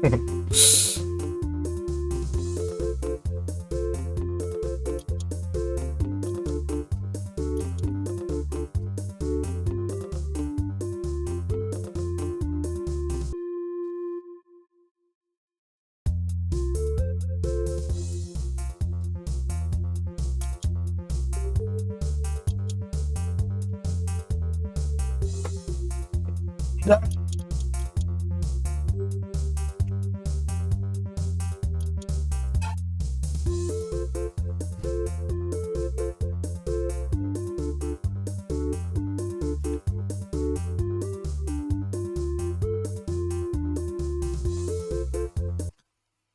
Да.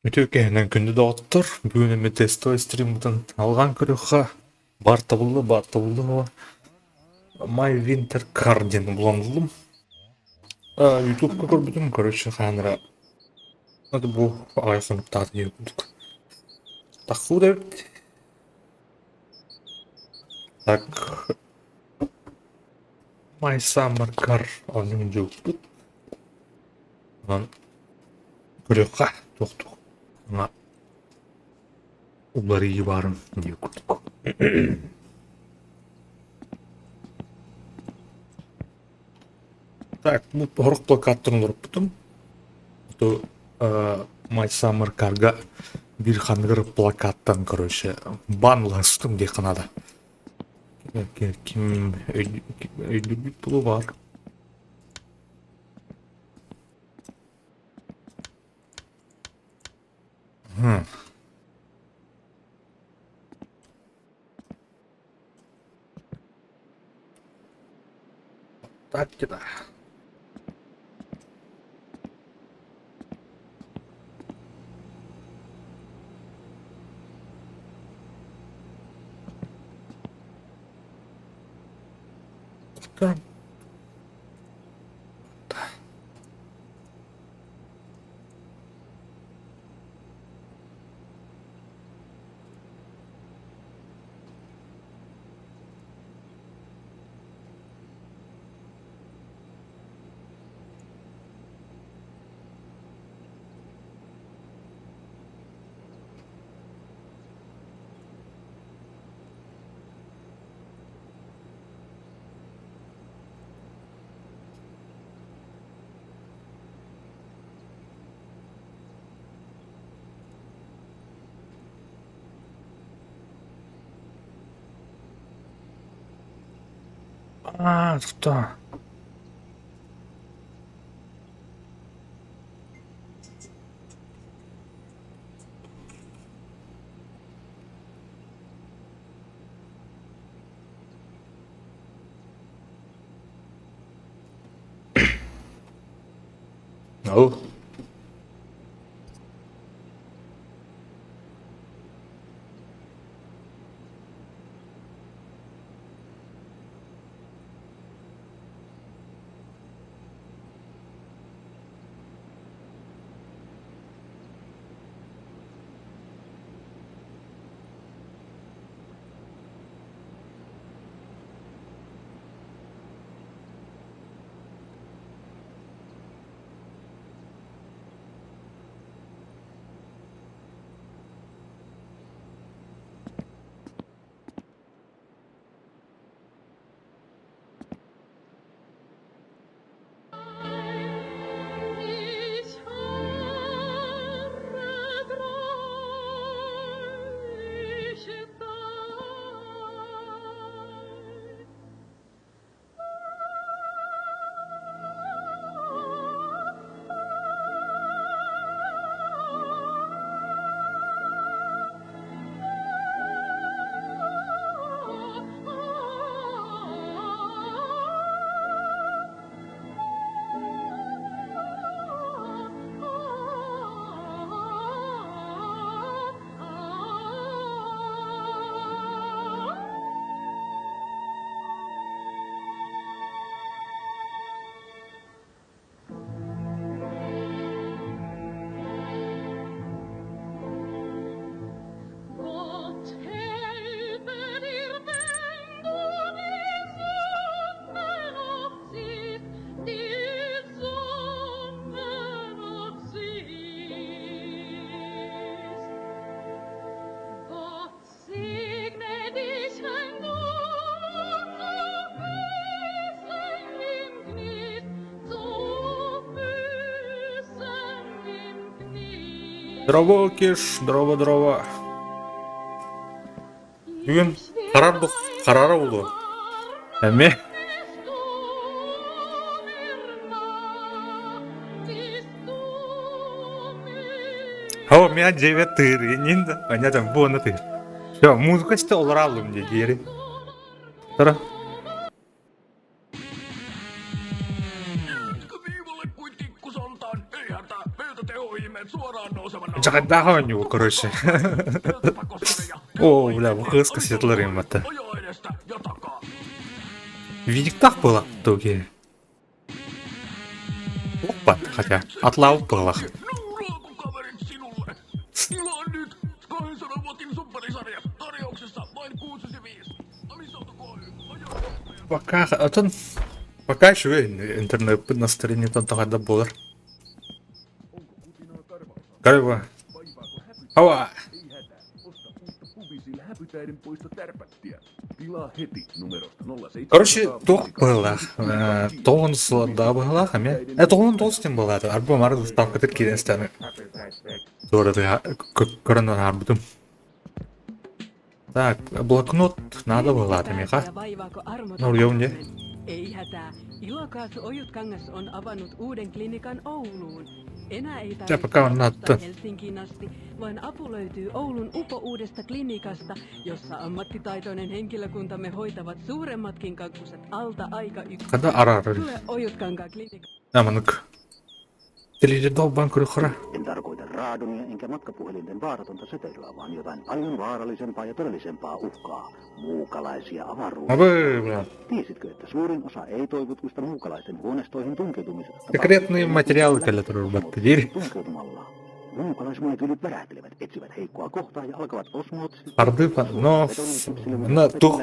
Үтүө киэһэнэн күндү доҕоттор, бүгүн эмиэ тестовай стриммытын алҕаан көрүөххэ. Бар табыллы, бар табыллы My Winter Car диэн булан ыллым. Ютубка көрбүтүм, короче, хаһан эрэ бу аҕай хонуктаата диэн курдук. Тахсыы да эбит. Так, My Summer Car оонньуун дьылбыт. Онон көрүөххэ туох-туох саҥа уларыйыы баарын диир курдук. Так, бу сорох плакаттарын олорпутум. То My Summer Car-га биир ханныгар плакаттан, короче, бан ыластым диэххэ наада. Ким өйдүүрбүт буолуо баар. Так где-то. Так. А, что? Oh. Здорово, Кеш, здорово, здорово. Бүгүн харар харара буолуо. Эмиэ О, меня девять тыр, нин, понятно, буона тыр. Все, музыка что олоралым дии диэри. Тара. Дьаҕардаах оонньуу, короче. О, бля, бу кыыс кассеталар иммата. Видиктах была в итоге. Опа, хотя, отлау была. Пока, отон, пока еще интернет настроение там тогда было. Karva. Hava. Короче, туох быһыылаах, тоҕун сылардаах быһыылаах эмиэ. Тоҕун тоҕус диэн буолаата, арба мары ставкатыгар киирэн истэҕинэ туора көрөн аһарбытым. Так, блокнот надо быһыылаата миэхэ. Vaivaako armoton Норьём не? Ei hätää. Ilokaasu Ojutkangas on avannut uuden klinikan Ouluun. Enää ei Чэ, tarvitse пока matkustaa надо. Helsinkiin asti, vaan apu löytyy Oulun upouudesta klinikasta, jossa ammattitaitoinen henkilökuntamme hoitavat suuremmatkin kankkuset alta aika yksi. Хада араарар. Tule Ojutkankaan klinikkaan. Аманык. Телевизордаах көрөхөрө. En tarkoita raadonia enkä matkapuhelinten vaaratonta säteilyä, vaan jotain paljon vaarallisempaa ja todellisempaa uhkaa. Muukalaisia avaruudessa. Абы, бля. Tiesitkö, että suurin osa ei-toivotuista muukalaisten huoneistoihin tunkeutumisesta Секретные материалы кэлэ турбатта диир. tunkeutumalla. Muukalaismolekyylit värähtelevät, etsivät heikkoa kohtaa ja alkavat osmoottisesti Арды но на тух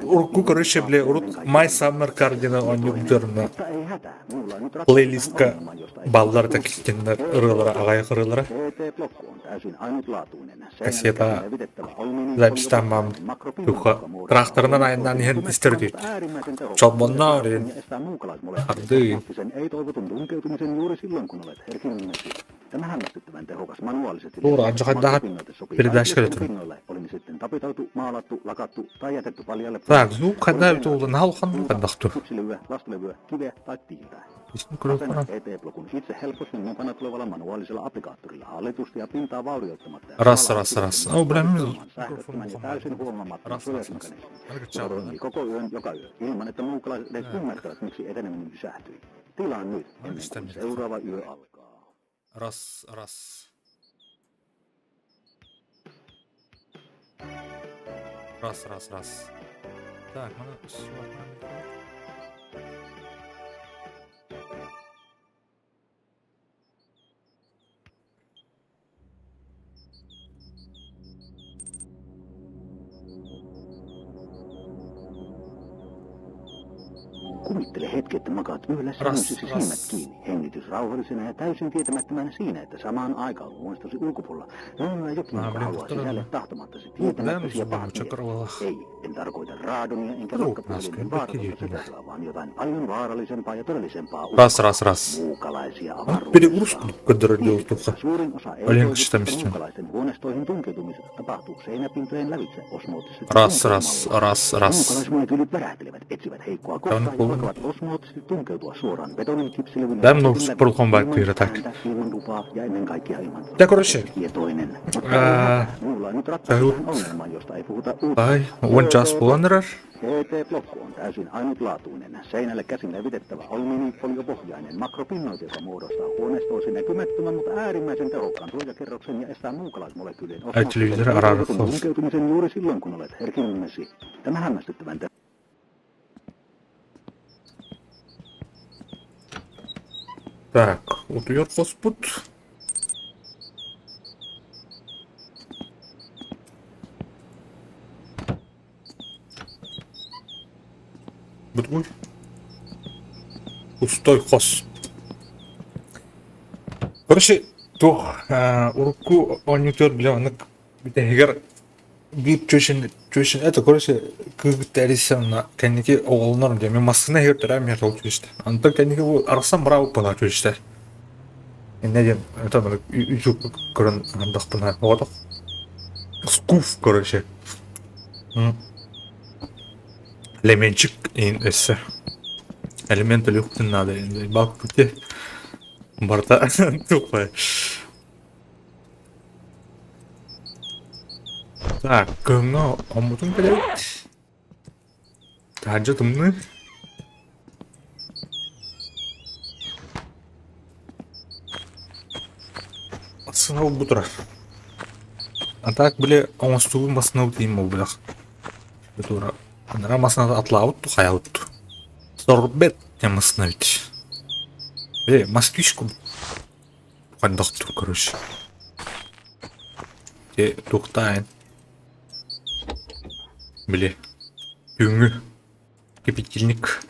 урукку короче бля урут My Summer Cardinal оонньуурдарына Mutta ei hätää, minulla on nyt ratkaisu плейлистка ongelmaan, josta ei баллар такиттеннэр ырыалара аҕайах ырыалара TT Blokku on täysin ainutlaatuinen. Кассета Seinälle levitettävä записьтааммам туха тракторынан айаннаан иһэн истэр үтүт äärimmäisen tehokas Чолбонноор ja estää muukalaismolekyylit Арды sen ei-toivotun tunkeutumisen juuri silloin, kun olet herkinnäsi. Tämä hämmästyttävän tehokas manuaalisesti Туора алдьархайдаах makrofinoite sopii передача kaikille кэлэ pinnoille, oli ne sitten tapetoitu, maalattu, lakattu tai jätetty paljalle Так, звук ханна туолан халхан хандахту. Kipsilevyä, lastulevyä, kiveä tai tiiltä. Исин көрөх Asenna ET-blokun itse helposti mukana tulevalla manuaalisella applikaattorilla hallitusti ja pintaa vaurioittamatta. ja Раз, samalla раз, раз. О, бля, ilman sähköttömän ja täysin huomaamattoman Раз, раз, раз. suojausmekanismin. Joka toimii koko yön joka yö, ilman että muukalaiset edes ymmärtävät, miksi eteneminen pysähtyi. Tilaa nyt, ennen kuin seuraava yö alkaa. Раз, раз. Раз, раз, раз. Так, мана Kuvittele hetki, että makaat yöllä Ras, sängyssä ras. silmät kiinni, hengitys rauhallisena ja täysin tietämättömänä siinä, että samaan aikaan huoneistosi ulkopuolella löytyy jokin, Mä joka olin haluaa todella- sisälle tahtomattasi tietämättäsi ja Uuden pahat sun mielet. Ei, en tarkoita raadonia enkä Ruuhkas, matkapuhelinten kyllä, vaaratonta kyllä. säteilyä, vaan jotain paljon vaarallisempaa ja todellisempaa Раз, раз, раз. Muukalaisia Аны avaruudessa. перегрузку көрдөрөр туха. Suurin osa Oli ei-toivotusta yksittämistä. muukalaisten huoneistoihin tunkeutumisesta tapahtuu seinäpintojen lävitse osmoottisesti Раз, раз, tunkeutumalla. раз, раз. Muukalaismolekyylit värähtelevät, etsivät heikkoa kohtaa ja kuullut. alkavat osmoottisesti tunkeutua suoraan betonin, kipsilevyn ja Tämä on plastin läpi, Portal ilman Kombat tak. ääntä, ilman lupaa ja ennen kaikkea ilman Ja короче, tietoinen. Mutta ää, minulla on nyt ratkaisu Täyt- tähän ongelmaan, josta ei puhuta uutta. tai One Just Wanderer. TT-blokku on täysin ainutlaatuinen, seinälle käsin levitettävä alumiinifoliopohjainen makropinnoite, joka muodostaa huoneistoisi näkymättömän, mutta äärimmäisen tehokkaan suojakerroksen ja estää muukalaismolekyylien Äitylyyden ararfos. tunkeutumisen juuri silloin, kun olet herkinnäsi. Tämä hämmästyttävän Так, утуйар хоспут. Бутгуй. Пустой хос. Короче, туох урукку оонньуутугар бile оннук бүтэһигэр биир чүөчэн чүөчэн это короче кыыс эрийсэн кэнники оҕолонор диэн мин массыына иһигэр төрөөн иһэр ол чүөчтэ. Онтон кэнники бу арахсан быраабыт буолар чүөчтэр. Иннэ диэн это YouTube көрөн ардахпына оҕотох скуф короче Элементчик өссө элемент өлүөхпүтүн наада баалпыт барыта тупой. Так, кыһыҥҥы хоммутун кэлэбит. Таһырдьа тымныы. Массыына булбут турар. А так, били, оҥостубут массыынабыт иһин буолбатах. Тура анараа массыыната атлаабыт ту хайаабыт ту. Сорбет диэн массыына эбит. Били, москвичку хайдах тур, короче. Те туохтаайын. Били, түүҥҥү кипятильник.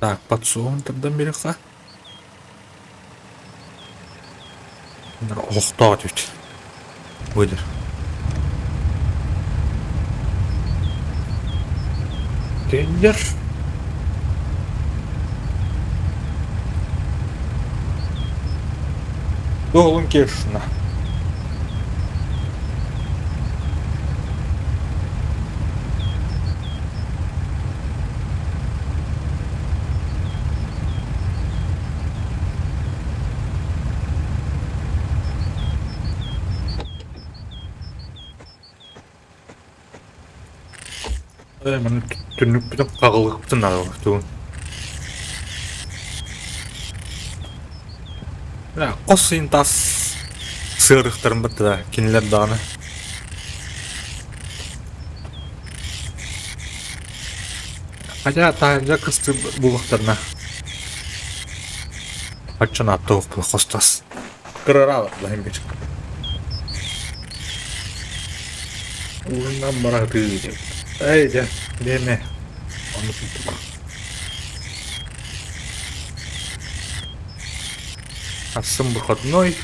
Так, подсолнух тардан биэриэххэ. Оһохтоох эбит. Выдер. Тендер. Туолун Кешна. Э, маны түннүкпүтүн хаҕылыахпытын наада тугун. Хос сыйын тас сыарыхтарын баттыда кинилэр даҕаны. Хотя таһырдьа кыстыы булуохтарына оччону аттыахпын хостос. Кырараалар иһин бир. Уунан баратыы Эй, дьэ, диэмэ. Ону курдук. Ахсым выходной.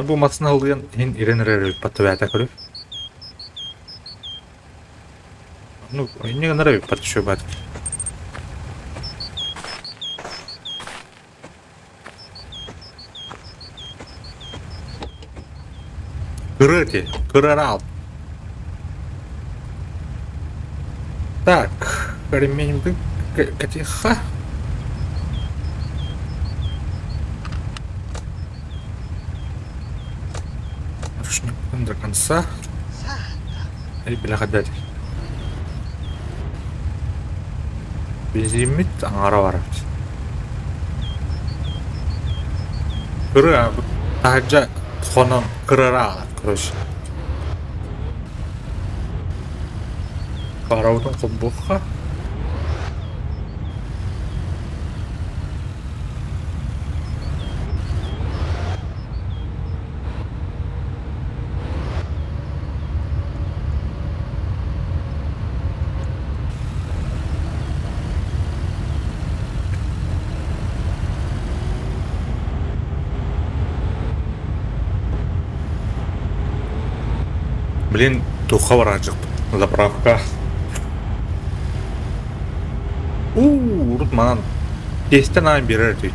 Бу массыына ылыан иһин ирэн эрэр бээтэ көрү. Ну, инньэ гынар эбиппат еще баат. Кыра ити, кырараал. Так, ремень катиха. Ручник до конца. Эй, бляха, дядь. Бензиммит аҥара барар. Кыра таһырдьа хонон кырара короче. Парабытын холбуохха. Блин, туохха барааччыкпын заправка. Уу, урут манан тиэстэн аан биэрэр этибит.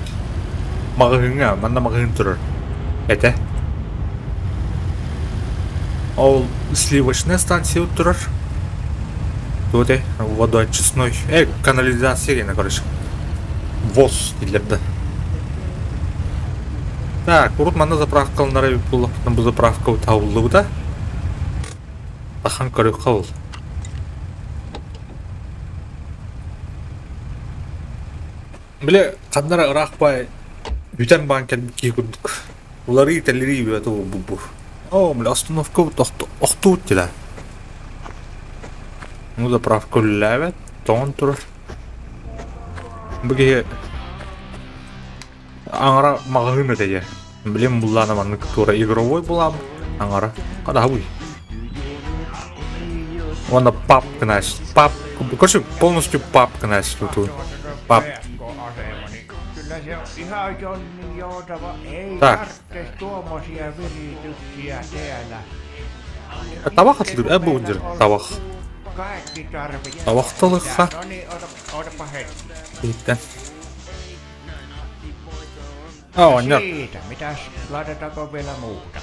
Маҕаһыыҥҥа, манна маҕаһыын турар этэ. Ол сливочная станция турар. Туох этэй? Водоочистной. Канализация гэнэ, короче. ВОЗ дииллэр да. Так, урут манна заправкаланара эбит буоллахпытына бу заправка утауллубута. Ахан көрүөххэ ол. Били ханна эрэ ыраах баай бүтэн баан кэлбит киһи курдук уларыы-тэлэрии бөҕөтө буолбут бу. Оо, били остановка охтубут дии Ну, заправка үлэлээбэт, тоҥон турар. Бу киһи аҥара маҕаһыын этэ дьэ. Блин, буллаана маннык туора игровой булаам аҥара. Хадаһабый. Уонна пап гынаас. Пап, короче, полностью пап гынаас туту. Пап. Так. Табах атылыр, э бу табах. Табахталыхха. Ииттэн. Оҕонньор.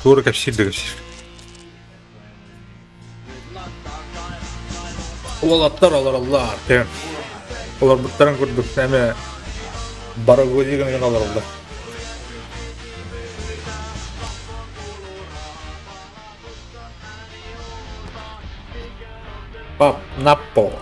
Туора кэпсиир да кэпсиир. Уолаттар олороллор. Олорбуттарын курдук эмэ барагузи гынан олороллор. Пап Наппо.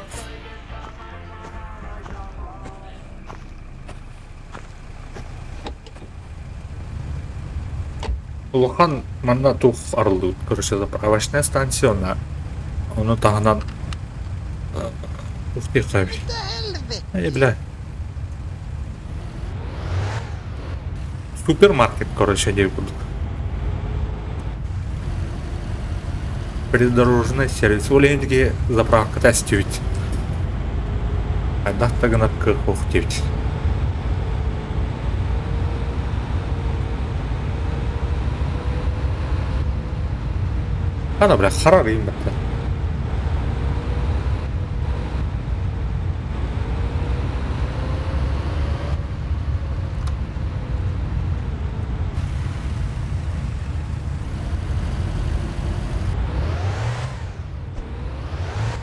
Улахан манна туох арыллыбыт короче заправочная станция онно ону таһынан туох диэххэ эбит бля супермаркет короче диэбит курдук придорожный сервис ол иһин заправката эстибит хайдах да гынар кыах суох диэбит Ана бля харар ииммэттэр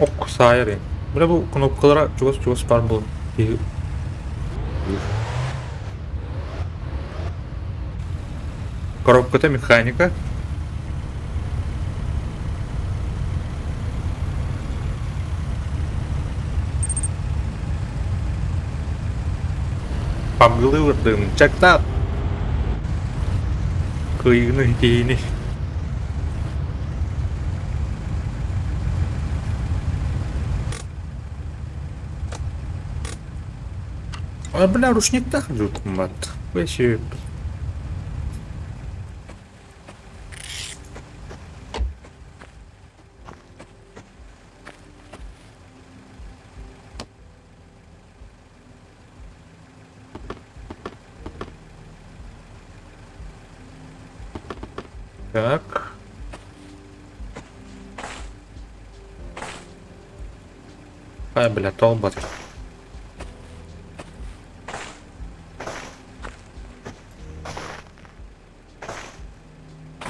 Ок саайар ин. Бля бу кнопкалара чугас-чугас баар буолан киһи Коробката механика. Памгылыырдын чактаат кыайыыны киһини А, бля, ручниктаах дьуутуммат. Вообще. Так. Ай, бля, толбат.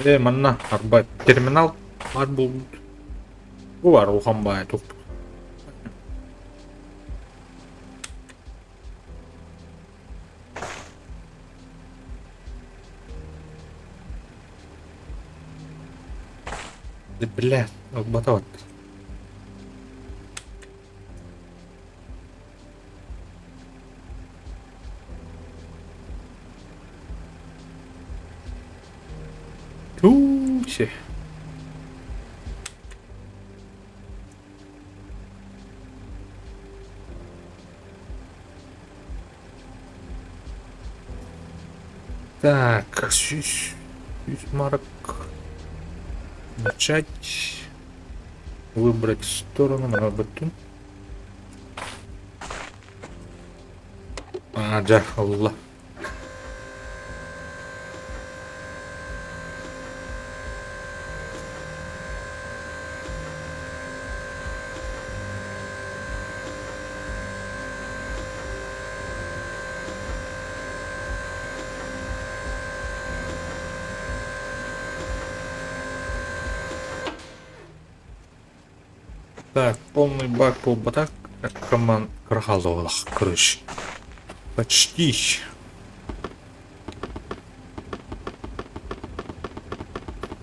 Э, манна арба терминал бар буолбут. Бу бар улахан баай туох. Бля, албатабат. Тусе. Так, 100 марок. Начать. Выбрать сторону, надо тут. А, дьэ, ылла. Так, полный бак буолбатах, команд кырахаллах, короче. Почти.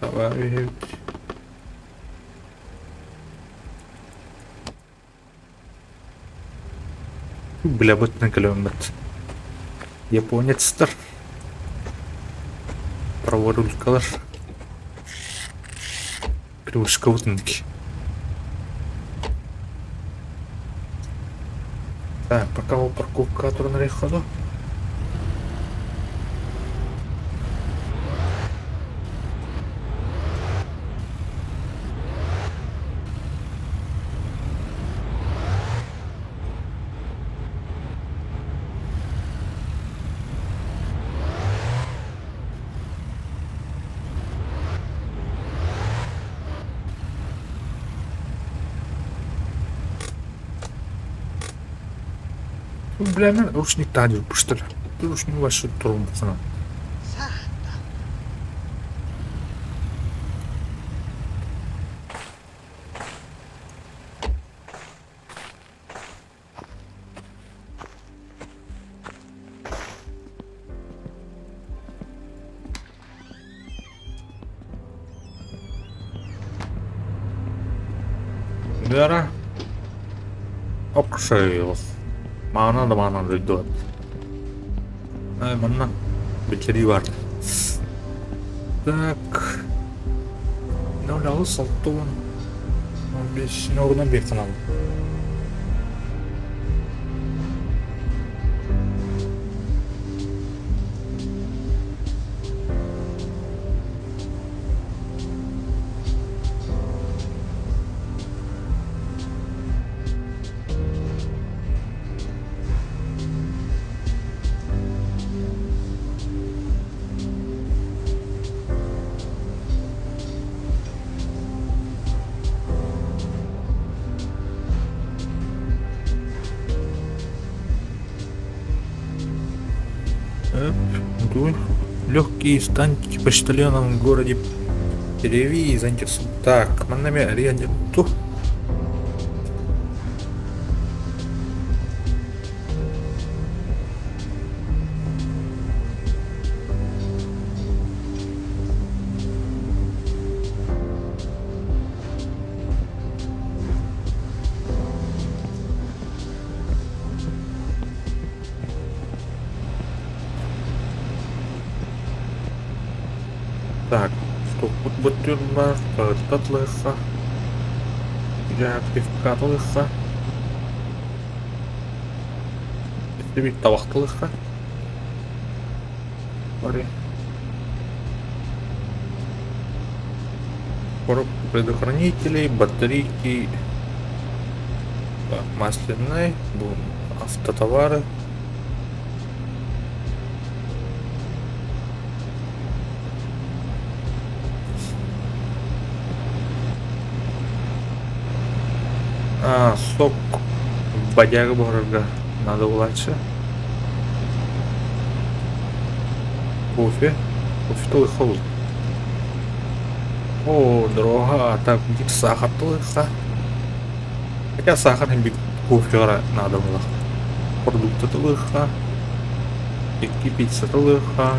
Давай. Бля, бытна кэлэммит. Японецтар. Праворулькалар. Привычка. Так, пока ол парковка туран ходу. Билэммин ручниктаах диэбиппиштэр. Ручник вообще туруммуккунан. Вера Окшеев. Маана да маана дойду. Ай, манна биллэрии бар. Так. 0 6 15 норунан bir kanal. Легкие станки почтальоном в городе Переви заинтересован. Так, манна арендету. Так, стоппут бөттүрбар, татлыха, пивкатылыха, бит табахтылыха. Бары. Коробка предохранителей, батарейки, так, масляные, автотовары. А, сок бодяга буһарарга надо булааччы. Кофе. Кофе тылыха был. О, дорога, а так биир саахар тылыха. Хотя саахар иһин кофеҕа надо было. Продукты тылыха. Икки пицца тылыха.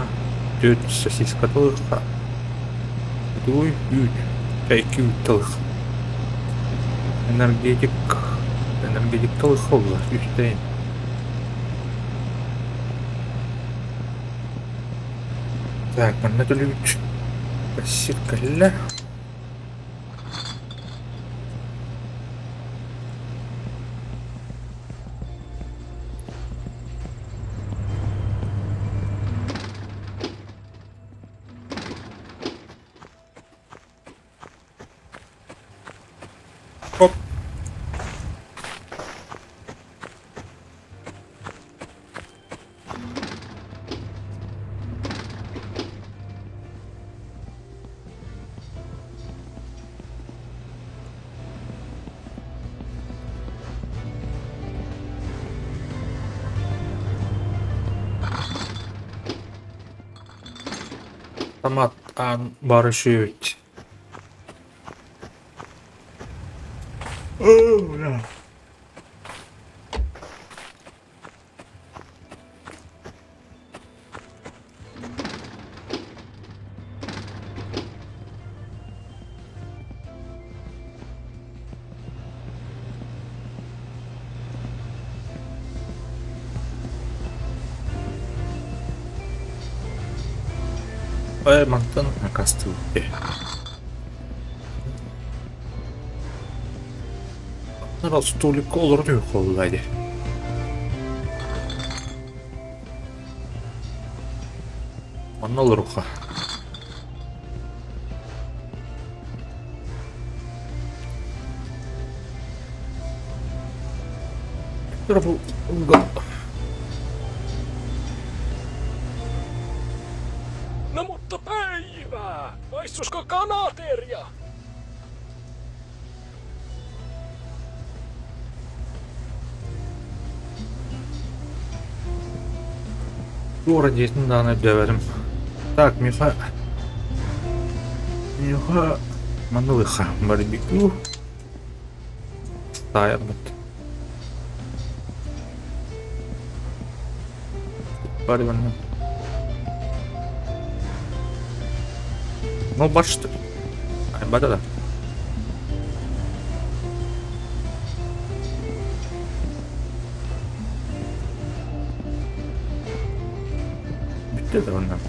Түөрт сосиска тылыха. Туй үүт. Икки үүт тылыха. Энергетик. Энергетик тылыха буолла. Үстэйин. Так, манна төлүүт. Кассир кэллэ. Хоп. Томат аан бары үчүгэй. Оо, бля. Э, мантан накастыбыт Столикка олорон үһү буолла дии. Манна олоруохха. No mutta päivää! Maistusko kanaterja? Туора дьиэтин даҕаны өйдөөбөтүм. Так, Миха... Миха... Манна ылыахха барбекю. Таайарбыт. Бар манна. Ну, бачите. Айбата да. Бүттэ да онно.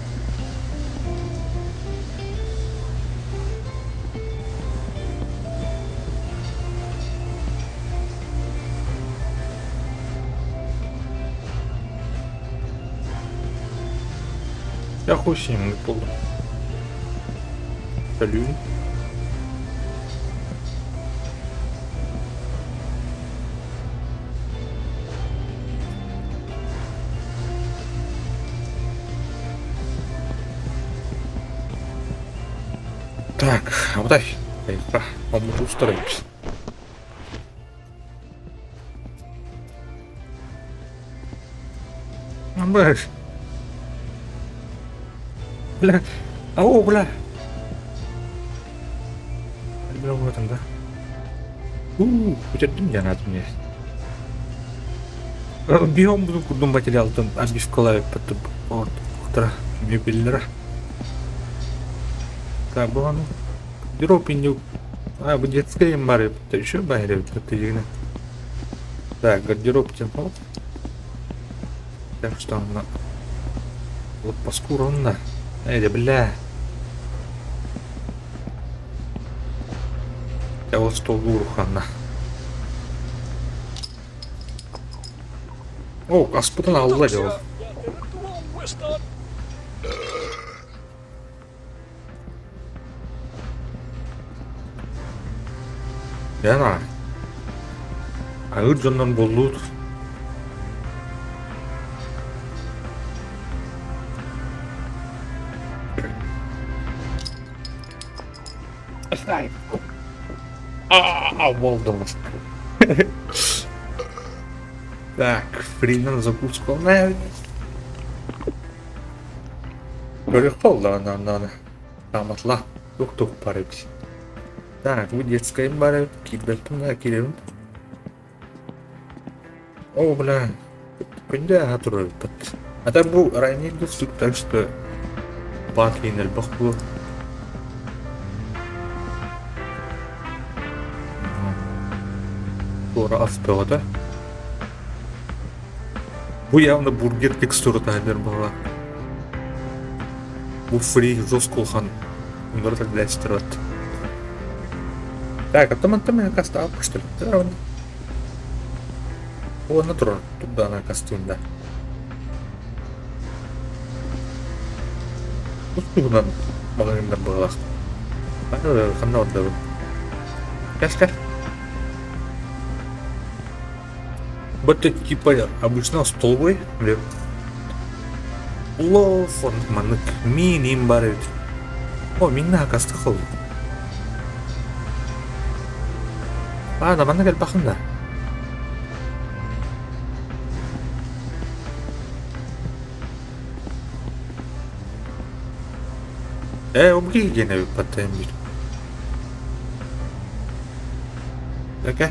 Я хуй с ним буоллум. Төлүүн. Так, абытай. Айка, омут устарайбыз. Бля. Бля. Ау, бля. Бля, вот да. У, бүтэрдим диэн аатым дии. Биһом бу курдук материалтан обивкалаабыппыт ортуктара мебеллера. Так, бу аны гардероб инню а, бу детская бар эбит еще баар эбит тигинэ. Так, гардероб диэн Так что она вот паскуронна. Эй, бля. Я вот стол уруханна. О, аспытын алла Kiitoksia дьол. ja tervetuloa uudestaan. Яна. Аһыыр дьоннор буоллуут. Буолдум. Так, фринан закуску Көрүөххэ оллаҕына Тааматла тук-тук бар эбит. Так, бу детскайым бар эбит, киирбэппин да киирэбин. О, бля, күндү аһа турар эбиппит. А так бу ранний доступ, так что баат иһин элбэх буолуо. Туора ас бөҕөтө. Бу явно бургер текстурата эдэр баҕа. Бу фри жестко улахан Өнөрө билээччилэр Так, оттон акастаах көстөлүктэр уонна турар турдаҕына акастыын да. Тус туһунан маҕаһыыннар быһалаах. Ханна ордобун? Кэл кэл. Вот типа обычно столовой, Плов, маннык миин бар эбит. О, минна акастых ол. Ладно, манна кэлбэхин да. Ээ, убги диэн эбит баттайым бир. Окей.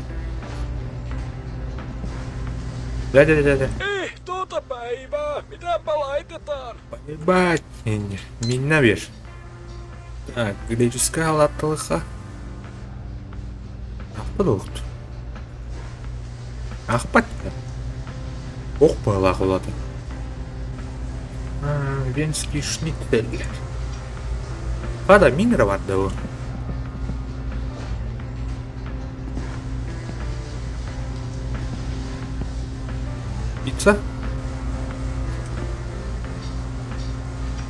Да, да, да, да. Ehtoota päivää! Mitäpä laitetaan? Ебать, минна бер. Так, греческая алаттылыха. Ахпат оҕут. Ахпат Ох быһалаах улаата. Венский шницель. Хада минера бар да бу. Пицца?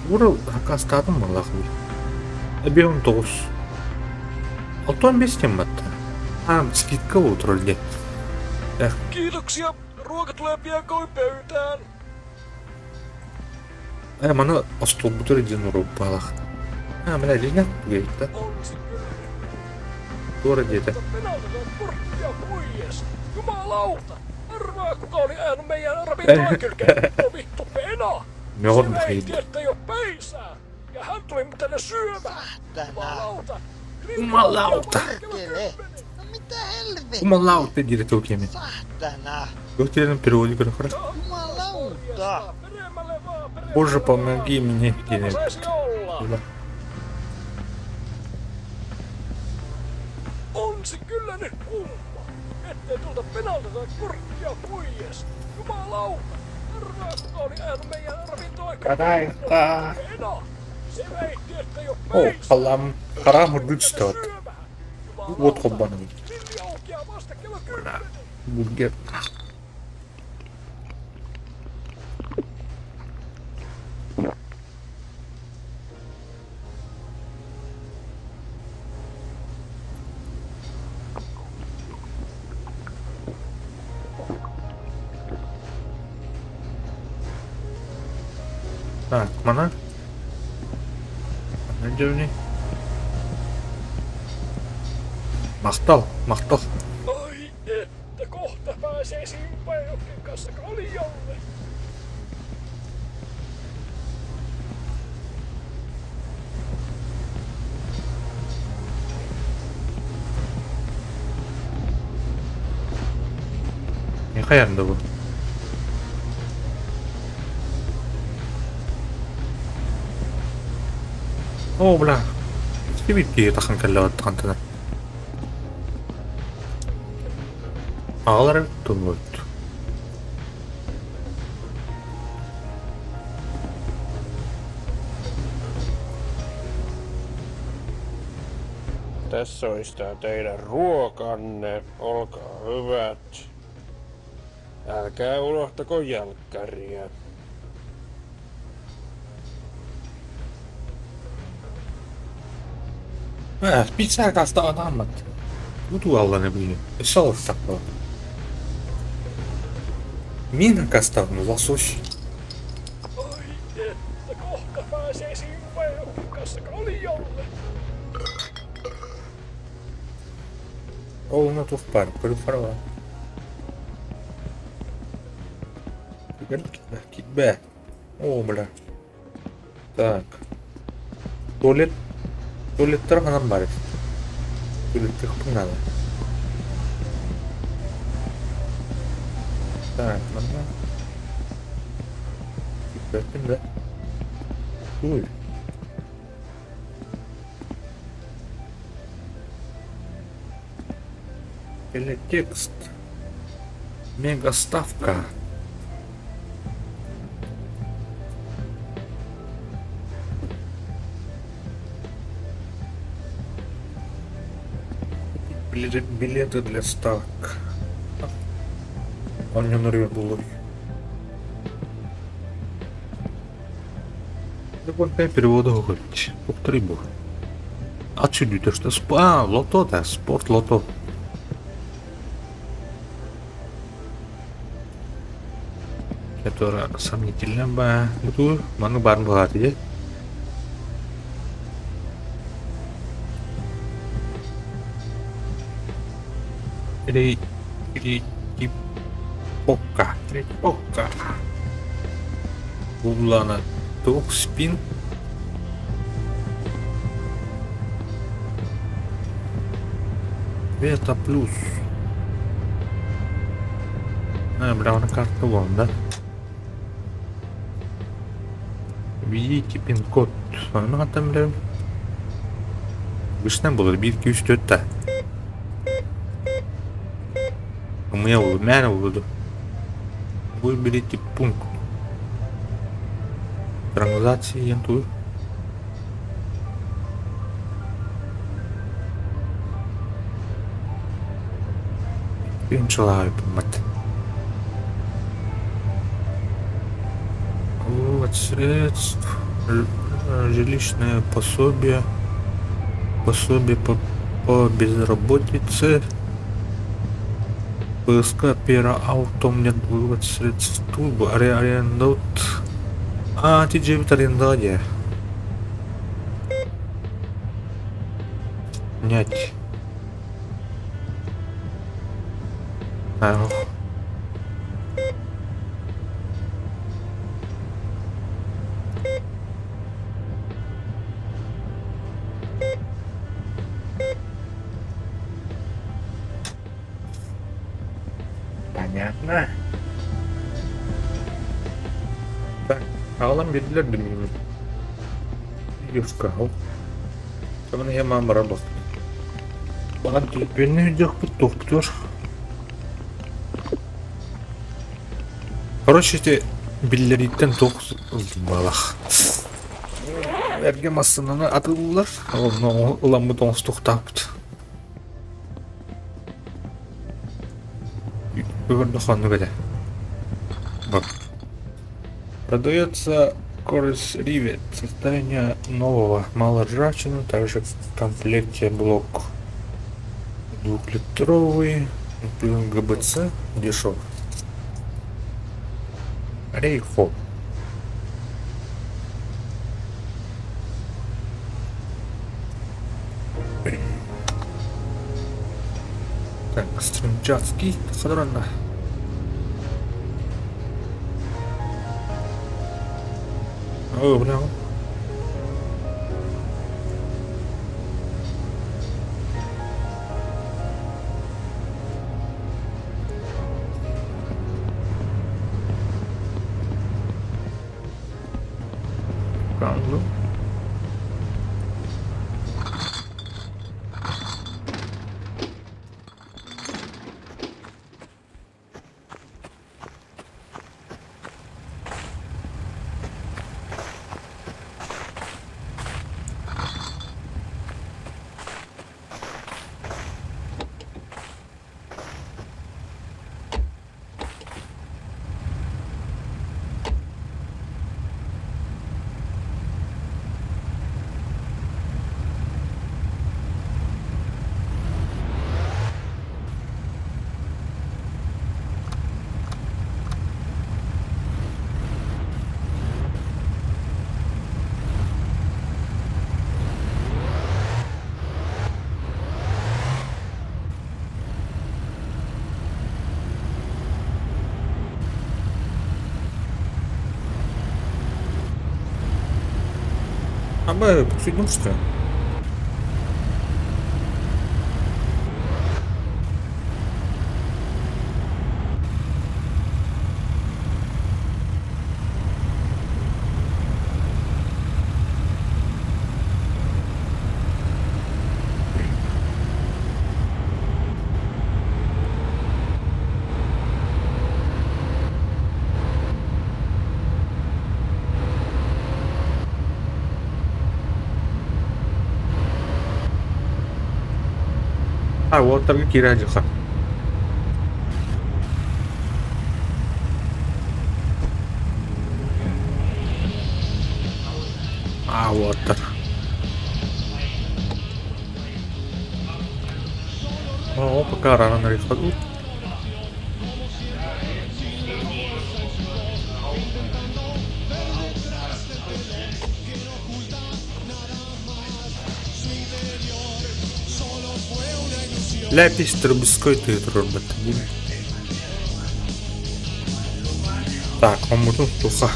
Урал акастаатым буоллах дии. Бион тоҕус. 65 диэн батта. А, скидка буолуо диэн. Эх, Kiitoksia. Ruoka tulee piakkoin pöytään. Э, маны остуолбутугар диэн урууппалаах. А, мына илиинэ диэбиттэр. On se kyllä. Туора диэтэ. Mutta venäläinen porttia pois. Jumalauta! Arvaa kuka oli ajanut meidän ravintolan kylkeen. No vittu Pena! Мөҕөр Se väitti, бухайда. ettei oo päissään. Ja hän tuli tänne syömään. Saatana! Jumalauta! Grilli aukeaa Jumalauta! vasta kello Perkele! 10. No mitä helvettiä? Jumalauta диир тыл киэмин. Saatana! Туох переводе көрөхөрө. Jumalauta! Peremmälle vaan, peremmälle Боже, vaan. помоги мне Mitäpä диэн. saisi olla? On se kyllä nyt kumma, ettei tuolta penalta saa korkkia pois. Jumalauta! Arvaa kuka oli ajanut meidän ravintoa Карайка. Eno! Se väitti, ettei oo О, päissään. халам харам үрдүк Syömään. Вот Jumalauta! холбоно. Grilli aukeaa vasta kello 10. Бургер. Так, мана. Манна дьэбини. Махтал, махтал. Ai että kohta pääsee Simpa-jokken kanssa kaljalle. Не хайарында бу? О, бля. Сибит тахан кэллэҕит хантана. Аҕалар эбит туолбут. Tässä olisi tää teidän ruokanne. Olkaa hyvät. Älkää unohtako jälkkäriä. Ээ, специально астаҕын Бу алланы билин. Өссө олортахпа. Мин аккаастаабын лосось. Ai että kohta pääsee Simpa-jokken kanssa kaljalle. Ол онно туох баар, көрүк бараба. Китбэ. О, бля. Так. Туалет. Туалеттар ханан баар. Туалетты надо. Так, манна. Китбэппин да. Ой. Телетекст. Мегаставка. Билеты, билеты для ставок. Он не було. Так перевода говорить. Повтори був. А чудите, что А, лото, да, спорт лото. Которая сомнительно ба. Буту, ману барн была где? Или или Типока. Типока. Гуглана тух спин. Бета плюс. А, бля, на карту вон, да? Введите пин-код. Ну, там, бля. Вышнем было 1, 2, 3, 4, да. У меня было, меня было. Выберите пункт. Транзакции янту. Пинчалай, мат. Вот средств, жилищное пособие, пособие по безработице, ПСК Пера Ауто, мне вывод средств, аренда, а, ти джебит аренда, Снять. А. На. Так, аҕалан биэрдилэр билигин. Юшка, ол. Сабаны иһэ барар буолла. Баҕар түлүпүөннүү өйдүөхпүт туохпутугар. Короче, ити биллэрииттэн туох ылдым баалаах. Эргэ массыынаны атыылыыллар, онно ыламмыт оҥостуохтаахпыт. Бүгүн ханнык этэ? Вот. Продается Корс Ривет. Состояние нового мало ржавчины, также в комплекте блок двухлитровый, ГБЦ дешев. Рейхо. Так, Стрымчатский, Хадранна. О, бля. Правда. А мы присоединим, что ли? А, уолаттарга киирэ дьыха. А, уолаттар. О, пока рано на Ляпис Трубецкой тыытырбыт. Так, хоммутун туха.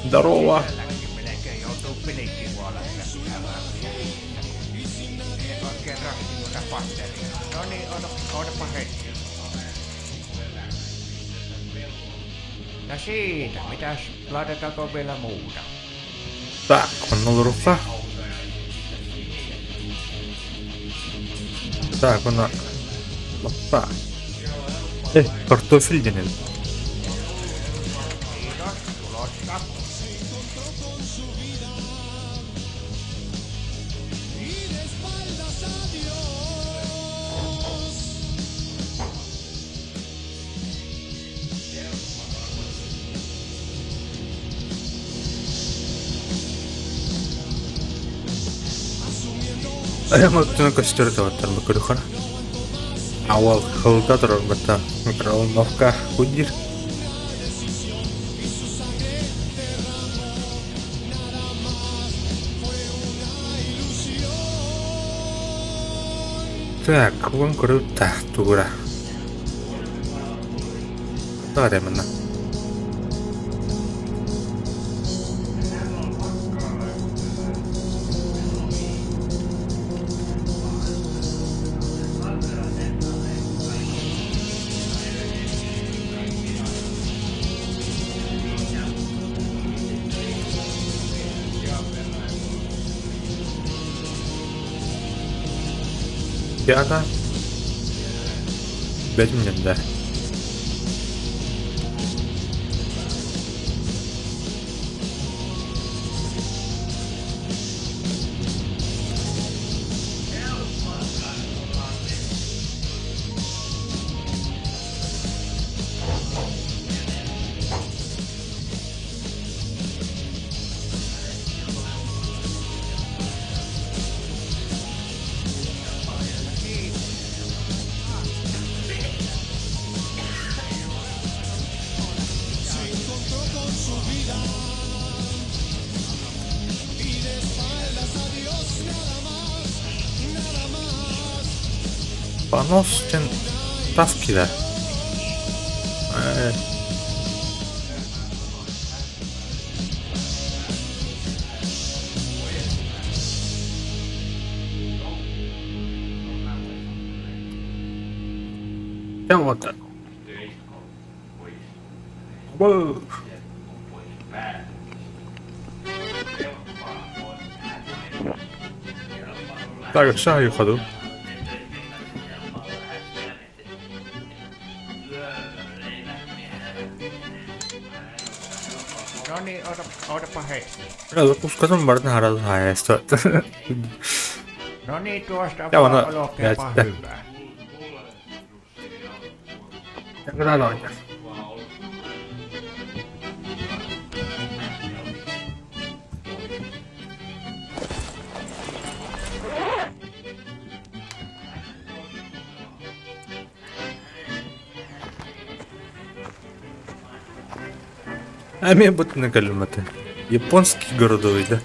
Здорово. No siitä, mitäs laitetaanko vielä muuta? Так, онно рука. Так, она... Лапа. Картофель диэн Kiitos, tulosta. Айам өттүнэ көстөр табаттар бакырыхара. Ауал хылта турар бата микроволновка кудир. Так, вон круто, тура. Тоҕо манна? Ребята, бэтиннэрдэ. Панос диэн тас киирэр. Ээ. Дьэ вот. Так, шагаю ходу. No niin, oota, ootapa hetki. Закускатын барын харал хаайста. No niin, tuosta Ja vaan on- olkeapa ja hyvä. Эмиэ бутына кэлиммэтэ. Японский городовой да?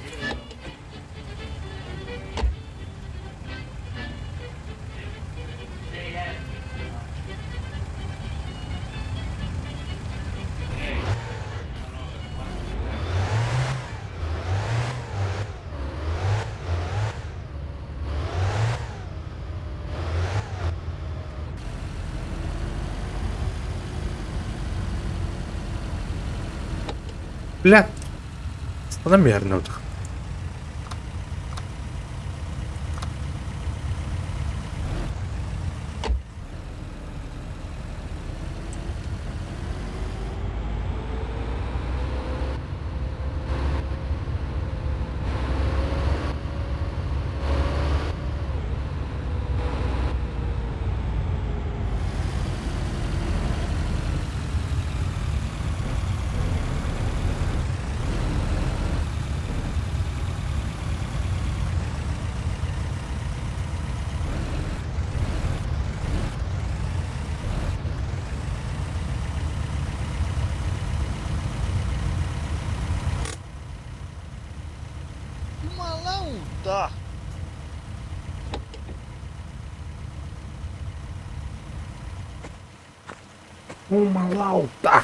Бля, планомерно. Jumalauta! Jumalauta!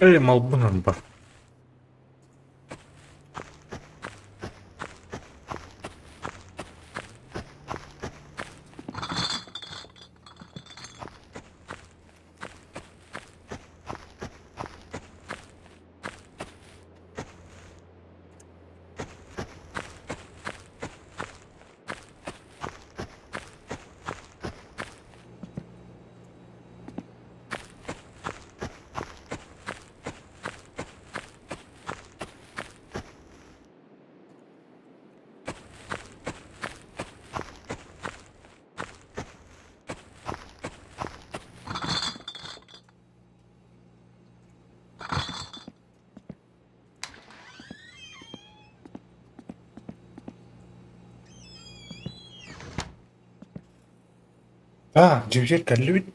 Эй, малбынан бар. А, дьиэбитигэр кэллибит.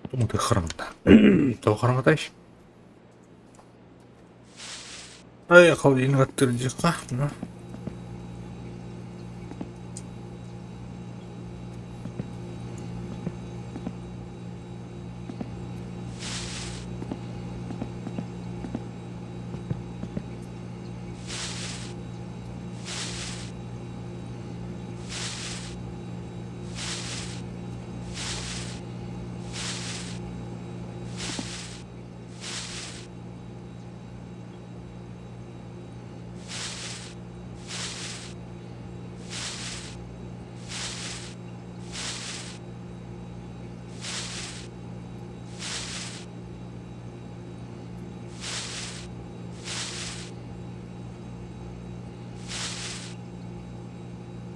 Туматы хараҥата. Тоҕо хараҥатай? Ай, холодильник аттырдьыхха.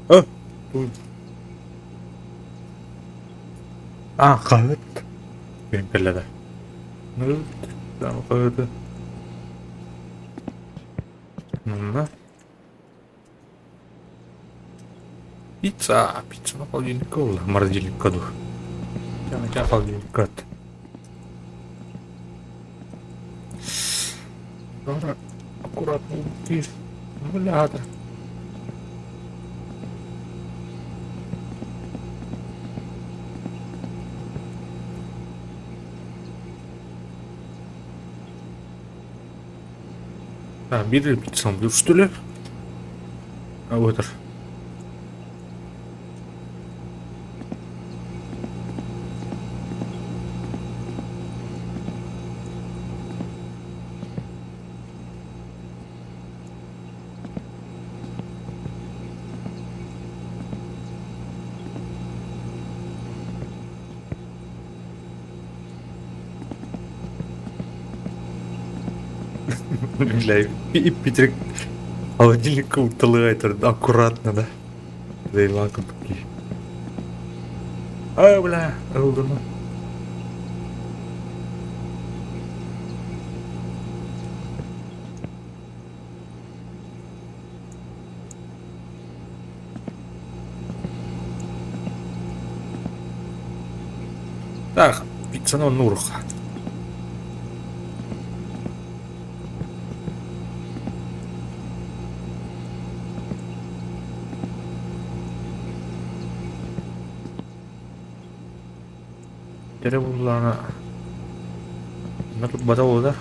Ө, А, хаһыат. Күн кэллэ да. Хаһыаты. Манна. Пицца. Пицца холодильникка буолла. Морозильникка дуу. Ча холодильникка. Бара аккуратно киир. Бля, А, биир пиццам что ли? А вот это. Бля, и Питер холодильникка уталыгай турда аккуратно да. Зайлака такие. Ай, бля, ылдыны. Так, пиццаны оннуруха. Дэрэ буллаҕына турбата буолар.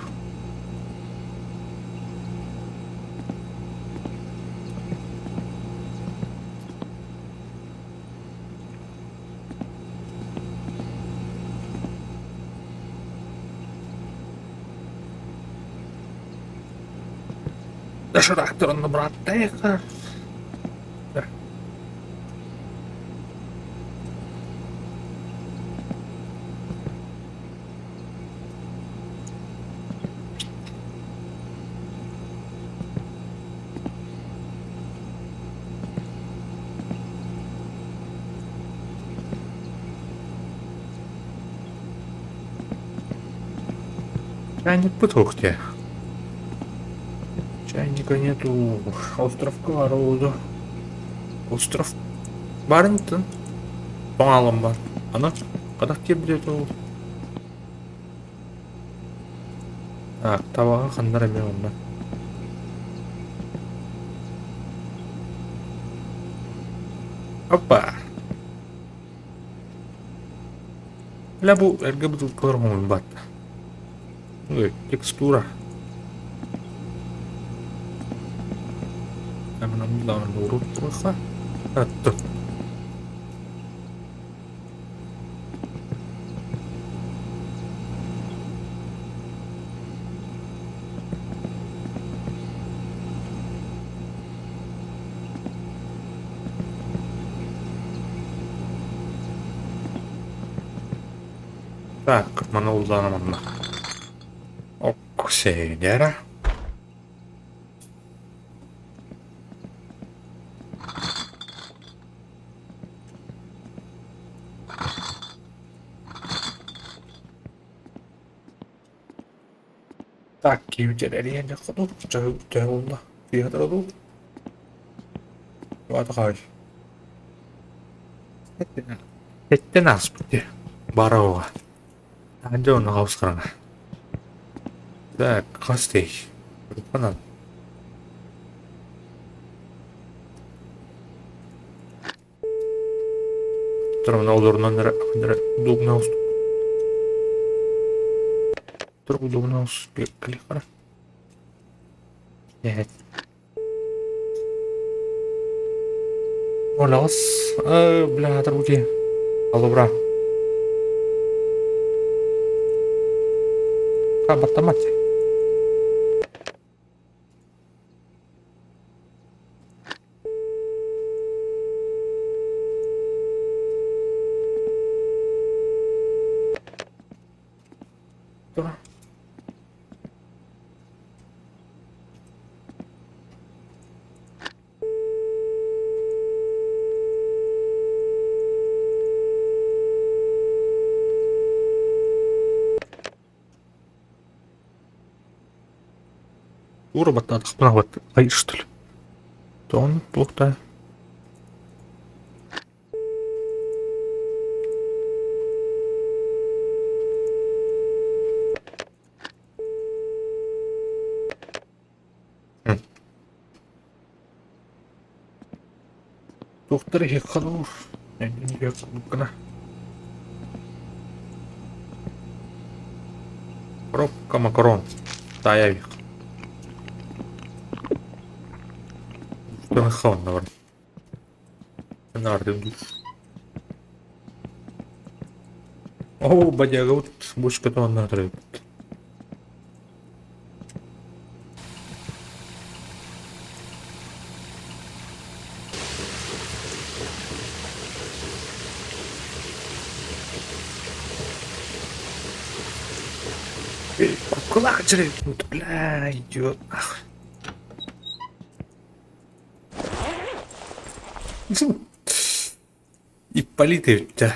Доширактарын быраттайха. Чайник пытохте. Чайника нету. Островка баар Остров Барынтын. Тоҥалым бар. Аны хадах киирбит ол. Так, табаҕа ханнар эмиэ онно. Опа! Бля бу эргэ бутылкалар оҥоһуллубат. Ой, текстура. Аттым. Так, маны уллаана манна. Ок. Косейдера. Так, киирдэрэ хоту төһө буолла? Киһи дуу? Хаай. Эттен ааспыт дии. Бароҕа. Дьэ онно хаус хараҥа. Так, хас дэй? Ханан? Туран олорунан эрэ эрэ удобно Тур удобно кэлиэххэ. Эһэт. Олоҕос бля турбути. Алло, Баттамат. Ура баттаатахпына бат что ли? Тон туохта. Туохтар иһиэххэ гына. Коробка макарон. Таайа бар. Оо, бадьягабыт бочката онно турабыт. Кулак бля, идиот, нахуй. Ипполит эбиттэ.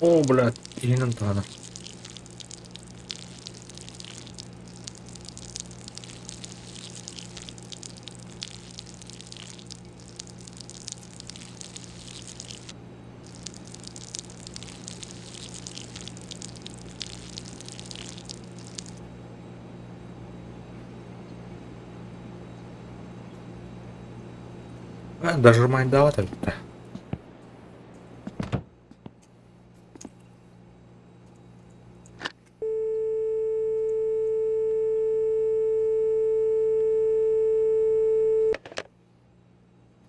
О, блядь, иһинэн таһана. Даже майдаабат эбит да.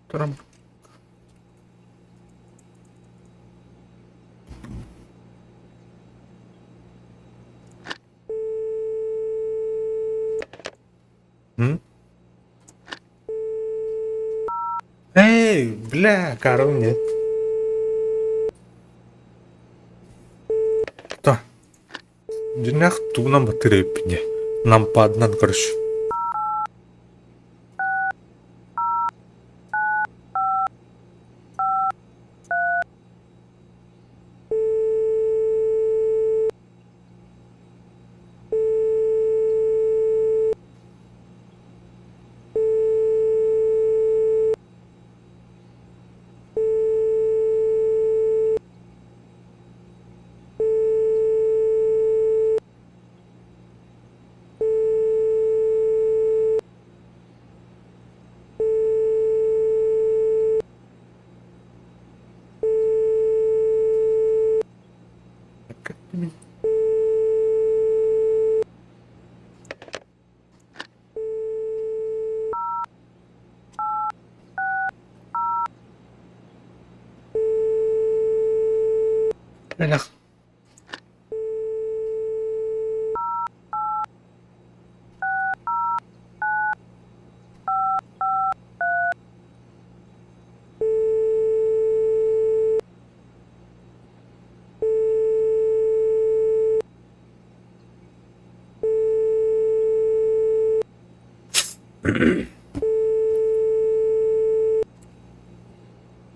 Туран М? Эй, бля, Карл нет. Кто? Дьиҥнээх тугунан баттыыр эбиппин дии. Нампадынан, короче. Элэх.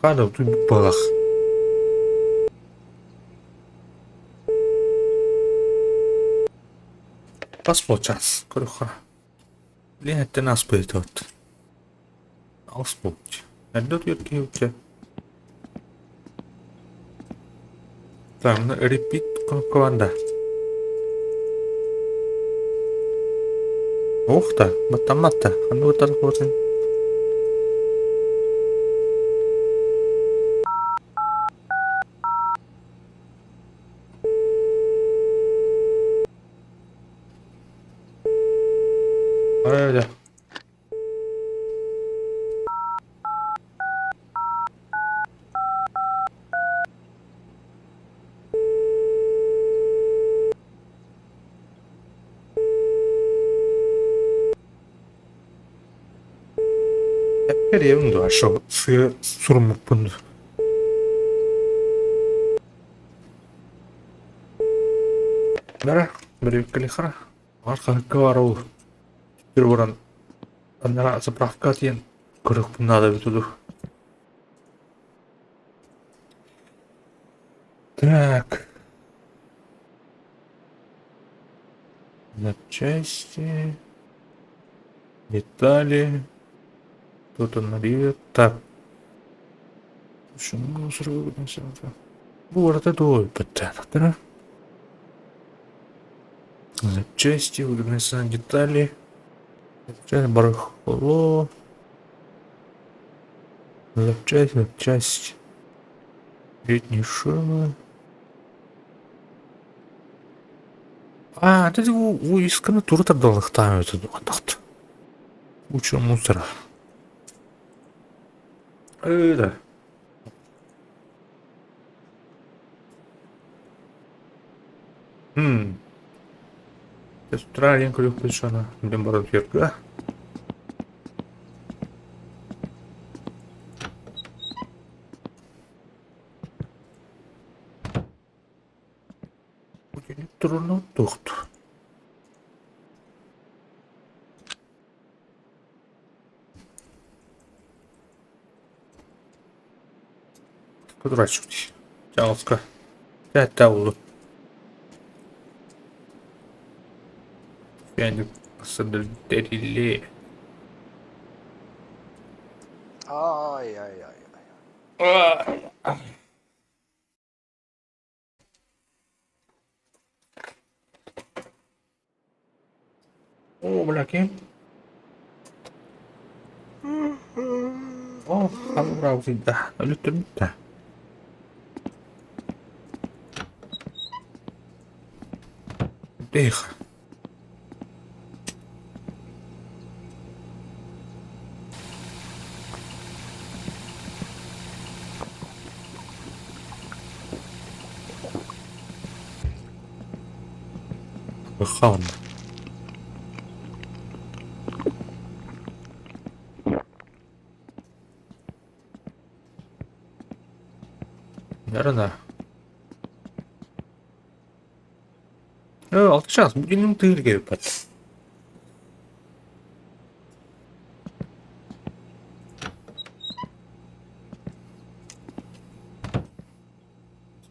Хана балах. Бас буолчаас көрүөххэ. Билиһэттэн ааспыт Алыс буолчу. Эрдэ утуйар киһи үксэ. Таҥна репит кнопкалаан да. Ух да, баттаммат да. Ханна баттар куотун? Öyle. Эппэриэм дуо, шо сыа суруммуппун Бара, бөрүөккэлихара. Аар хаһыкка баар ол түр баран анараа заправка тиийэн көрүөхпүн наада эбит дуу. Так. Запчасти. Детали. Тут он налит. Так. Бу барыта туойбуттаахтара. Запчасти, выгодные детали. Барахло. Запчасть, запчасть. Летние шины. А, это войсканы тура тардалыктаан өтө Куча мусора. Это. Хм. С утра один крюк пришла. Блин, баран ферга. Турну тухт. Дурачок. Чаҕылска. Тээттэ булду. Тэрили. Ai, ai, ai, ai. Оо, бля, ким? Оо, халураусинта. Өлүттүрбүттэ. Тихо. Хан. Наверное. Алты час, будильник тыырга эбиппэт.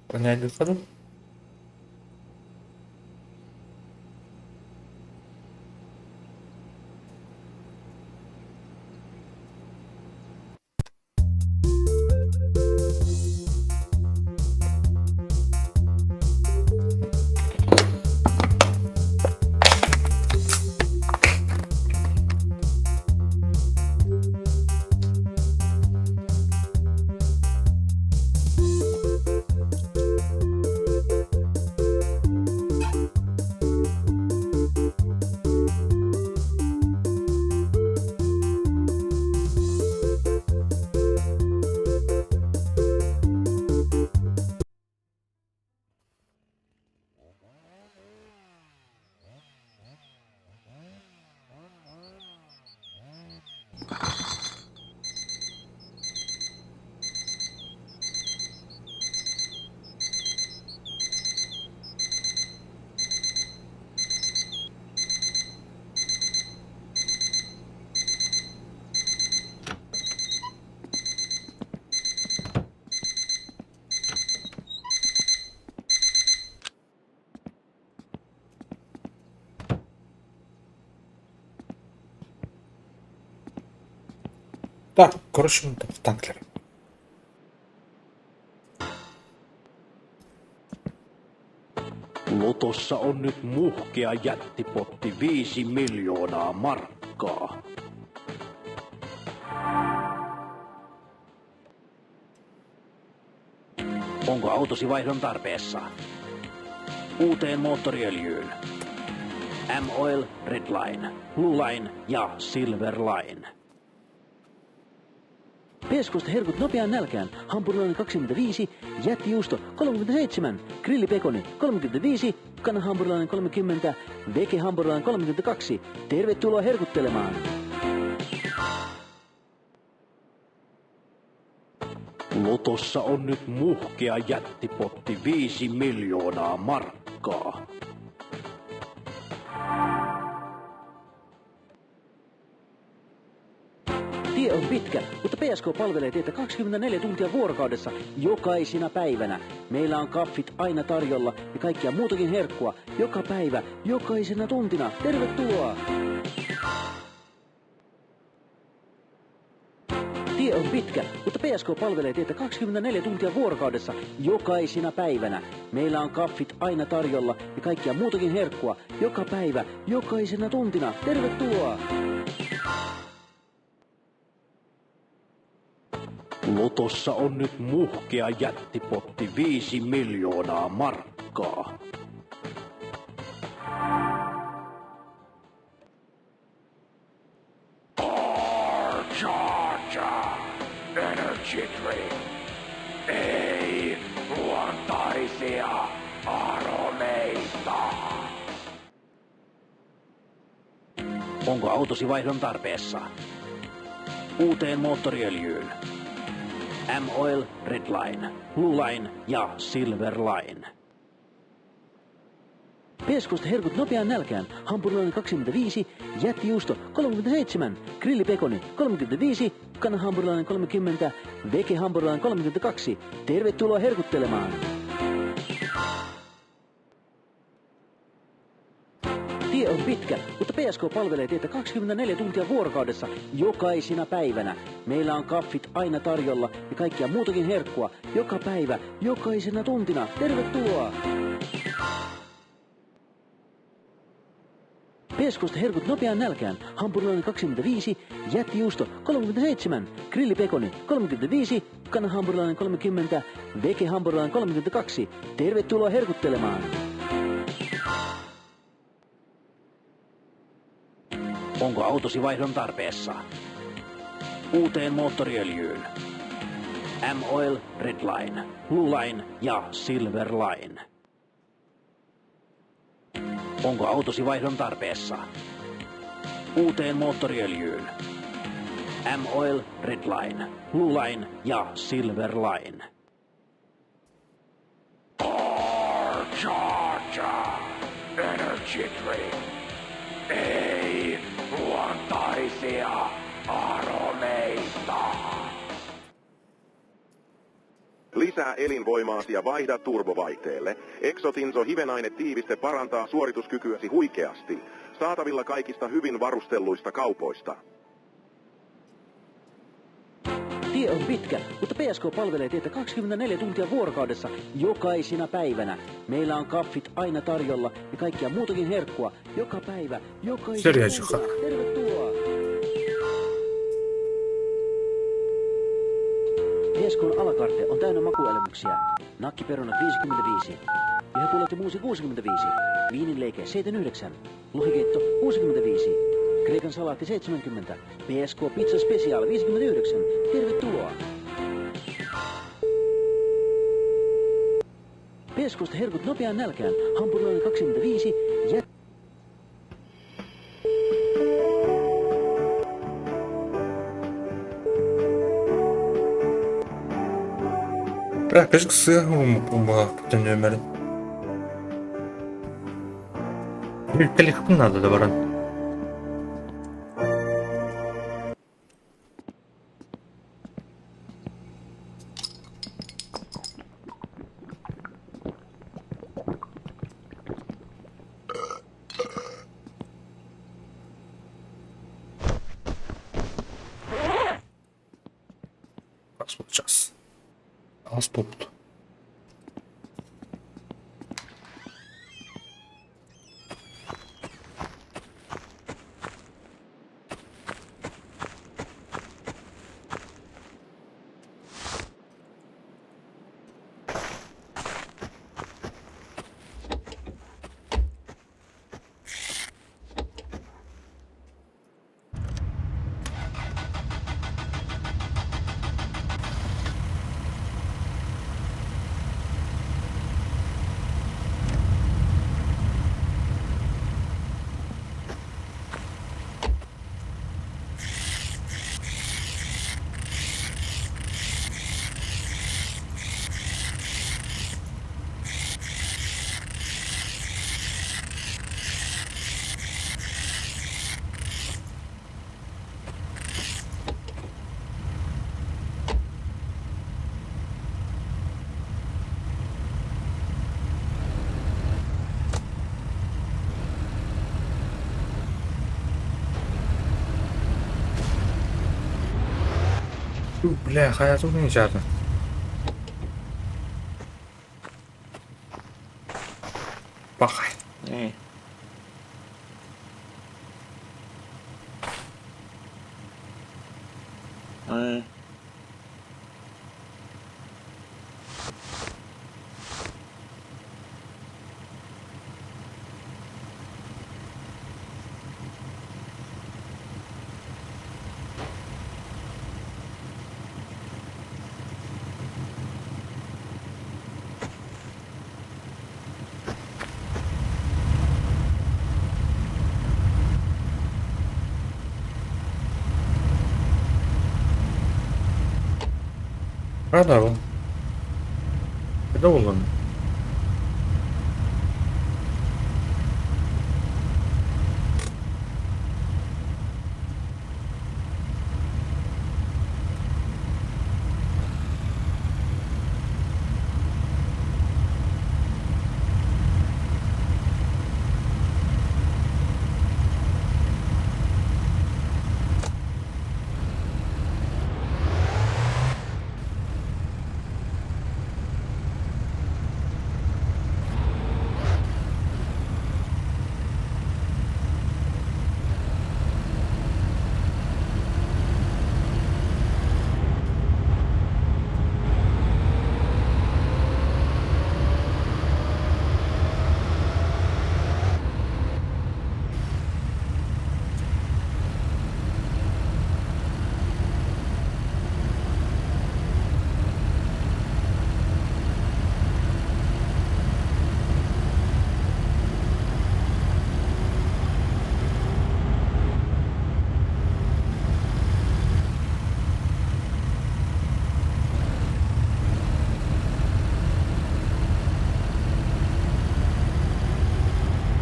Понятно. Так, короче, танклер. Lotossa on nyt muhkea jättipotti 5 miljoonaa markkaa. Onko autosi vaihdon tarpeessa? Uuteen moottoriöljyyn. M-Oil, Redline, Blue Line ja Silver Line. Peskusta herkut nopeaan nälkään. Hampurilainen 25, jättijuusto 37, grillipekoni 35, kanahampurilainen 30, vegehampurilainen 32. Tervetuloa herkuttelemaan! Lotossa on nyt muhkea jättipotti 5 miljoonaa markkaa. Tie on pitkä, mutta PSK palvelee teitä 24 tuntia vuorokaudessa jokaisena päivänä. Meillä on kaffit aina tarjolla ja kaikkia muutakin herkkua joka päivä, jokaisena tuntina. Tervetuloa! Tie on pitkä, mutta PSK palvelee teitä 24 tuntia vuorokaudessa jokaisena päivänä. Meillä on kaffit aina tarjolla ja kaikkia muutakin herkkua joka päivä, jokaisena tuntina. Tervetuloa! Lotossa on nyt muhkea jättipotti 5 miljoonaa markkaa. Energy drink. Ei luontaisia aromeita. Onko autosi vaihdon tarpeessa? Uuteen moottoriöljyyn. M-Oil, Redline, Blue Line ja Silver Line. Peskusta herkut nopeaan nälkään. Hampurilainen 25, jättijuusto 37, grillipekoni 35, kanahampurilainen 30, vegehampurilainen 32. Tervetuloa herkuttelemaan! Tie on pitkä, mutta PSK palvelee teitä 24 tuntia vuorokaudessa jokaisena päivänä. Meillä on kaffit aina tarjolla ja kaikkia muutakin herkkua joka päivä, jokaisena tuntina. Tervetuloa! Peskusta herkut nopeaan nälkään. Hampurilainen 25, jättijuusto 37, grillipekoni 35, kanahampurilainen 30, vegehampurilainen 32. Tervetuloa herkuttelemaan! Onko autosi vaihdon tarpeessa? Uuteen moottoriöljyyn. M-Oil, Redline, Blue Line ja Silver Line. Onko autosi vaihdon tarpeessa? Uuteen moottoriöljyyn. M-Oil, Redline, Blue Line ja Silver Line. Charger Energy Drink. Ei luontaisia aromeita. Lisää elinvoimaasi ja vaihda turbovaihteelle. Exotinso hivenainetiiviste parantaa suorituskykyäsi huikeasti. Saatavilla kaikista hyvin varustelluista kaupoista. Tie on pitkä, mutta PSK palvelee teitä 24 tuntia vuorokaudessa jokaisena päivänä. Meillä on kaffit aina tarjolla ja kaikkia muutakin herkkua joka päivä, jokaisena Сериальчик. tuntina. Tervetuloa! PSKn alakarte on täynnä makuelämyksiä. Nakkiperunat 55, lihapullot ja muusi 65, viininleike 79, lohikeitto 65, Kreikan salaatti 70, PSK Pizza Special 59. Tervetuloa! PSKsta herkut nopeaan nälkään. Hampurilainen 25, jä... Бля, сыа нөмірін. Телефон надо да баран. Час. Ас буолбут. Бля, хайа тугун ичаатын? Пахай. Правда ол? Хайда буоллун?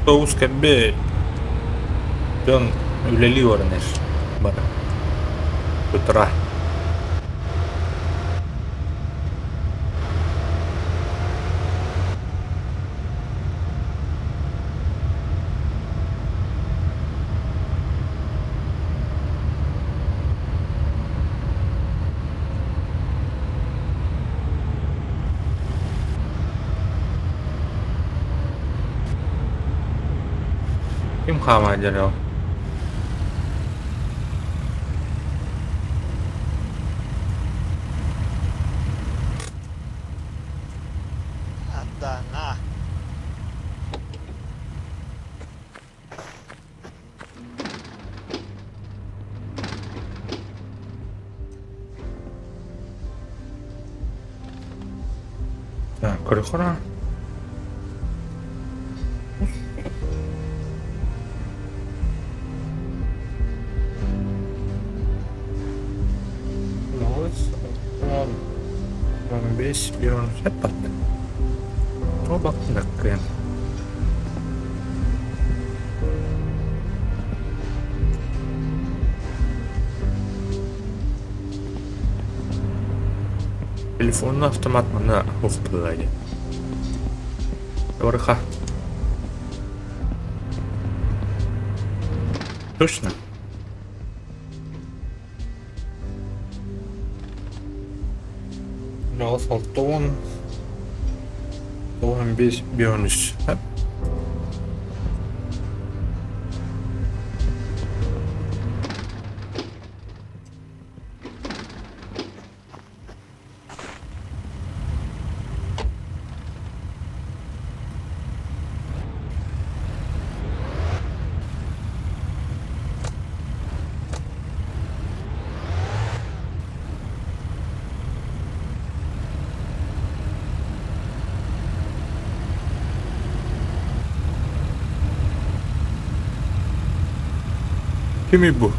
Тоҕус кэлбит дьон үлэлии үөрэнэр бары утра. Ким хаамаа дьарыал? Адана. Так, көрөхөрө. 15, 1, hep battı. O battı dakika. Телефонный автомат манна суох быһыылаах дии. Барыха. Точно? Аҕыс 60, 95, 53. Кимий бу?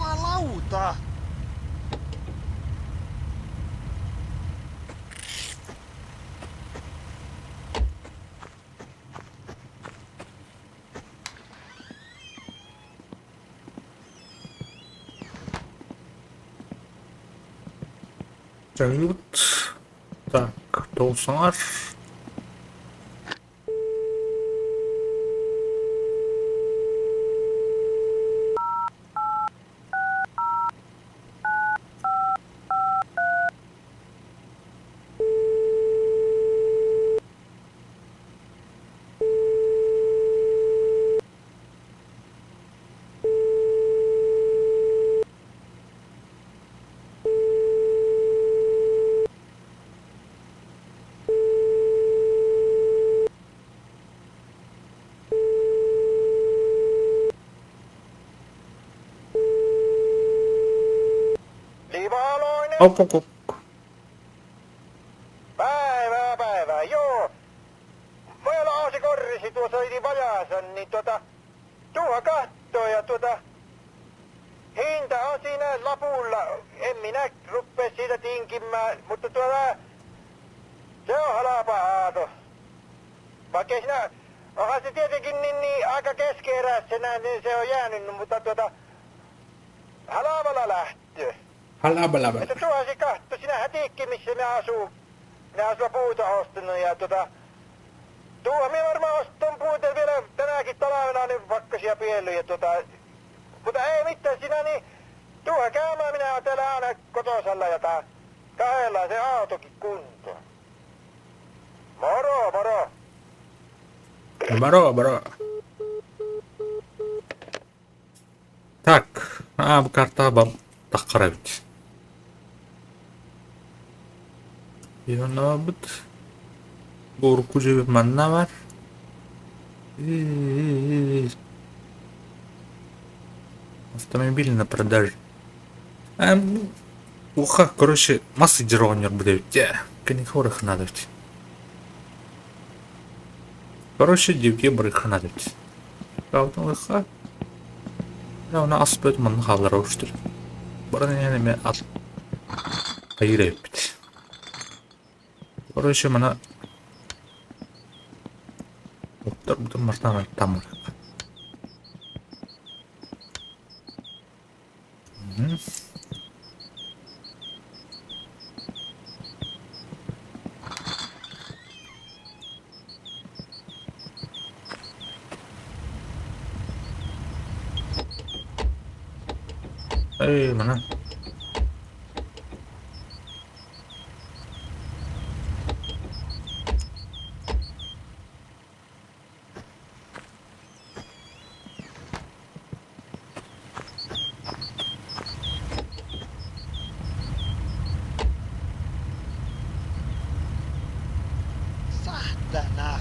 Jumalauta! Салют. Так, тоҕусаҥар. Livaloinen! Ok, ok, ok. Päivää, päivää, joo. Meillä on se korrisi tuossa oli vajaansa, niin tuota, tuohon kattoo ja tuota, hinta on siinä lapulla. En minä rupea siitä tinkimään, mutta tuota, se on halpa aato. Vaikka ei siinä, onhan se tietenkin niin, niin aika keskeeräisenä, niin se on jäänyt, mutta tuota, halvalla lähtö. Halabalaba. Että tuohan se kahto, sinä hätikki, missä minä asun. Minä asun puuta ostanut ja tuota... Tuohan minä varmaan ostan puuta vielä tänäkin talvena niin pakkasia piellyjä tuota... Mutta ei mitään sinä niin... Tuohan käymään minä oon täällä aina kotosalla ja tää... Kahdella se autokin kuntoon. Moro, moro. Moro, moro. Так, а, бу картаба таххар эбит. Ионабыт. Бу урукку дьиэбит манна баар. Автомобиль на продаже. Уха, короче, масса деревнер будет. Каникорых надо. Короче, дивге барыха надо. Правда, Оны ас бөт манна хааллара уштыр. Баран иһэн эмиэ ат хайыыр эбиппит. Короче, мана оттор мартан тамыр. Эй, мана. Да, на.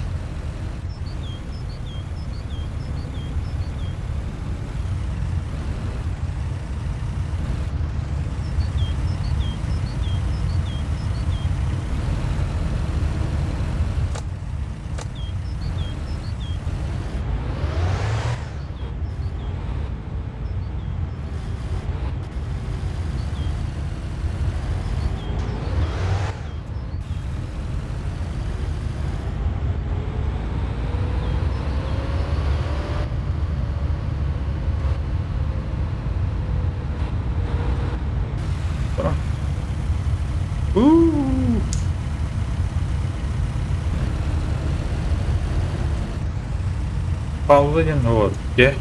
Уу! Пауза диэн вот, дьэ.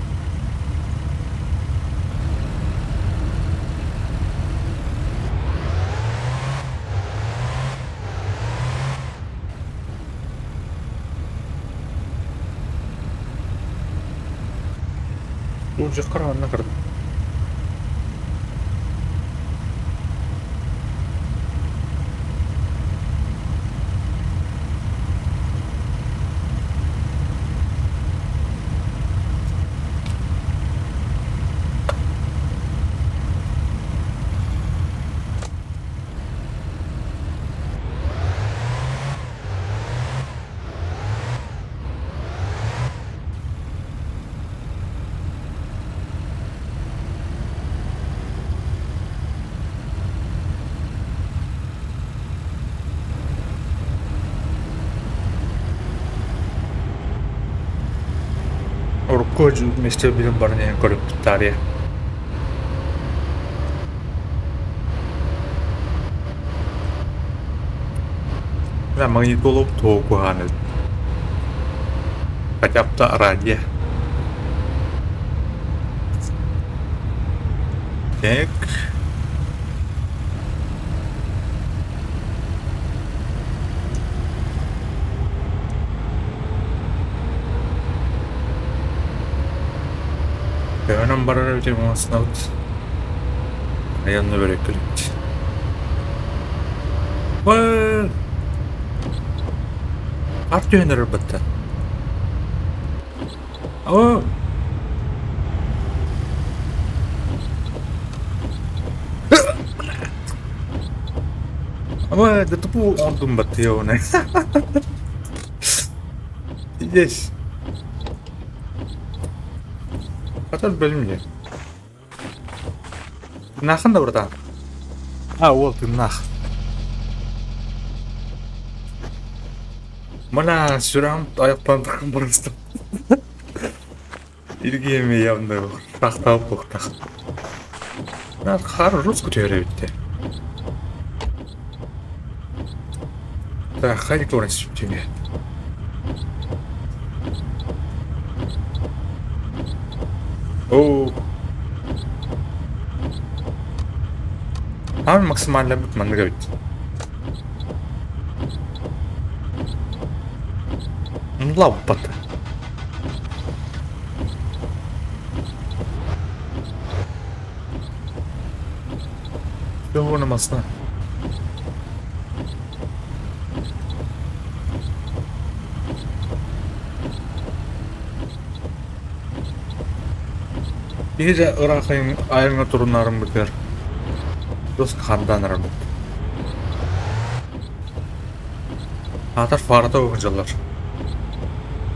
Улдьаххар манна кырдым. Урукку миэстэ билим баран иһэн көрүппүт таарыйа. Магнитолог туох куһаҕан эбит. Хотя бы радио. Так. Төһөнөн барар эбитий оҥостунабыт? Айанна бөрөккүлүт. Ой! Ат түһэн эрэр батта. О! Ама ДТП оҥордум баттыйа уонна. Здесь. Хотел бөлүм Тыыннааххын да братан? А, уол тыыннаах. Мына сүрэҕим айахпан барыстым. Илгиэми явно тахтаап буохтах. Хаар руску түһэр эбиттэ. Так, хайдик туоран сүптүҥэ. Оо. Аан максимально маннык эбит. Лаппат. Уонна масна. Биһи дьэ ыраах айаҥҥа турунаарым бытыар дос хардаан эрэрбит. Аатар фарата сылдьаллар.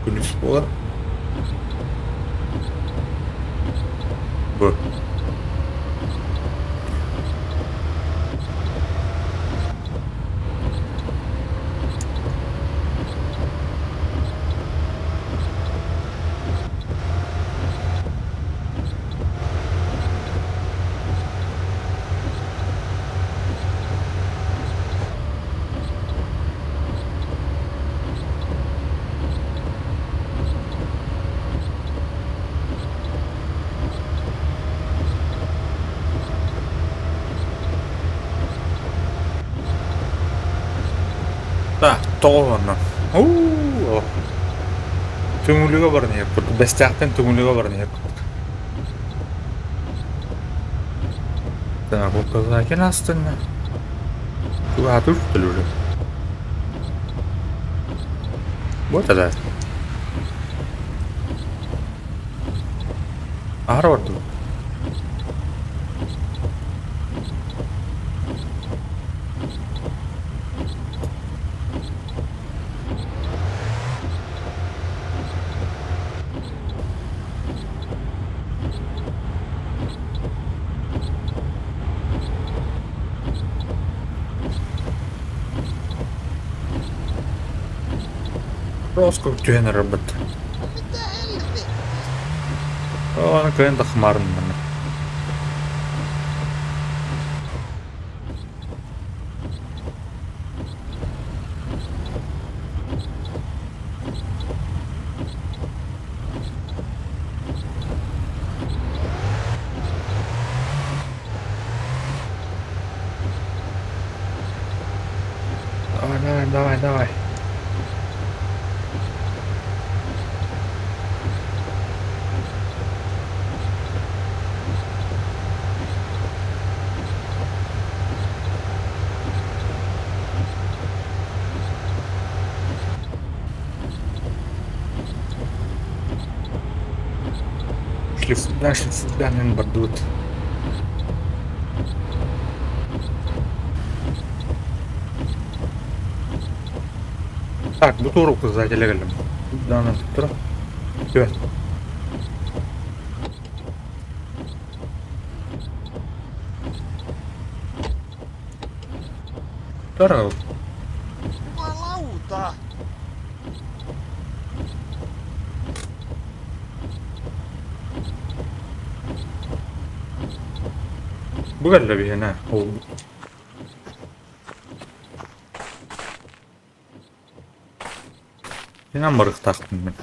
Күнүс буолар. Бу. Так, тоҕо онно? Уу, Төҥүлүгэ баран иһэр курдук. Бэстээхтэн Төҥүлүгэ баран иһэр курдук. Так, указатель астынна. Тугаатыр төлүрү. Вот это. Аһара бардым. Роско түһэн эрэрбит. Аны кыайан да хымаарыннана. Давай, давай, давай, давай. Шлифудан, шлифудан бардыбыт. Так, бу туору указателя кэллим. Данан тура. Түбэт. Тура. Jumalauta! Бу кэллэ биһиэнэ. Ол Инан барыахтаахпын мин.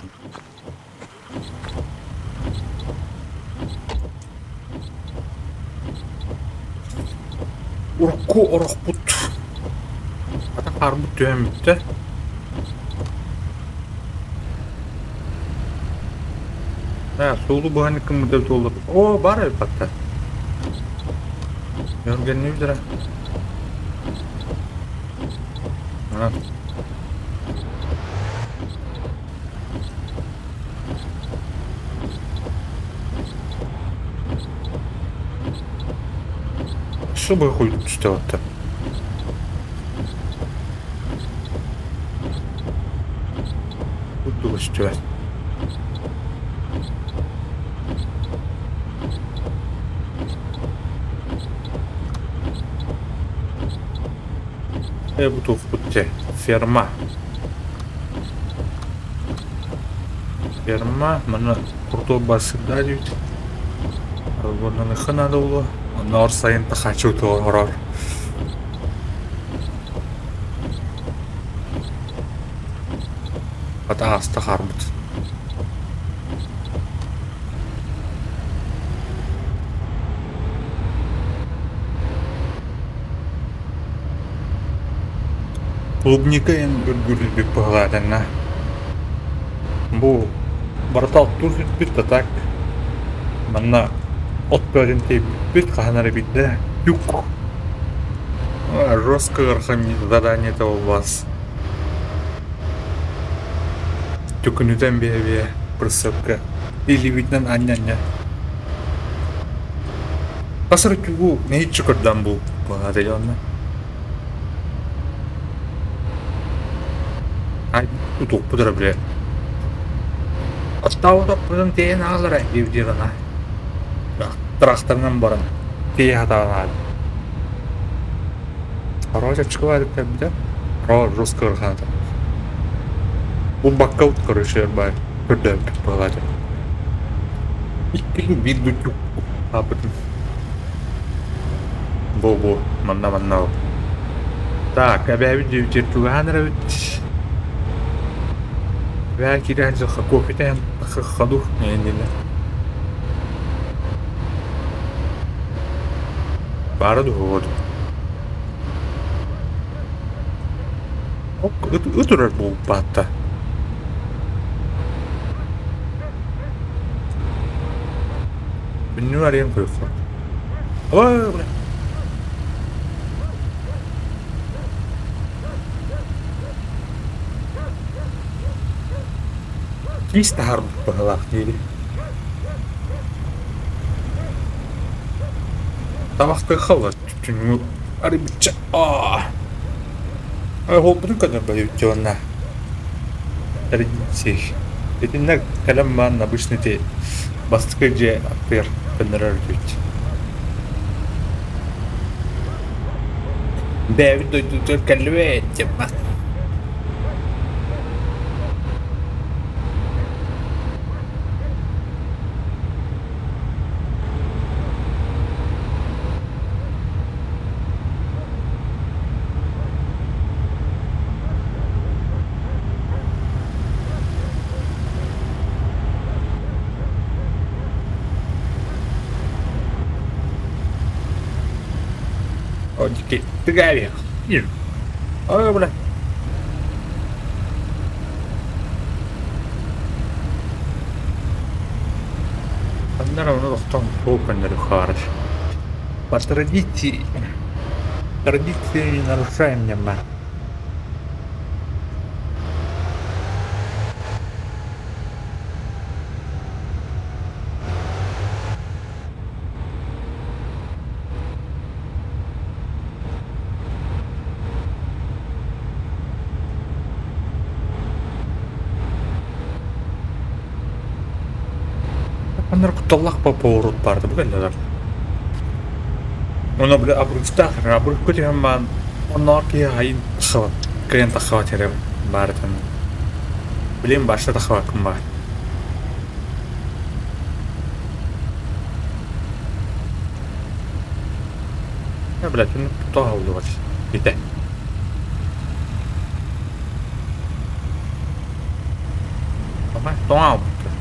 Урукку орохпут хата хаарбыт түһэн бүттэ. Ээ, суолу быһан ыккыммыта туолла. Оо, баар эбит хатта. Өргөннүүр А. Чтобы хуй түстэ Курдук өстүбэт. Э бу туохпут дьэ ферма. Ферма манна крутой бассырдаа диэбит. Арылланыахха наада буолуо. Оннооҕор сайын тахааччы утуорар. Хата ааста хаарбыт. Клубника эн үргүрүлбүт быһылаатанна. Бу барыта оттуур сүппүт да так. Манна от бөҕөтүн тиэйбиппит хаһан эрэ биирдэ тюк жестко ыарахан задание-то у вас. Түкүнүтэн биэ-биэ прицепка илиибитинэн анньа-анньа. Хас эрэ тюгу нэһииччэ көрдөөн бул быһаата онно. Ай утуохпут эрэ бile. Аттаабатахпытын тиэйэн аҕалара диэбитигэр ана. Тракторынан баран тиэйэ сатаан аҕалла. Короче, очколар кэлбитэ. Ро жестко ыараханата. Бу бакка короче баар көрдөөбүт быһалаата. Икки биир дутюк ааппытын. Бу-бу, манна-манна ол. Так, эбээбит диэбитигэр чугаһаан эрэбит. Эбээ киирэн дьылха кофе ходу иннинэ. Баара дуо Ыт үрэр буолбаата. Күннү арыйан көрүөххэ. Ой, бля. Киис таһаарбыт быһыылаах диибин. Табахтыахха ылар түннүгү арыйбычча аа Оһолбутун көрдөрбөтүбүт уонна тэрийсий. Итиннэ кэлэн баран обычно ити бастакы дьиэ аттыгар көннөрөр этибит. Бэйэбит дойдубутугар кэллибит диэн баар. Ой, бля. Ханна ону тохтоон суол көннөрү хаарар. По традиции, традиции не нарушаем ньыма. Аннары кутталлаах поворот баар да бу кэллэлэр. Ону били обрывтаах обрывка түһэн баран оннооҕор киһи айын тахсыбат, кыайан тахсыбат эрэ баар этэн. Билим башта тахсыбаккын баар. Бля, түннүк тоһоллубат. Ите. Тоҥ аалбыттар.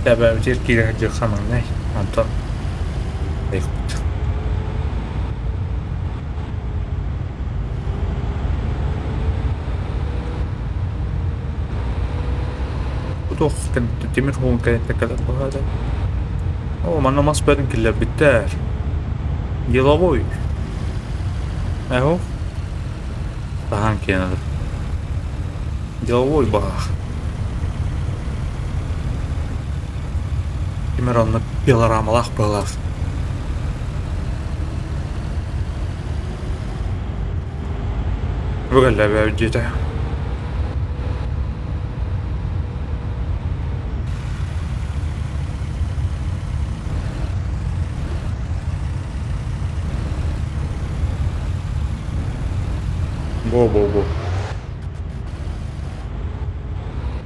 Тэбээбитигэр киирэ сылдьыахха маҥнай, онтон айыппыт. Туох тимир уһун кэнниттэн кэлэн быһаата. Оо, манна мас бэрин киллэрбиттэр. Деловой. Эһо. Таһаан киэнэлэр. Деловой баҕах. Ким эрэ онно пилорамалаах быһыылаах. Бу кэллэ эбээбит дьиэтэ. Бо-бо-бо.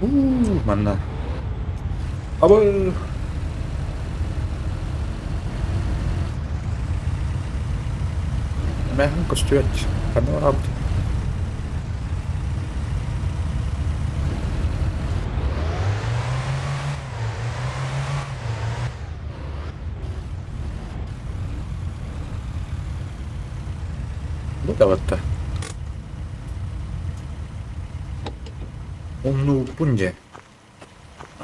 Уу, манна. Абы! Эмээхин көстүбэт. Ханна бараабыт? Бу да Умнубуппун дьэ.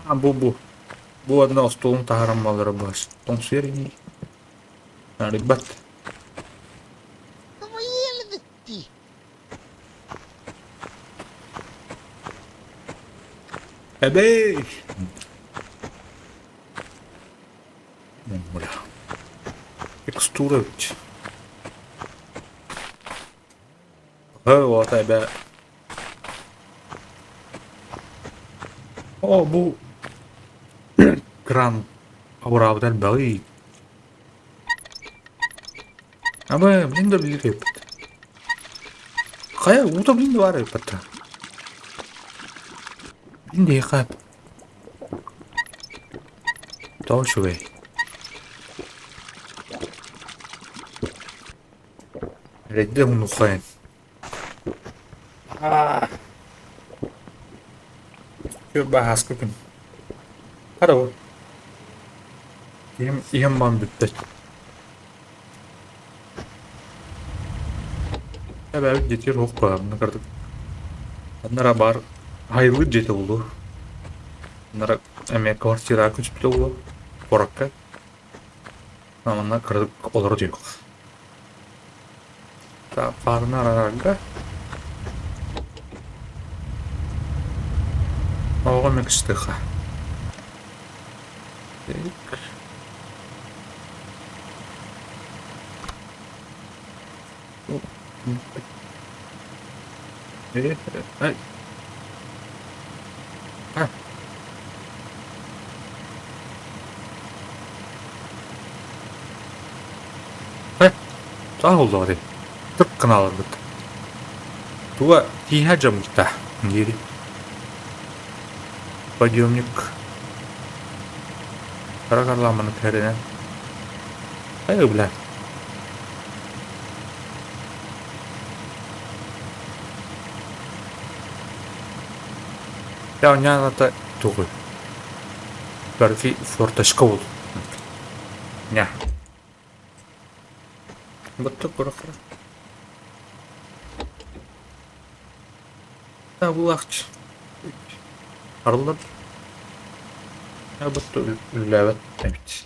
А бу бу. Бу одна остуолун таһааран баллара баас. Тоҥсуйар ини. Арыйбат. Эбэй! Бля. Текстура ведь. Вот эбэ. О, бу кран абыраабыт элбэҕий. Абы, блин да билир эбиппит. Хайа, уута блин да баар эбиппит. Блин диэхэ. Тоҕо үчүгэй. Эрэйдэ умнуххайын. Баһааска күн. Хара Иһим, иһим баан бүттэ. Эбээбит дьиэтигэр суох баарына кырдык. Аннара баар айылыыр дьиэтэ буолуо. Аннара эмиэ квартираҕа көспүтэ буолуо куоракка. Манна кырдык олоро диэх. Паарына араарарга. Оҕо мөкүстүөххэ. Так. Ай. А. Таах буоллаҕа дии. Тык гына олорбут. Туга тииһэ дьоммута диир. Подъемник кыра карламаны түһэринэн. Ай, бля. Дьэ, оонньоон ата тугуй? Барфи форточка буолбут. Ньа. Баттык курахара. Табылаахч. Арыллар. Бутта үллээбэт эбит.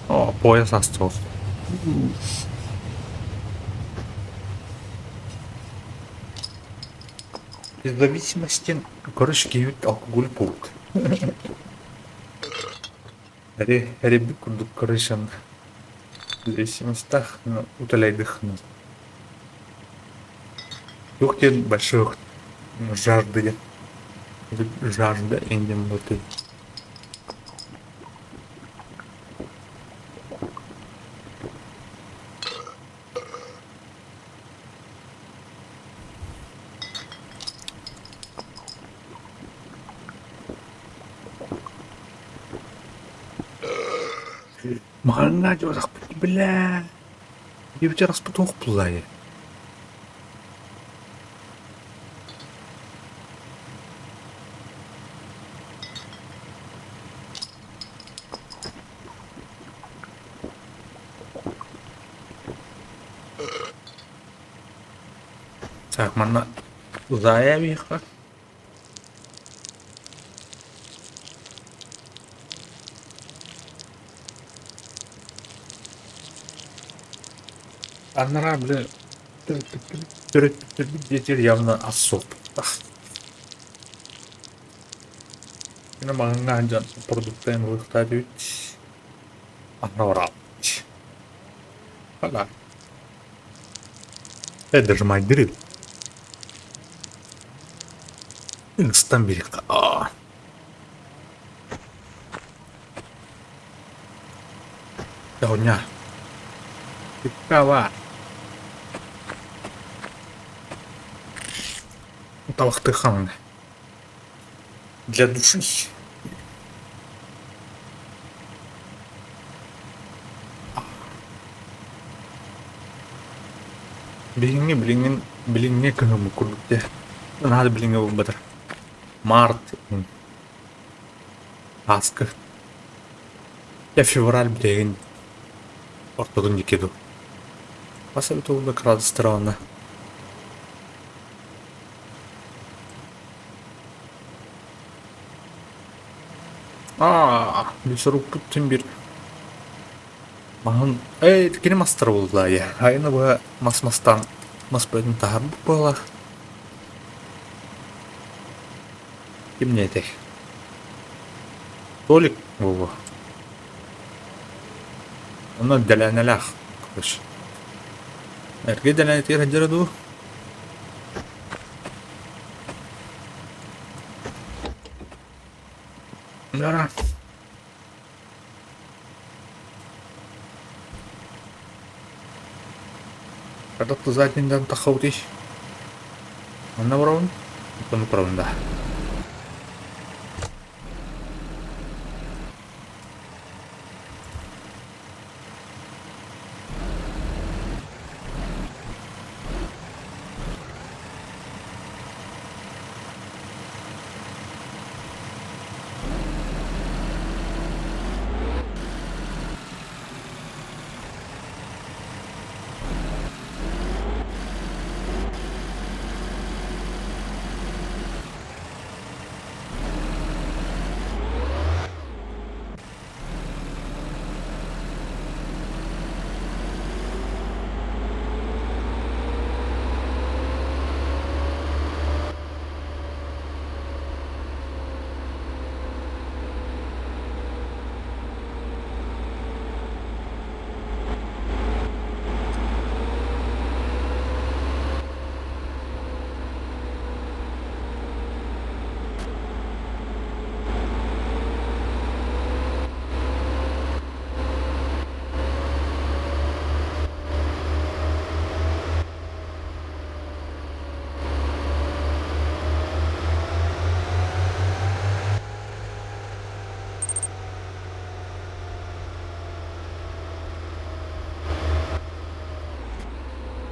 О, пояс астыл. Из зависимости, короче, киһибит алкоголь буолбут. Эри, эрийбит курдук короче, зависимостях, ну, утоляйдых, ну. Туох диэн большой жажда жажда индем вот Манна дьуорахпыт бля Диэбитэ распытох буллаайы. Так, манна Узаевиха. Анараа били төрөппүттэрбит диэтигэр явно ас суохпуттаах. Кини маҥаҥҥа сылдьан продуктайын ылыахтаах этибит. Анна бараабыт. Ала. Э, дожимайдыры. Ыстан бириэххэ. Аа. Оҕонньор. Иккава. Талахтыахха Для души. Билиҥҥи билиҥҥин билиҥҥи кыһыммыт курдук дии. Наһаа да билиҥҥи буолбатар. Март ааскы. Дьэ февраль бүтэһигин ортотун диэки дуу. Хас эбит уолла кыраадыстара уонна Аа, лесорубпут син биир маһын ээ кини мастара буолла айа. Айаны быһа мас мастаан мас бөҕөтүн таһаарбыт быһыылаах. Ким этэй? Толик буолуо. Онно дэлээнэлээх короче. Эргэ дэлээнэтигэр сылдьара дуу? Нара. Когда ты задний тахаутиш. Онно барабын? Онно барабын да.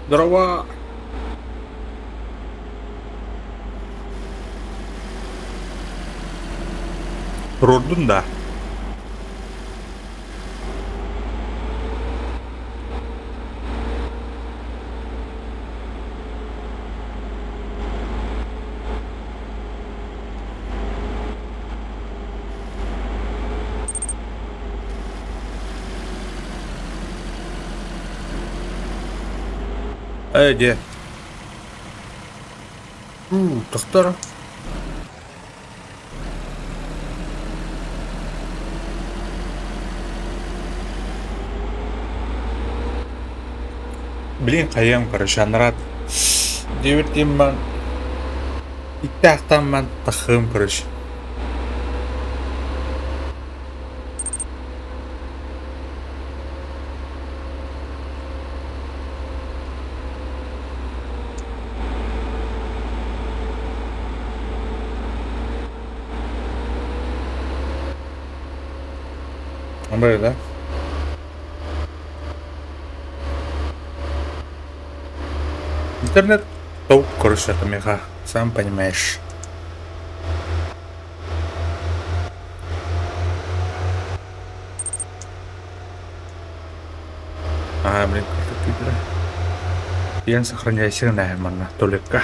Здорово! Туруордун да? Ээ дьэ. Уу, тохтор. Блин, хайыам, короче, анараад диэбит бан иттээхтэн тахыым, короче. Böyle. Интернет топ, короче, это меха, сам понимаешь. А, блин, компьютер. Я сохраняйся на только.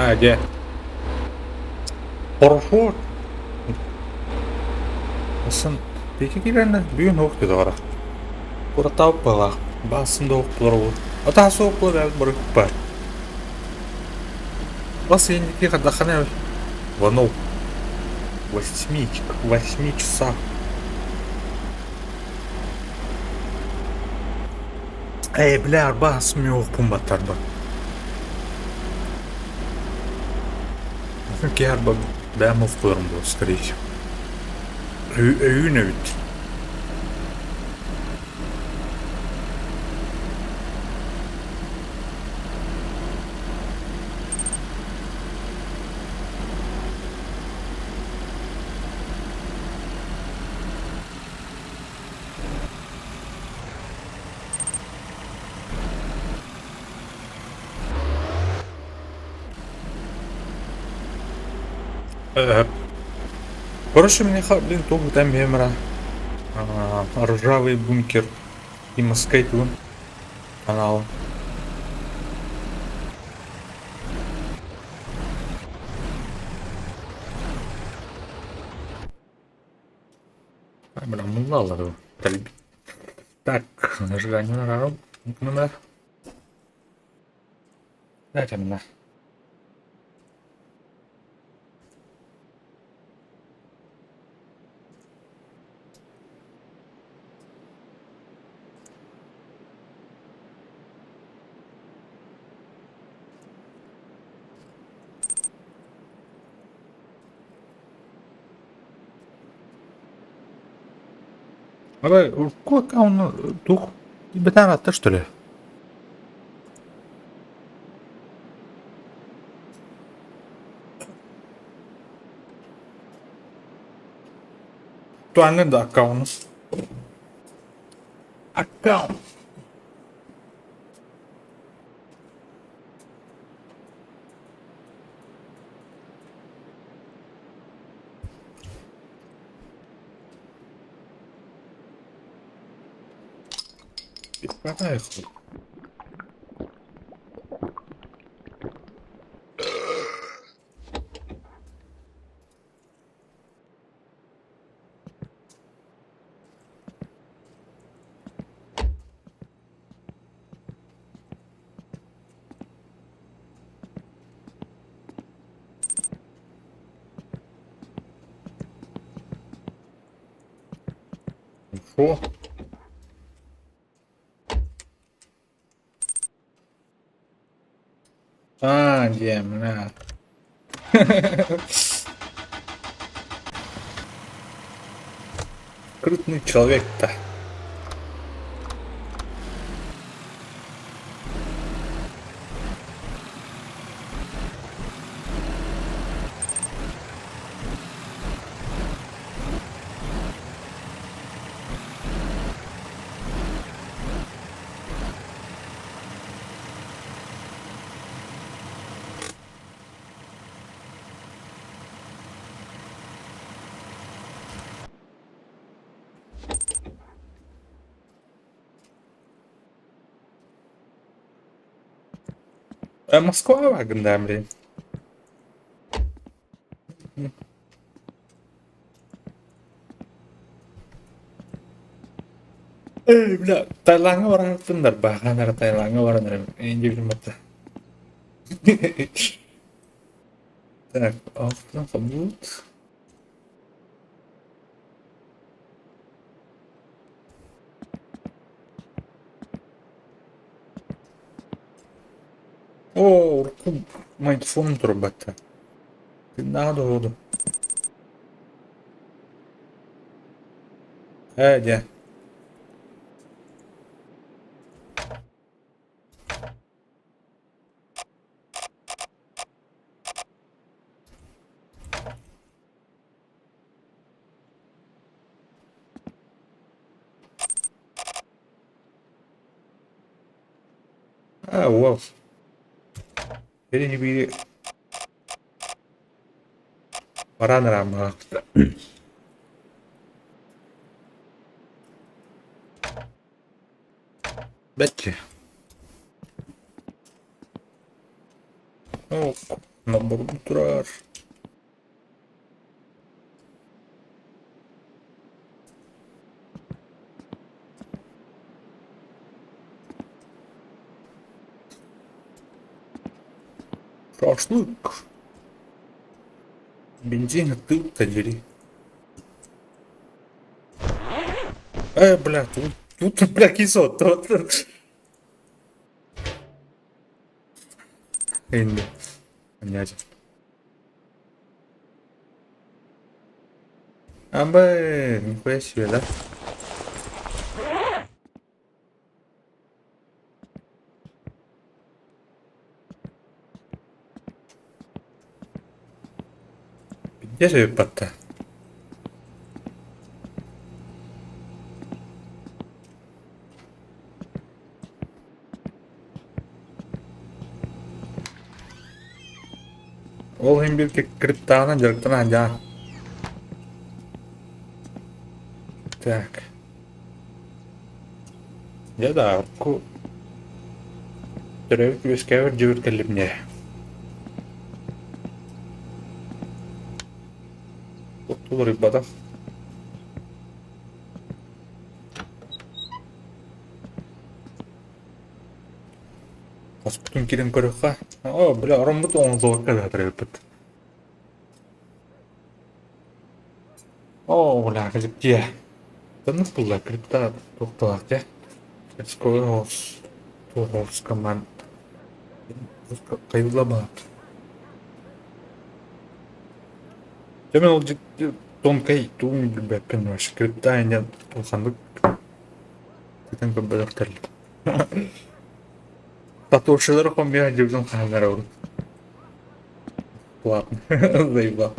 А, где? Хорошо. Сын, пеки кирәнне бүгүн ох диде ара. Куратау пылах, басында ох булар ул. Ата соқ булар бар бар. Бас инде хадахана ванов. Восьми, к 8 часам. Эй, бля, бас мюх пумбаттарба. Киарба бэм оф был, скорее всего. Өйүн өйт. Короче, мне, блин, тугу там бемра. Ржавый бункер и Москайту канал. Бля, муллалар. Так, нажигание на номер. Дайте мне. Давай, урку аккаунт тух бетан что ли? Туанны да аккаунт. Аккаунт. Поехали. Шо? А, диэн, бля. Крупный человек-то. Москва гындаам блин. Эй, бля, Таилаҥҥа бараартыннар, баахан эрэ Таилаҥҥа баран эрэ индивидууммата. Так, алтан хомуут. Оо, урукку магнитофоным турбатта. Тыыннааҕа да Ээ, дьэ. Аа, уол. Бири баран ырааммаахпыта. Бэччи. Ок, наборбут турар. Шашлык. Бензин ты дери. Бля, тут, тут, бля, кисот. Тут. Инде. Понятно. А, нихуя себе, да? Где же батта? Ол иһин биир криптаҕынан дьарыктана сылдьаҕын. Так. Дьэ да, урукку төрөөбүт үөскээбит дьүбүр кэллим дии. Уларыйбатах. Хоспутун киирэн көрүөххэ. Оо, бля, ороммут оҥоһуллубакка да төрөөбүппүт. Оо, бля, дьиэ. Тыннык булла, крипта туохталаах дьэ. Туоховскаман кайыллабаат. Дьэ мен ол тонкай туун билбэппин вообще крипта инньэ улаханнык Бүтэн көрбөтөхтөр. Татуашалары хомуйа сылдьыбытым хаһан эрэ урут. Платно. Заебал.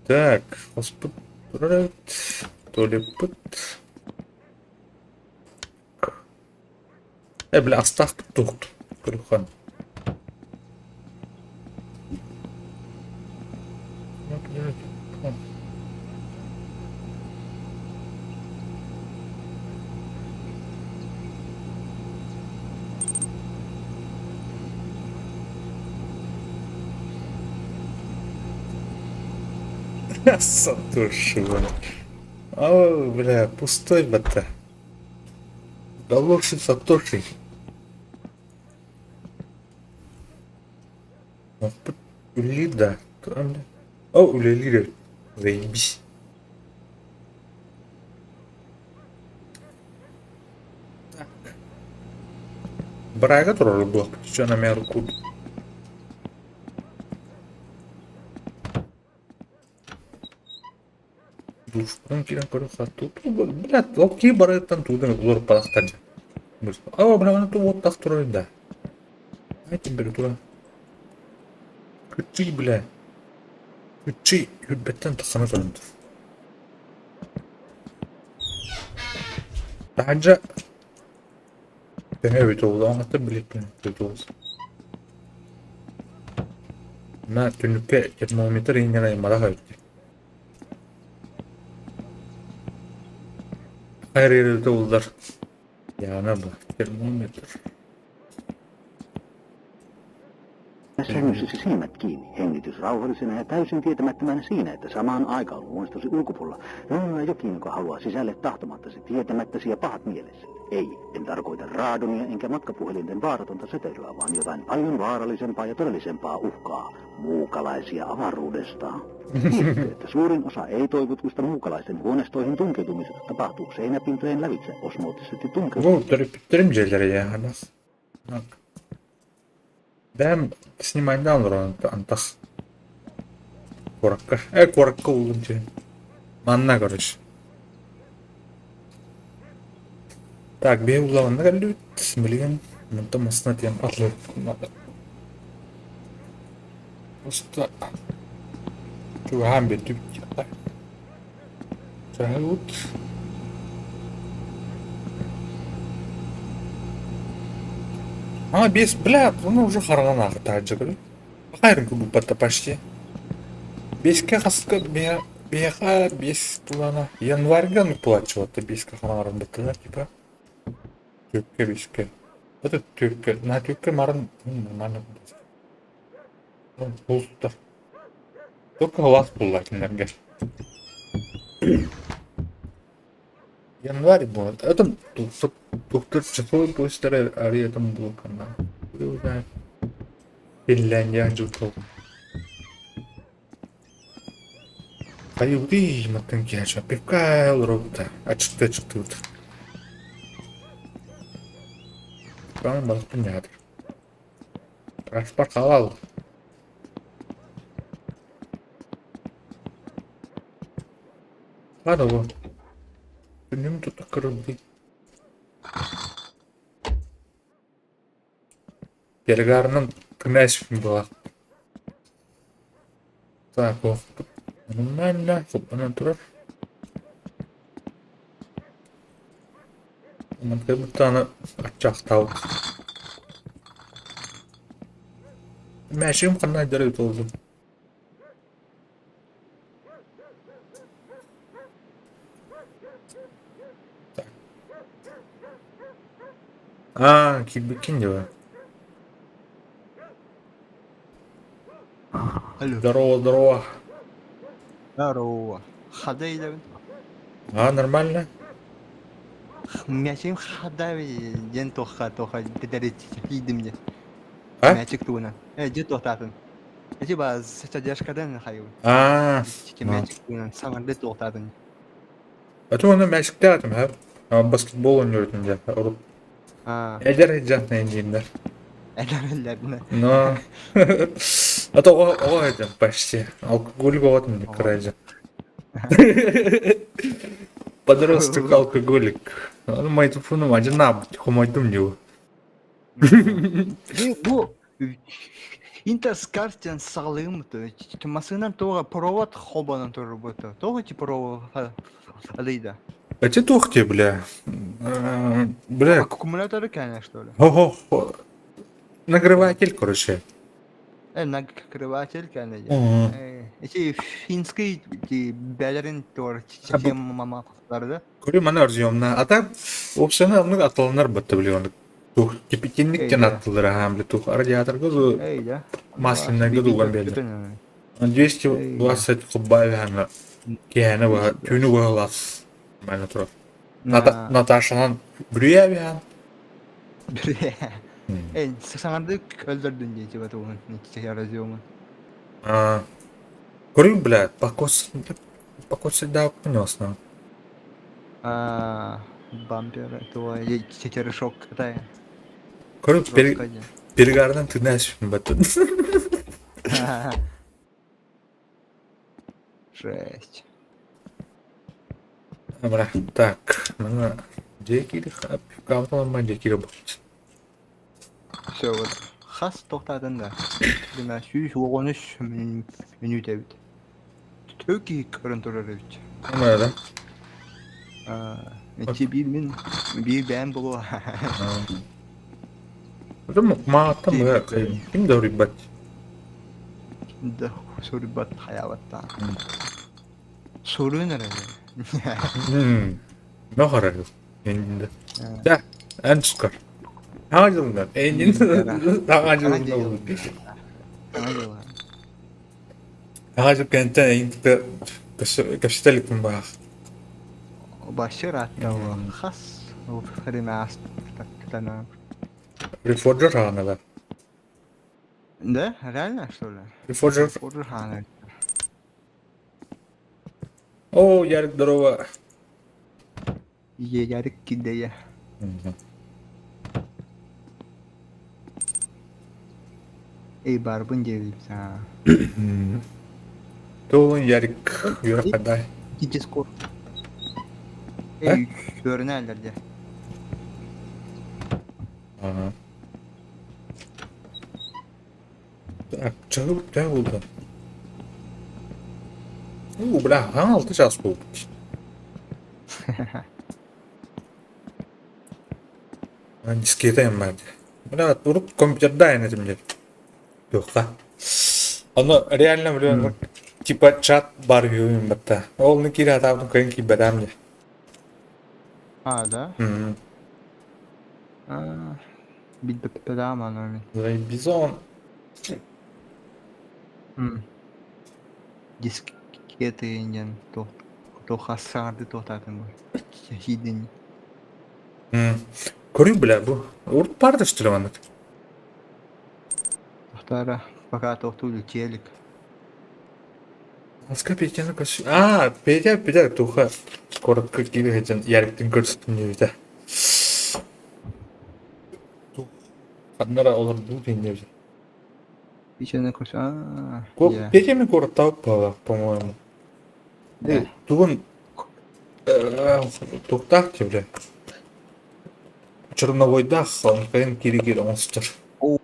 Так, хоспут турар эбит. Туалеппыт. Э, бля, астаахпыт туохт. Көрүөххэ. Сатоши, О, бля, пустой батта. Галоши Сатоши. Үлэлиир да? О, үлэлиир эбит. Заебись. Так. Барайга турар буолуохпут дьон эмиэ курдук. Дуушпутун киирэн көрүөххэ блядь, ол киһи барыттан тугу уларыппатахтар дьэ. Оо, бля, аны уоттах турар да. Ай, температура. Күччүй, бля. Күччүй, үрбэттэн тахсана туран. Таһырдьа Төһө эбит ол оҥото биликпин тутулус. На түннүккэ термометр иҥнэн аймалах эбит. Хайыр уллар. Яна бу термометр. Sängyssä silmät kiinni, hengitys rauhallisena ja täysin tietämättömänä siinä, että samaan aikaan luonnostosi ulkopuolella on jokin, joka haluaa sisälle tahtomattasi, tietämättäsi ja pahat mielessä. Ei, en tarkoita raadonia enkä matkapuhelinten vaaratonta säteilyä, vaan jotain paljon vaarallisempaa ja todellisempaa uhkaa, muukalaisia avaruudesta. Tiedätkö, että suurin osa ei-toivotuista muukalaisten huoneistoihin tunkeutumisesta tapahtuu seinäpintojen lävitse osmoottisesti tunkeutumisesta. Бу төрөппүттэрим дьиэлэрэ яһанас. Бэйэм снимайдаан олорон антах куоракка э куоракка уулун дьиэ манна короче так биһи улаҕанна кэллибит билигин мантан массыына тиийэн атылыахпытын Просто чугаһаан биэрдибит диэххэ. Чаһыыбыт А, без, бля, ну уже хараҕын аахтааччы көрү. Хайрын кубуппатта почти. Беске хаска биэхэ бес тулана. Январьга ну плачиватта беске хараҕарын быттылар типа. Түкке беске. Это түкке, на түкке марын нормально. Бултар. Только глаз булла кинилэргэ. Январь будет. Это двухчасовой поезд этом был канал. Знает. Финляндия жутал. Хайуди маттан киһи пивка олоробута ачыкты ачыктыбыт. Прямо балыкпын дьаатыр. Транспорт халал. Ладно, вот. Күнүм тута кырылды. Перегарным князь была. Так, ох, нормально, хоппанан турар. Мантыбыттааны аччахтаабыт. Мээчигим ханна айдара ыытыллым. Так. Аа, киирбиккин дии Алло. Здорово, здорово. Здорово. Хада идэбин. А, нормально? Мячим хада диэн туохха туохха тиийдим дии. А? Мячик тугунан. Э, дьэ туохтаатын. Эти ба задержкадан хайыбын. А, Мячик тугунан саҥарды туохтаатын. А то оны мячикте атым, ха? Баскетбол ойнуурутум дьэ. Урут А, эдэр сылдьан дииллэр. эдэр Но а то оҕо оҕо сылдьан почти. Алкоголик оҕотум дии кыра дьэ. Подросток алкоголик. Аны майтофону ажына хомойдум дии. Бу Интерскартен саҕалыым массыынан туоҕа провод холбонон турбута. Тоҕо ти провод алыйда? Эти туох дии, бля. Бля. Аккумуляторы кээнэ, что ли? Хо-хо. Нагреватель, короче. Э, нагреватель кээнэ дии. Эти финский ти бэлэрин туор мамалары да? Көрү маны разъемна. А так, уопсайынан оннук атыланар батта билигин. Тух кипятильник диэн аттылар аһаан били тух радиаторга ду масляныйга дууган биэрдэ. 220 куббаабыһана киэһэни быһа түүнү быһа лас нормально турар. Наташанан бүрүйээбиһэн. Эй, саҥардык өлдөрдүн дии типа тугун разъемун. Көрүҥ, блядь, покос покос да понес А, бампер, твой черешок катая. Көрүк Жестко диэн. перегарынан тыынаа баттын. Жесть. Бра, так, мана дьиэ киирих кауталанма дьиэ киирэ бут. Все вот. Хас тоқтадың да. Дема 113 мүнүүтэ эбит. Тө киһи көрөн турар эбит. Ама да. Ити биир мин биир бэйэм буолуо. Потом мааттан быга ким да уруйбат. Да суруйбат хайаабаттаан. Суруйун эрэ. Нохорор. Эннинде. Да, эн тускар. Саҥа дьылынан. Эннин саҥа дьылынан. Саҥа дьылынан. Саҥа дьыл кэнниттэн эйин кэпсэтэ иликпин баах. Башыр аттала хас время астана. Reforger хаанала. Да? Реально, что ли? Reforger. Reforger хаана. О, Ярик, здорово. Е, Ярик кидея. Эй, барбын диэбит. Туолун Ярик үөрэх хадай. Дискорд. Эй, көрүнэллэр дьэ. Ага. Так, чаһы төһө буолла? Уу, бля, хаҥ алты чаас буолбут. Дискета эммэ. Бля, урут компьютерда этим дед. Туохха. Ону реально, блин, типа чат бар үһү батта. Ол не киирэ атаабытым кыайан киирбэтээм дии. А, да? А, билбэппэтээм аны мин. Бизон. Дискеты диэн туох туох саҥарды туохтаатын бу хиидин Көрүү бля бу. Урут баар да что ли маннык? Тохторо пока тохтуу челик. Москва Петяны көс... А, Петя, Петя туха коротко киирэ сылдьан Яриктын көрсүтүм диэбитэ. Ханна эрэ олордуу диэбитэ. Петяны көрс... А, Петя ми куораттаабыт буоллах, по-моему. Тугун туохтаах дии бля. Черновойдаах онкайын кири-кири оҥостор. О,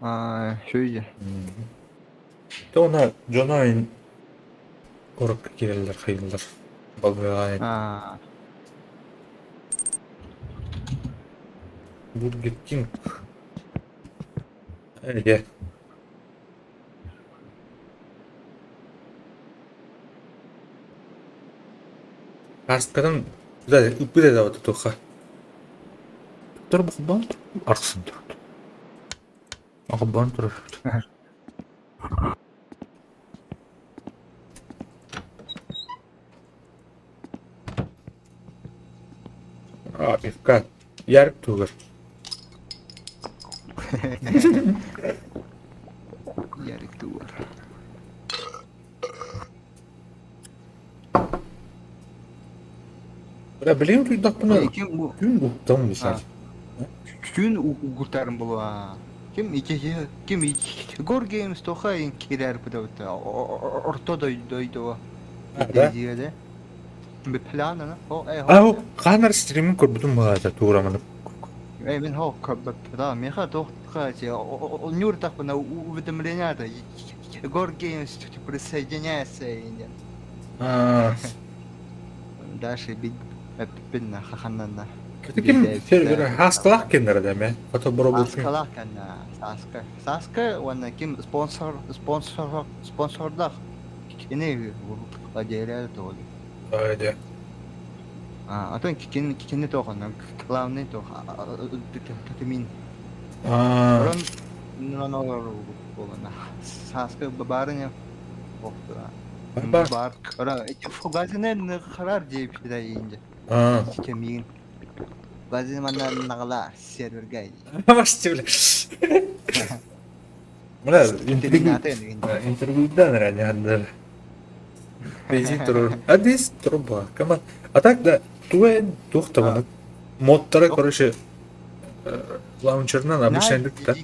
а, шөйдө. Тоҕуна дьоно айын куоракка киирэллэр хайыыллар. Балыаҕа А, Бургер Кинг. Эгэ. Ааспытын ыппыт этэ тутуохха. Туттар бухбаан арахсан турар. Ахбаан турар. А, пивка. Ярик тугар. Ярик тугар. Бля, билигин туйдахпына Ким бу? күн уктам бисар. Күн угутарым була. Ким ики ким Гор Games тоха ин кирер бу орто дойду. Да? Диэде. Би планана. О, эй, А, хаанар стримин көрбүтүм баҕата туураманы. Эй, мин хо да, меха тохтха нюртахпына уведомления Гор Games присоединяется А, Дальше бит бинна хаханна. Ким сервер хаскалах кеннер дeme. Ото боробут. Саскалах кенна Саска. Саска уонна ким спонсор спонсор спонсордах кини владелец толи. Айде. А, а то кини кини тохон главный тох мин. А. Рон нонолор болана. Саска барыня. Бар. Бар. Ора, фугазинен харар дип да инде. А. Кемин. Базин манна нагла серверге. Маште, бля. Бля, интервью. Интервью реально Бензин турур. Адис труба. Кама. А так да, туэн тухтабана. Модтара, короче, Лаунчерынан обычный да?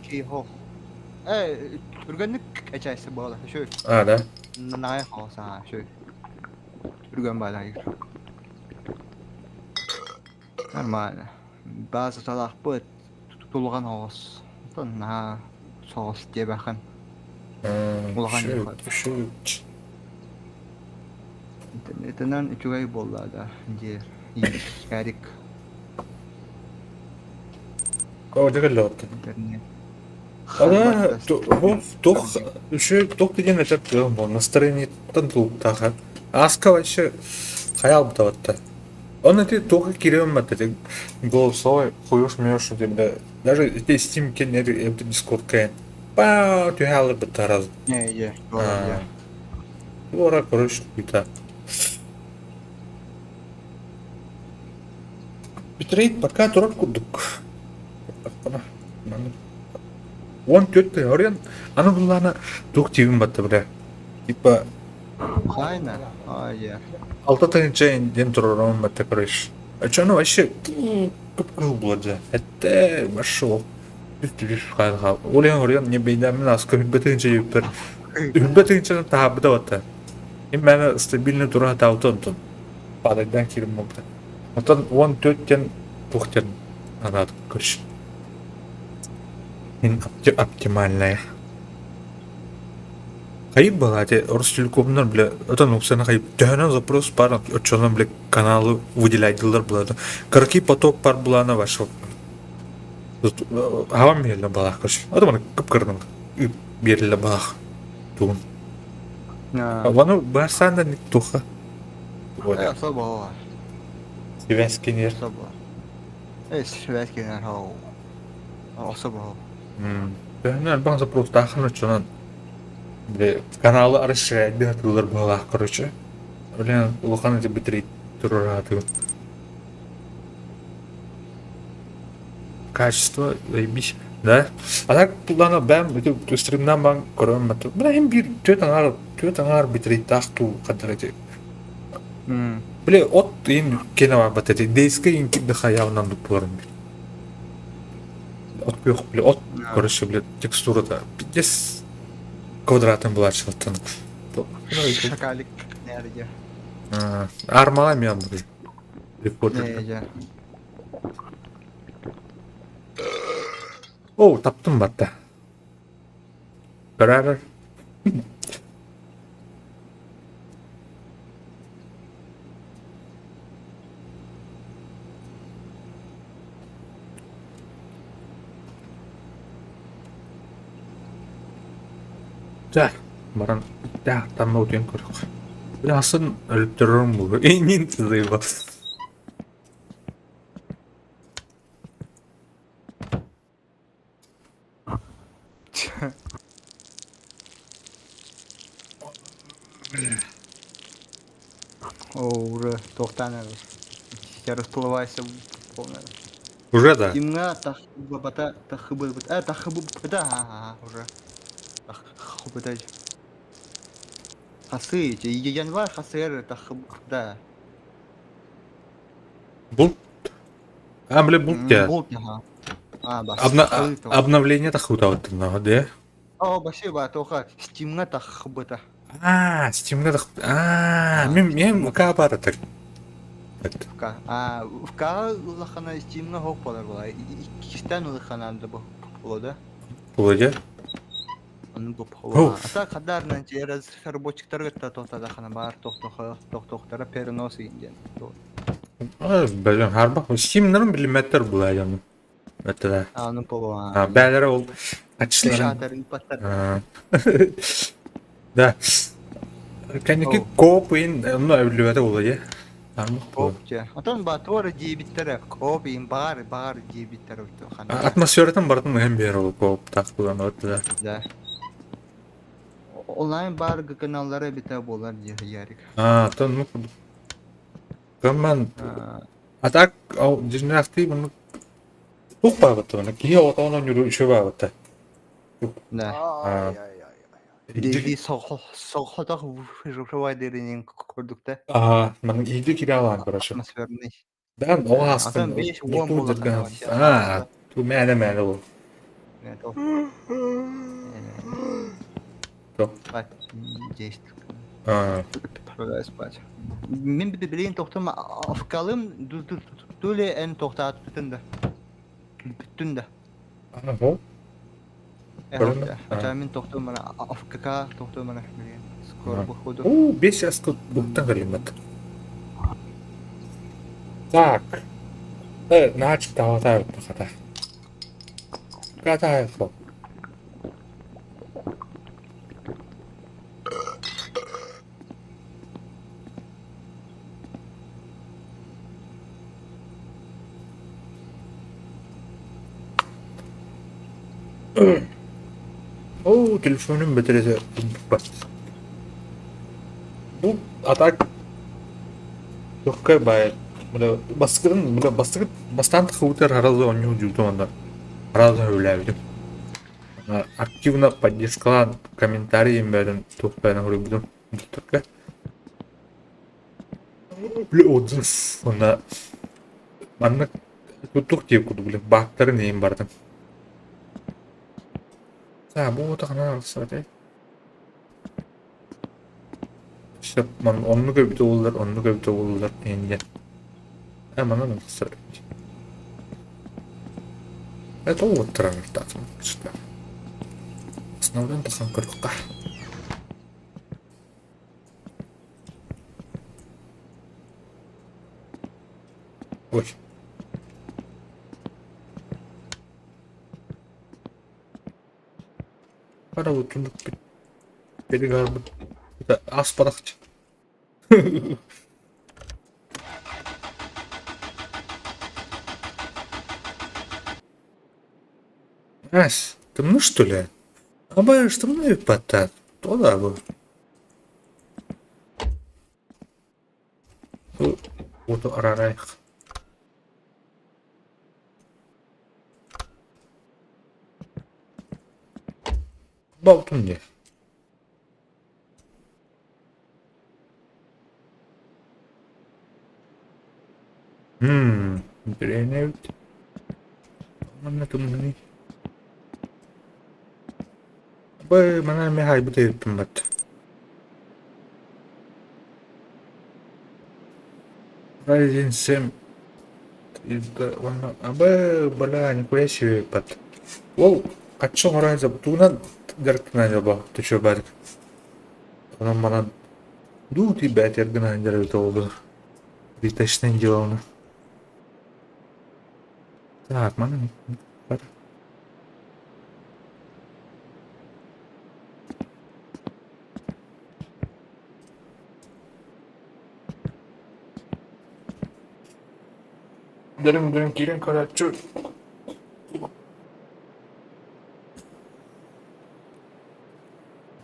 Түргэнник эчайсы буола. Шөй. А, да? Наай хоса, шөй. Түргэн балайыр. Нормально. База талахпыт тутулган оҕус. Онтон наһаа соҕус диэбэхин. Улахан Шөй. Интернетинэн үчүгэй буолла да диир Ярик. Интернет. Ана туох үчүгэй туох диэн этэр тыам буол настроениеттан тулуктаах ааска вообще хайаал бутабатта он эти туох кириэн батта голосовой хуёш мёш тебе даже эти Steam кеннер эбит Discord кэн па түһэ алыр раз Не, е, е. Ора короче хуйта Битрейт пока турар курдук. 14 орен аны буллана туох тиибин батта бля. Типа Хайна. А, е. алта тыһыынча диэн турарым батта короче. А чё, ну вообще кып-кызыл буолар дьэ. Этте пошел. Олен орен не бейдәмин аска хүлбэ тыһыынча юппер. Хүлбэ тыһыынчаны таһаарбыта батта. Им мээнэ стабильный тура сатаабыта онтон. Падайдан киирим буолбута. Оттон 14 диэн туох диэн анаат короче. Оптимальная. Хайып была те Ростелекомнар бля отон уксана хайып төһөнөн запрос бар оччонон бля каналы выделяйдылар была кыракый поток бар булана вошел хавам бериле балах короче ото мана кып-кырдың бериле балах тугун Вану барсаан да туха Особо. Связь кинер. Особо. Связь кинер Особо. Төһөнөн элбэх запростаахын оччонон каналы расширять тыллар быһалаах короче. Блин, улахан эти битрейт турураатыгын. Качество заебись, да? А так плана бэм ити стримнан бан көрөм бат. Бля им бир төт аңар битрейттаах туу хаддар эти. Бля от ин кене бар бат эти. Дейске ин кидде хаявынан дуппуларым бир. От күөх бля от короче бля текстурата пиздец квадратын булачылаттан. Шакалик нерде. Армала мен рекордер. Не, О, таптым батта. Көрәрер. Так, баран там утуйан көрөх. Асын өлтөрөрүм бу. Эйнин заебал. О, уже тоқтан Я расплывайся полная. Уже да. Имна тахбата тахбата а тахбата ага уже. Тахбата. Хасы, январь хасыр тахбата. Булт. А, бля, булт я. Булт, ага. А, бас. Обновление тахута вот да? О, спасибо, тоха. Стимна тахбата. А, Steam'de de... А, мен ВК бар так. ВК. А, ВК улахана Steam'е хоп болар була. Иккистен улахана да болады. Болады? Оны бу бола. Ата кадарынан же разработчиктар та тохтадахана бар тохтох тохтохтара перенос инден. А, блин, харбах. Steam'нерин билиметтер була яны. Это А, ну бола. А, бәлері ол ачыларын. Да. Кәнеки коп ин, ну, әүлүәтә була, е. Коп же. Отон ба тора дебиттере коп ин бар бар дебиттер хана. Атмосфератын бартын һәм бер ул коп так булган вот да. Да. Онлайн бар каналлары бите болар ярик. А, то ну Кыман А так ал дижнахти bunu тух багыты оны кие отоонон жүрү үшө багыты. Да. Диги соғотох провайдеринин көрдүк да. А, мана иди кире алан короче. Атмосферный. Да, оға астын. 5-10 болот. А, Бу мээнэ мээнэ ол. Туох? Аа. Спать. Мин билигин тохтум афкалым тули эн тохтаатытын да. Бүттүн да. Аха. Хотя мин тохтум мана АФК тохтум мана билигин. Скоро походу. Оо, 5 часка буктан көрүммэт. Так. Нач таҕата хата. Ката хо. Оо, телефонум бэтэрэтэ бат. Бу атак Тохка баай бастакытын бастакы бастаан тахыбытыгар араас оонньуу дьуутум онно араас үлээбитим. Активно поддержкалаан комментарий бэрин туох бэйэн хоруйбутум докторга. Бля отзыв уонна маннык туттук диэбит курдук били баактарын иһин бардым. Саа бу отахана арахсыбат Сөп ман оннук эбитэ буоллар, оннук эбитэ буоллар диэн. Э манан арахсар эбит. Это уоттаран Основдан тахан көрүөххэ. Ой. Пора вот перегарбыт. Это аспарахчы. Ась, ты ну что ли? Абаешь, что мной пата? То да, бу. Уоту араарайх. Балтын дии. Мм, интэриэһинэй эбит. Манна тымныы. Бы, манна эмиэ хаайбыт эбиппин бат. Rising Sim уонна абы, бля, нихуя себе бат. Ол хаччы оҥорон тугунан дьарыктанан дьолбо төчө Онон манан дуу тиийбээтэр гына дьарыгыта буоллар. Плиточное дело Так, манан бар. Дөрүн-дөрүн киирэн көрөөччү.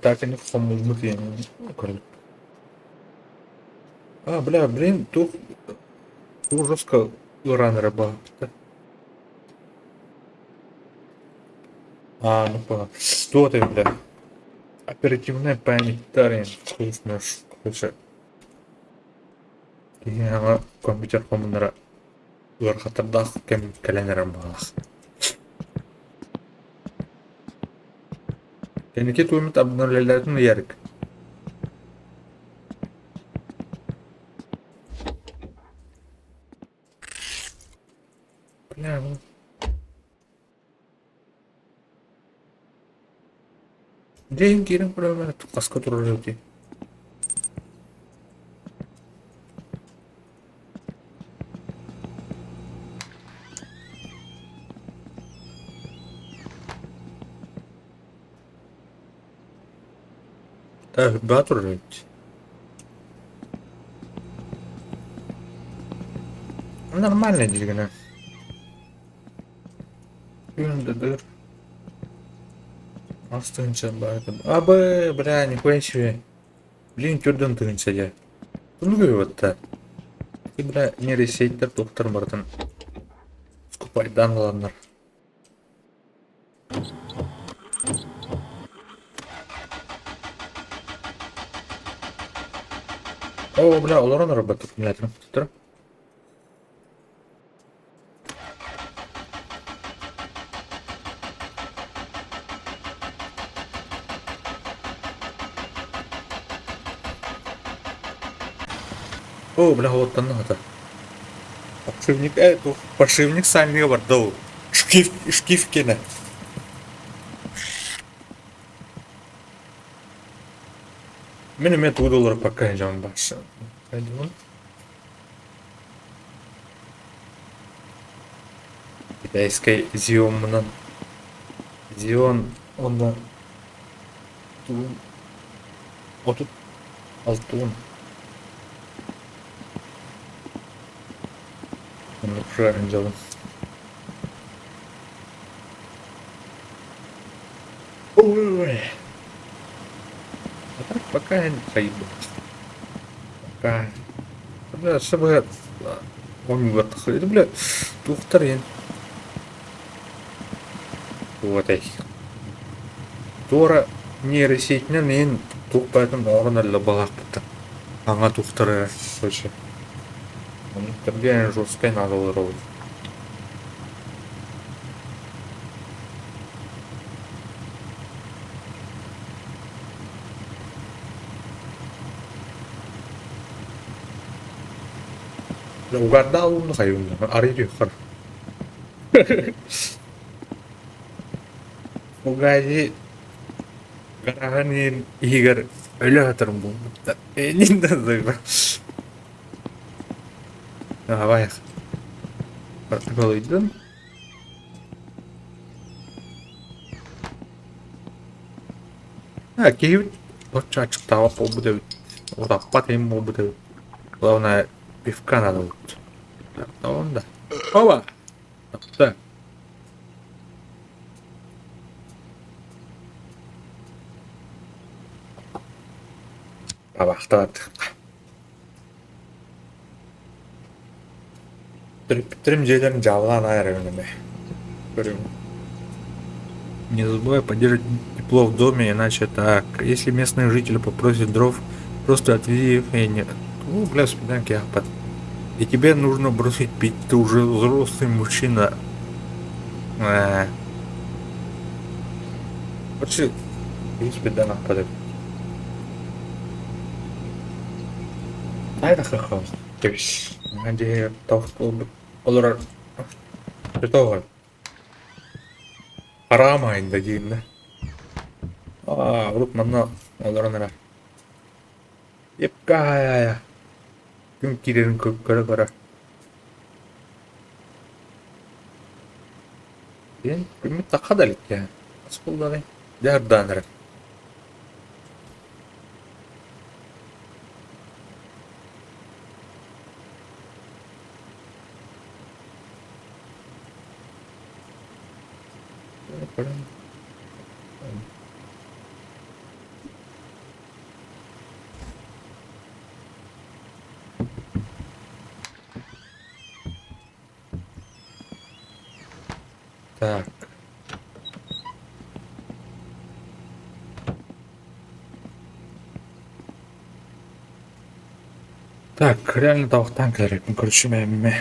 Так, они хомулмут көрдүк. А, бля, блин, туох туох жестко ыараан эрэ баҕа. А, ну понял. Что ты, бля? Оперативная память дарин. Короче, киһи аҥа компьютер хомунара ыарахаттардаах кэм кэлэн эрэр баҕалаах. Кэнники тууммут обновляларын ыйарык. Бля, ну. Дьэ киирэн көрөмөр хаска турар эбитий? Баа турар эбит. Нормально диир гына. Күн да Астыынча баайда. Абы, бля, нихуя себе. Блин, түрдөн тыынча дьэ. Туну көрүбэттэ. Ти, бля, нейросетьтер туохтар барытын скупайдаан ыланнар. О, бля, олорон ырбат аккумулятор. Оо, бля, уоттанна хата. Подшипник, туох, подшипник сальныга барда ол. Шкив, шкив кэнэ. Мин эмиэ тугу да уларыппакка дьон барсан. Китайскай Зиоммунан Зион уонна тугун 36 Оннук дьолун. Ой. А так пока не хайбы. Пока. Бля, чтобы он Это, бля, тухтар Вот эй. Туора нейросетинэн иһин туох баайтын оҥорон эрэллэр баҕалаахпыттан. Аҥа тухтары, короче. Оннук тэргэ жесткай надо олоробут. Угардаал уунна хайыҥ арый түһэр. Угази гараһын иһин иһигэр өлө сытарым буолбуттар. Энин да сыгра. Давай. Протоколуйдун. А, киһибит оччо аччыктаабат буолбут эбит. Утаппат иһин буолбут эбит. Главное, пивка надо будет. Так, да. Опа! Так. Табахтаатыхха. Төрөппүттэрим дьиэлэрин дьааллаан аайар эбин эмэ. Көрүҥ. Не забывай поддерживать тепло в доме, иначе так. Если местные жители попросят дров, просто отвези их и не... Ну, бля, спинанки ахпат. И тебе нужно бросить пить, ты уже взрослый мужчина. Короче, в принципе, да, нахпадет. Кэбис. Дьиэ олорор Тоҕо? Хараамайын да диим да. Аа, урут манна олорон эрэ. Епкая. Күн киирэрин көрө-көрө. Диэн күммүт тахха да илик ээ. Ас буоллаҕай. Дьэ ырдаан эрэр. Так. Так, реально тавахтаан кэлэрбин көрсүмээммэ.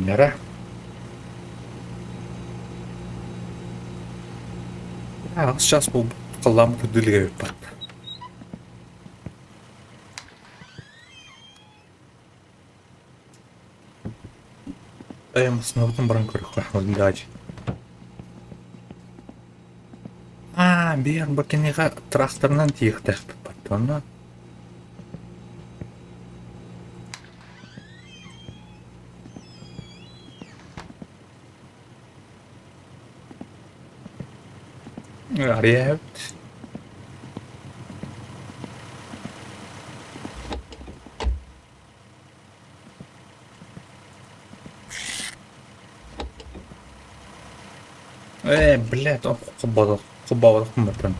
Күннэрэ. Аҕыс чаас буолбут халлаан кырдыы илигэ барда. Эйм сынабытын баран көрүөххэ даача. Аа, биир бу кинигэ тракторынан тиийиэхтээхпит баттаҕына. Арыйа эбит. Ээ, блядь, холбоотох, холбооботохпун бартан.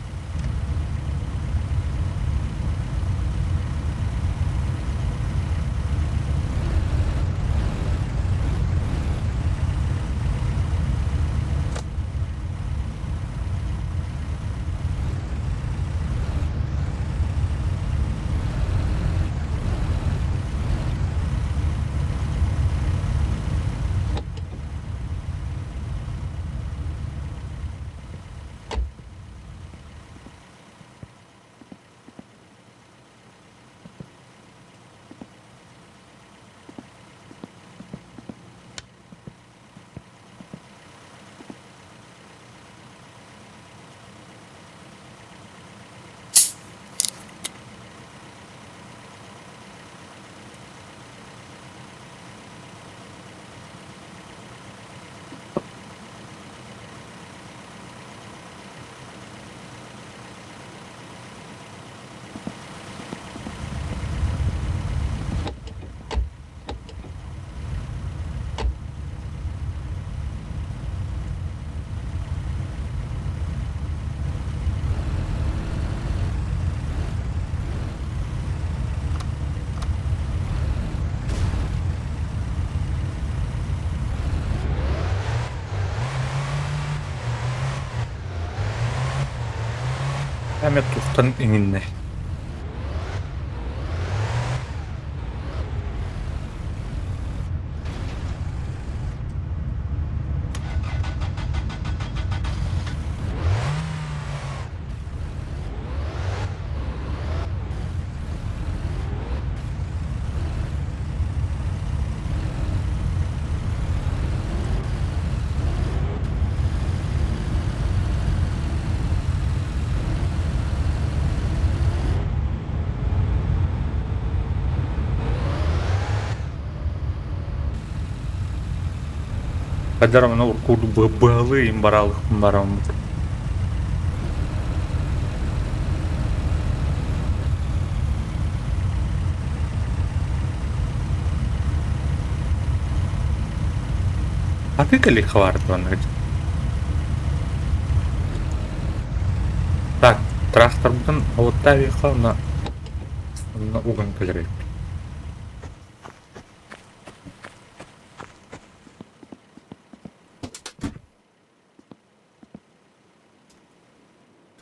Эмэ тухтан иҥиннэ. Хайдах эрэ урукку быһалыы им бараммыт. А ты калихвар Так, тракторбытын оттавиха на уган кэлэрэ.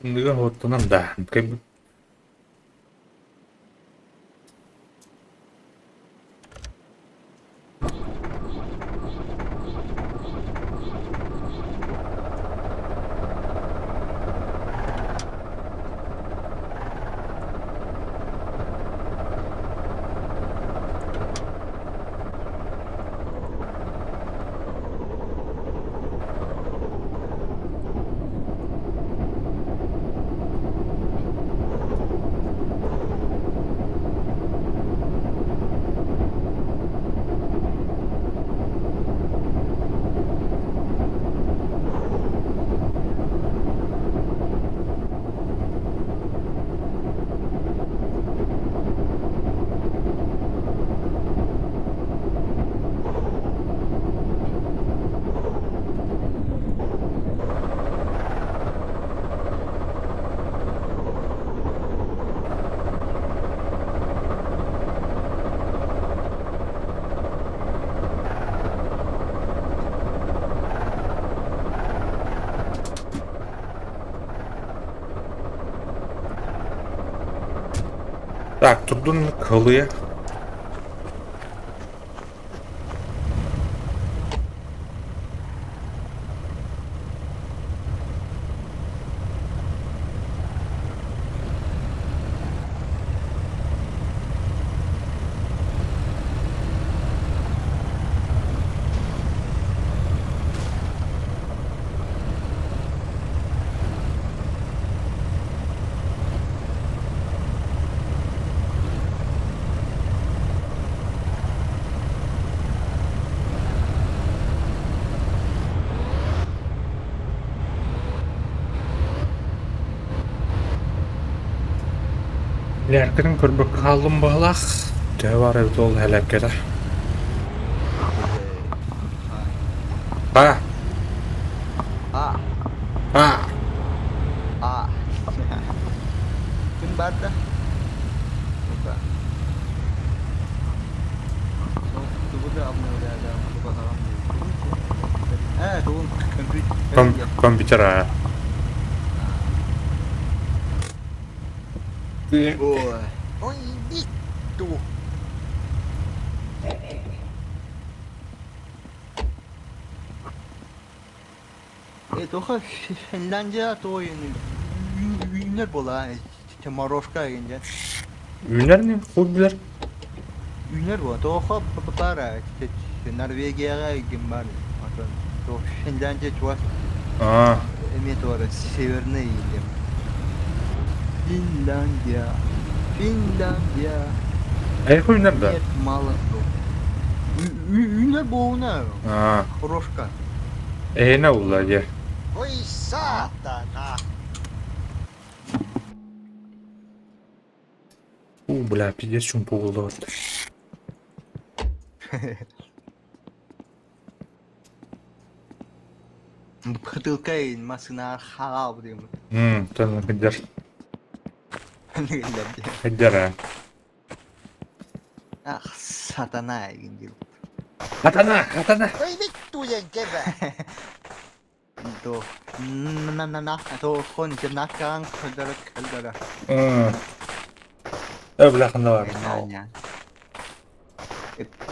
Тымныыга оттонон да, Так, турдун халыйа. Лээркэтин көрбөккө хааллым быһыылаах. Төһө баар эбит ол элэккэтэ? А. А. А. А. Ким барда? Ну-ка. Тугу да обновляли, Э, тугун компьютер. Компьютер, а. Ой. Ой, vittu! Э, тоха Финляндия той үүнэр буолаа морожка дегенде. Үүнэр не хуй билэр. Үүнэр буола тоха баара Норвегияҕа ким бар Отон Финляндия чугас Аа. эмиэ туора северный диэн. Финляндия. Финляндия. Эйху үүнэр да? Нет, мало кто. Үүнэр буолуна. Аа. Хорошка. Эһинэ улла дьэ. Voi saatana! У, бля, пиздец, чумпу буолла Бытылка массыынаар хаалбыт диэн. Тэн кыдьар. Кэллэр дии. Кыдьар ээ. Ах, сатана игин диир. Хатана, хатана. Voi vittujen kevät! Туох на туохун накаан көлдөрө көлдөрө. Э, бля, ханна бар.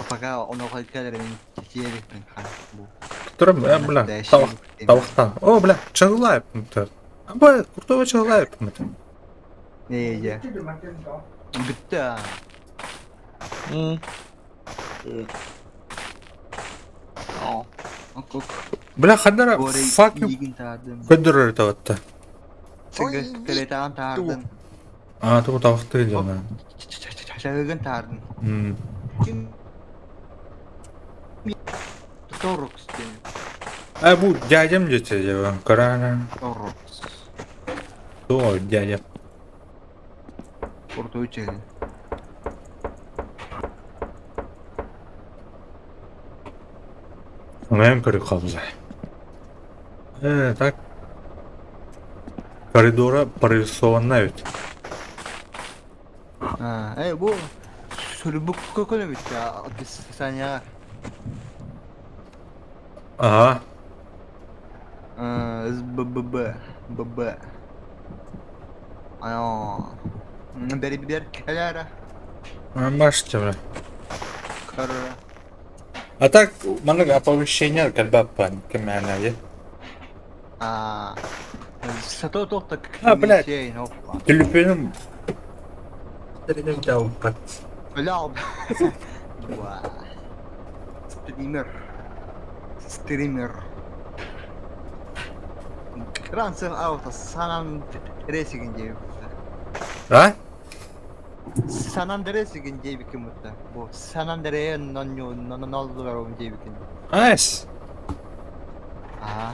Пока оно кэлэрин тиэрикпин бу. Турам, э, бля, тавах, тавахтан. О, бля, чагылайып. Абы, куртова чагылайып. Ээ, Бүттэ. Бля, ханнара fucking көдөрөр таватта. Телетаан таардын. Аа, тугу тавахты дьона. Чагыгын таардын. Торукс диэн. А бу дядям дете дьэ, карана. Торукс. То дядя. Куртуй чэгин. Оҥойон көрүк хаалла. Э, так. Коридора прорисованная эбит. Э, бу сүрбүк көкөн эбит описанияҕа. Ага. СБББ. ББ. Ано. Бери бер кэлээрэ. Башча, бля. Кара. А так, маннык оповещение кэлбэппин кимээнэ А. Сато тоқта А, блядь. Төлөпүөнүм Бля. Стример. Стример. Grand Theft Auto San Andreas диэбит. А? San Andreas диэбиккин бутта. Бу San Andreas ноллорум диэбиккин. Айс. Аа.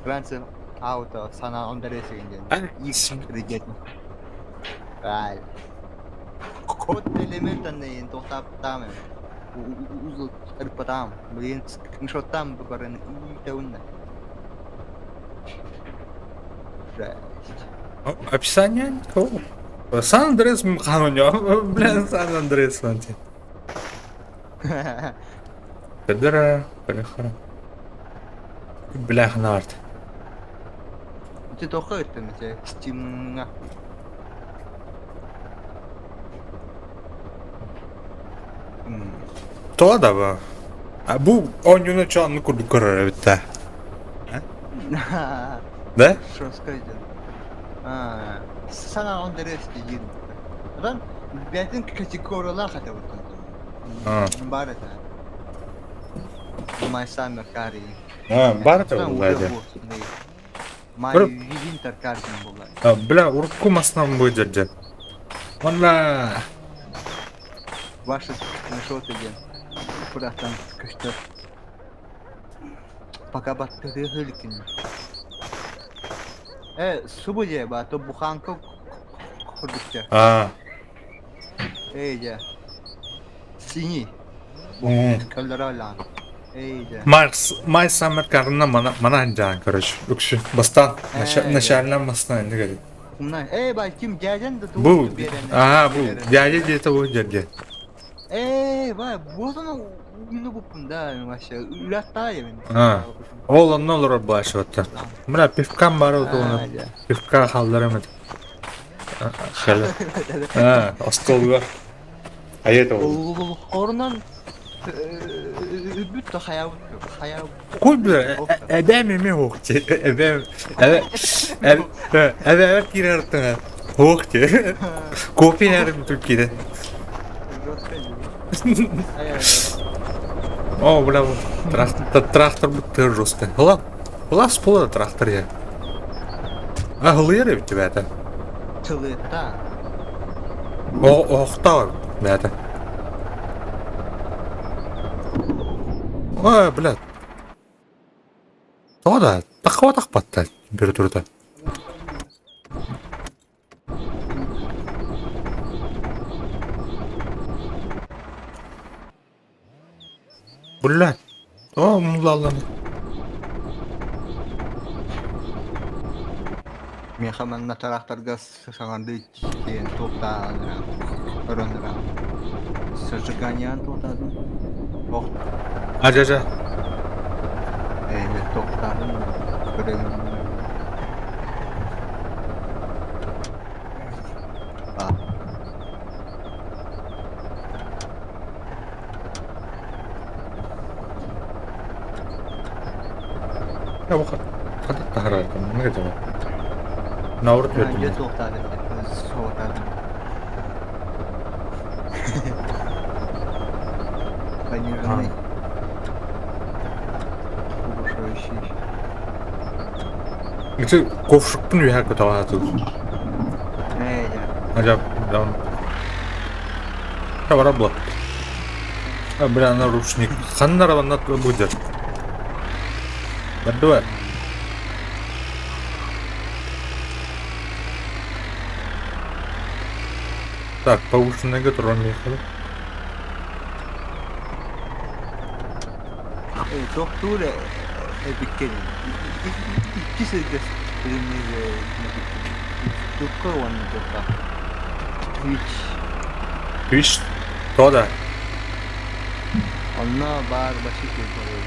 Grand Theft Auto San Andreas диэн. Айс. Регет. Ай. Код элементанный тоқтаптам. Ырпатам. Блин, скриншоттам барын итэунна. Жесть. Описание? Сан Андрес ханыня. Блин, Сан Андрес манти. Кадара, калихара. Бля, ханарт. Ты тоққа өттім, те, Steam-ҥа. Тоҕо да бу? А бу оонньууну чоонну курдук көрөр эбит да. Да? Что сказать? San Andreas диир. Одан бэйэтин категориялаах этэ А. Баар этэ. My Summer Car. А, баар этэ буолла дии. My Бір- Winter Car диэн буолла. А, Бля, урукку массыынам бу дьэ. Манна Ваши скриншоты диэн. Кураттан көстөр. Пока баттырыы хөлүкүн. Э, субу дьэ ба, то буханка курдук А. Ээ дьэ. Синий. Колоралан. Ээ дьэ. Марс, My Summer Car-ынан мана манаан дьаан, короче, үксүн. Бастаан, начальнан бастаан инник эбит. Умна, ээ бай ким дядян да Бу, тугу биэрэн. аа, бу, дядя диэтэ бу дядя. Ээ, бай, вот оно умну буппун да, вообще. Үләттаа мен. А, ол онно олорор баашыбаттан. Бля, пивкам бары отугуна пивка халларым эт. Хала. А, остолугар. Айет ол. Орунан үбүт да хаябыт хаябыт. Куй бля, эбэм эми хоохти. Эбэм, эбэ, эбэ кирер тыңа. Хоохти. Кофе ярым тут кире. О, бля, трактор, трактор бутты жестко. Хыла, хыла спола трактор я. А хылыйар эбит бээтэ. Тылыта. О, охтаа бээтэ. Ой, блядь. Тоҕо да, таххаба тахпатта температурата. Блядь. О, мулалланы. Миэхэ манна тараахтарга саҥардыы тиийэн туохтаан өрөн Сожиганиан туохтаатым. Ох, Ажа-жа. ээ, туохтаатым көрөҥ. А, Я бу хата таһарар не гетеме. Наурут дьэ бердим. туохтаатым суохтаатым. Пониженный. Повышающий. Ити ковшукпун үһэ көтөҕө Ээ, дьэ. Ажа, даун. Бара була. Бля, наручник. Ханнара банна будет. Бардуа. Так, повышенный туран ехали. Ээ, тохтуур эбиккин. Икки сиргэ билимниир Тукка уонна туохха. Twitch. Twitch. То да. Онно баар башы үчүгэй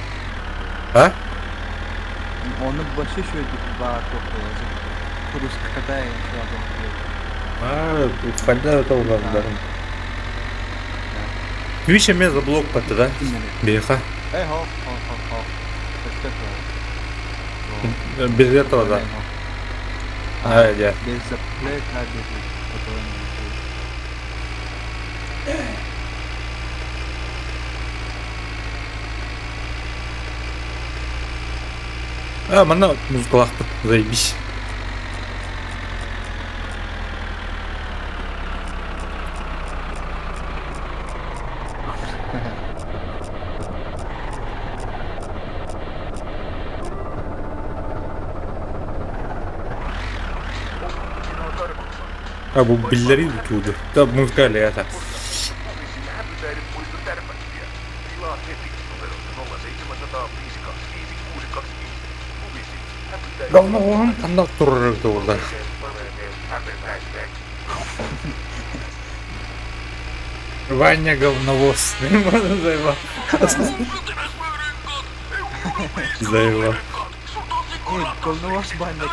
А? Онно башы үчүгэйдик баар туохтуйа. Курускатай А, когда это уландарым. Twitch эме за блок патты, да? Беха. Э, хо, хо, хо, хо. Без этого, да. А, я. Без запрета, без А, манна музыкалаахпыт, заебись. А, бу биллэрии тууду. Да, музыка это. Говно оһон ханна турар туурда. Ваня говновоз. Заебал. Заебал. Говновоз баня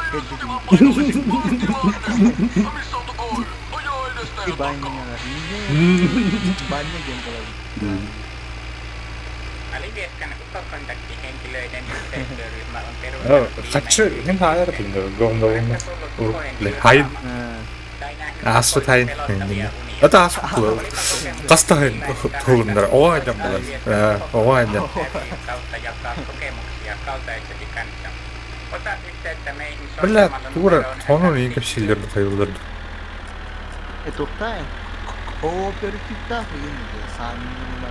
Баня Баня диэн буолабыт. Alivieskan ufokontaktihenkilöiden yhteistyöryhmä on perustanut viime Хаччы мин хаайар говновоз. Хай tai nähnyt ааспыт хайын. pelottavia unia. Это ааспыт. Кастахын тугундар. Оҕо айдан булар. Оҕо айдан. kautta jakaa kokemuksia kaltaisesi kanssa. Ota yhteyttä meihin Бля, soittamalla тура numeroon тонун иҥкеп силлерди хайылдырды. Туохтаан кооперативтаах игин сааммыла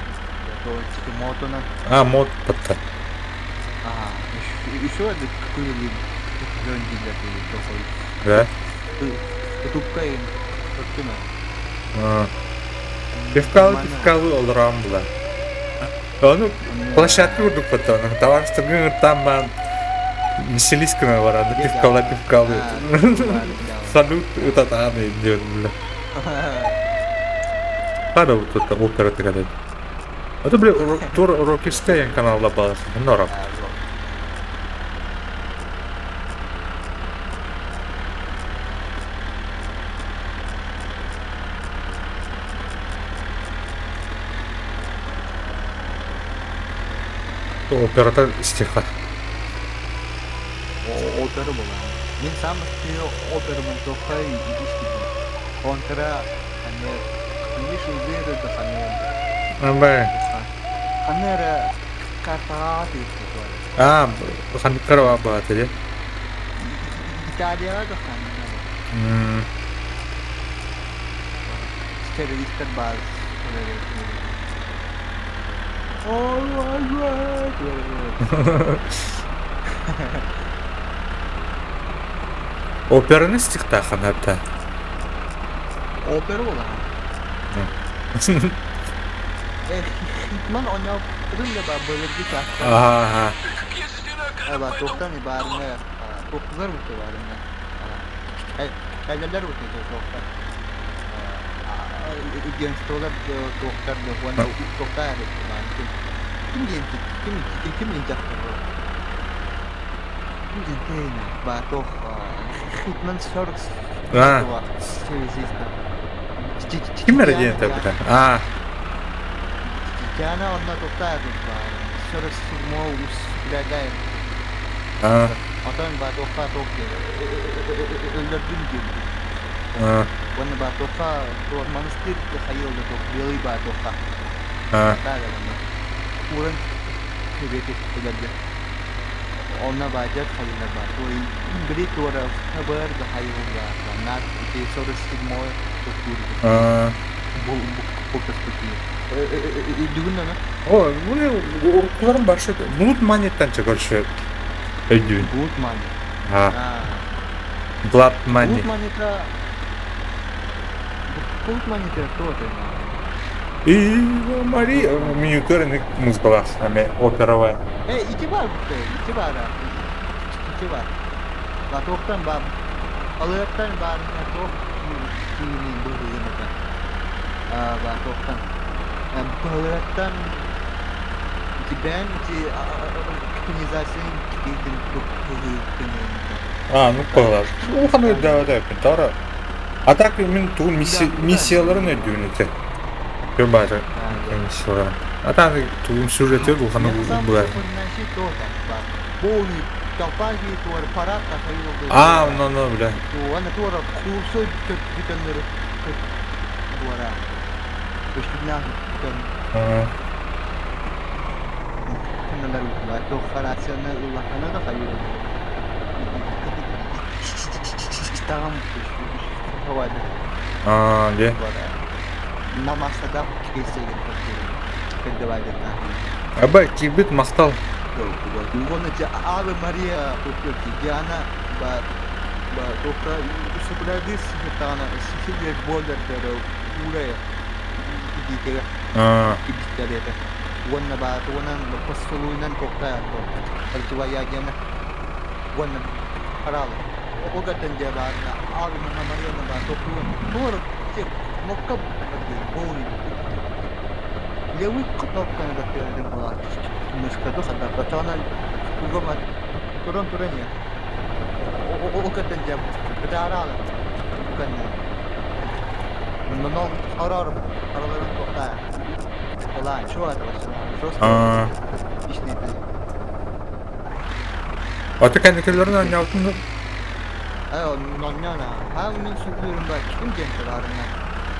мотонан А, мод патта. а еще какой-либо дьон Да? тупка им А. Пивкалы пивкалы олорон була. Ону площадка курдук потом. Табаарыстаргын ыҥыртаан баан веселись гына баран пивкала пивкалы. Салют ытатаан диэн бля. Пара вот это опера такая. А то, бля, тур рокерская каналла баар. Норов. Операта стиха. Опера була. Мин сам операмын тохай истибин. Контра хане ханиш узеры да хане. Абай. Ханера картаға А, ханыккара баатыре. Италияға да ханна. Террористер баар. Операны стихтахан әбді. Опера була. Хитман оняпырын да бар бөлөргү чаастар. Ага. Ба тохтан барына тохтулар буту барына. Кайлалар буту тохтар. Агентстволар тохтар да уонна тохтар баан. Ким диэн ким ким ким диэн дьахтар Ким диэн тейна ба тох Хитман 40 А. Ким эрэ диэн этэ А. Диана онно тохтар ба 47 услягаем. А. Отон ба тохта тох өлөрдүн диэн. А. Уонна ба тохта туох монастырь хайыл да тох белый ба тохта. А. Уран көбети өлөрдө. Онна ба жат хайылар ба. Той били туора хабар да хайыл ба. Нат ити 47 тохтур. А. Бу бу Дүгүн ана. О, муну уруккуларым баршы. Blood Money-тан короче, өйдүүн. Blood Money. А. Blood Money. Blood Money-та Blood Money-та кто это? И Мария, миниатюрный музыкалар, ами оперовая. Э, ити бар бу, ити бар. Ити бар. Ба тохтан ба алыаттан бар тох киини быһыгыныта. А ба тохтан. Балыаттан ити бэн ити организация киитин быһыгыныта. А, ну палар. Улахан өйдөөгө тара. А так мен тугун миссияларын өйдүүн ити. Көр баары миссияларын. А так тугун сюжети улахан булар. Полный толпа туар парад А, ну, ну, бля. Ана туара курсой бүтөннөр туара. Өстүнә бүтөн. Кыннар утла тохарацияны улахана да хайыл. Тагам хавады. А, де. Намасада кесеген передавали. Аба, кибит махтал. Угона Аве Мария Диана ба ба тока супрадис тана сихилер болдер дер уре дикеге. А. Кибиттерете. Уонна ба туонан посулуйнан токта то. Диана. Уонна харал. Огатан жаба Аве Мария ба току. Тор те мокка боуни. Леви кнопканы да передем была. Мышка духа да батана тугама туран турания. Огатан жаб бдарала. Канна. Но хорор хорорын токта. Ола, что это вообще? А. Аты кәнекелерин аннялтын Э, нонняна. Ха мен сүгүрүм ба ким женталарына.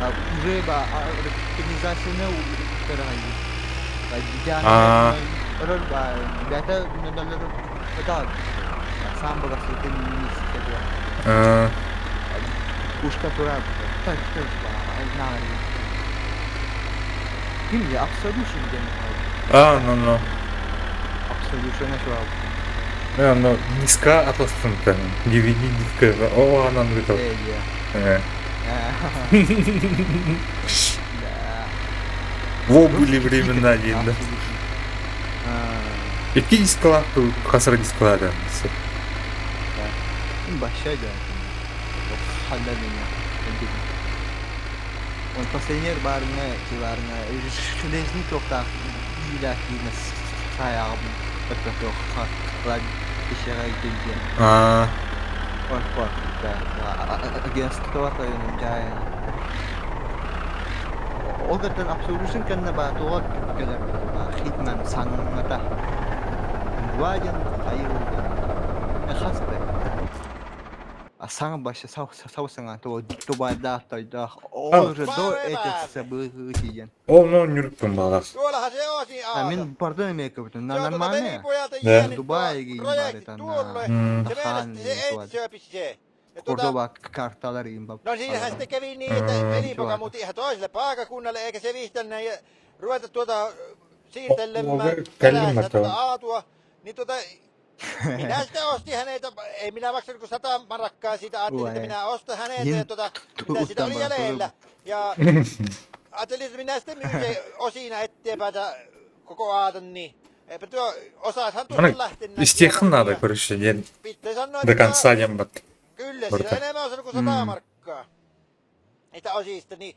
Уже ба организацияны утерайы. Ба А. диана. Орор ба бята ноннолор да. Сам бага сетин миссия. А. Ушка тура. Так, так ба на. Ким я Absolution диэн. А, ну, ну. Absolution шуа. Э, ну, диска атластын DVD диска. О, анан бүтө. Э, Э. Да. Во были времена диэн да. Икки дискалаах хас эрэ дискалаах Большая да. Ханда меня. Он последний барына, барына, железный тоқтақ иләкина саяғым Аа. Ол гынан абсолютно кэннэ баатуга кэлэр хитман саҥата два диэн хайыы хас да саҥа башы сау саҥа тубайдаах тойдаах ол уже до этих событий диэн Ол ну нүрүкпүн баҕар. Tuollahan se on siinä А Aato. мин пардон эмиэ Se on tuota нормальная velipojalta Да. jäänyt tuo Дубай гейм projekti бар tuolle. М. Se meinasi, se ei syöpi se. Ja tuota, Кордоба карталар им no siinähän sitten kävi niin, että Mm. velipoika muutti ihan toiselle paikakunnalle, eikä se viihtänyt ja ruveta tuota siirtelemään О, perässä tuota кэллим Aatua. Niin tuota, minä sitten ostin häneltä, ei minä maksanut kuin 100 marakkaa siitä, ajattelin, että Ue. minä ostan häneltä ja tuota, mitä siitä oli jäljellä. Ja ajattelin, että minä sitten myyn se osina eteenpäin tämän koko aaton, niin eipä tuo, osashan tuosta lähtenyt. Истиэхин надо, короче, диэн Pitää sanoa, до että конца диэн бат. kyllä siinä Varta. enemmän on kuin 100 markkaa. Niitä osista, niin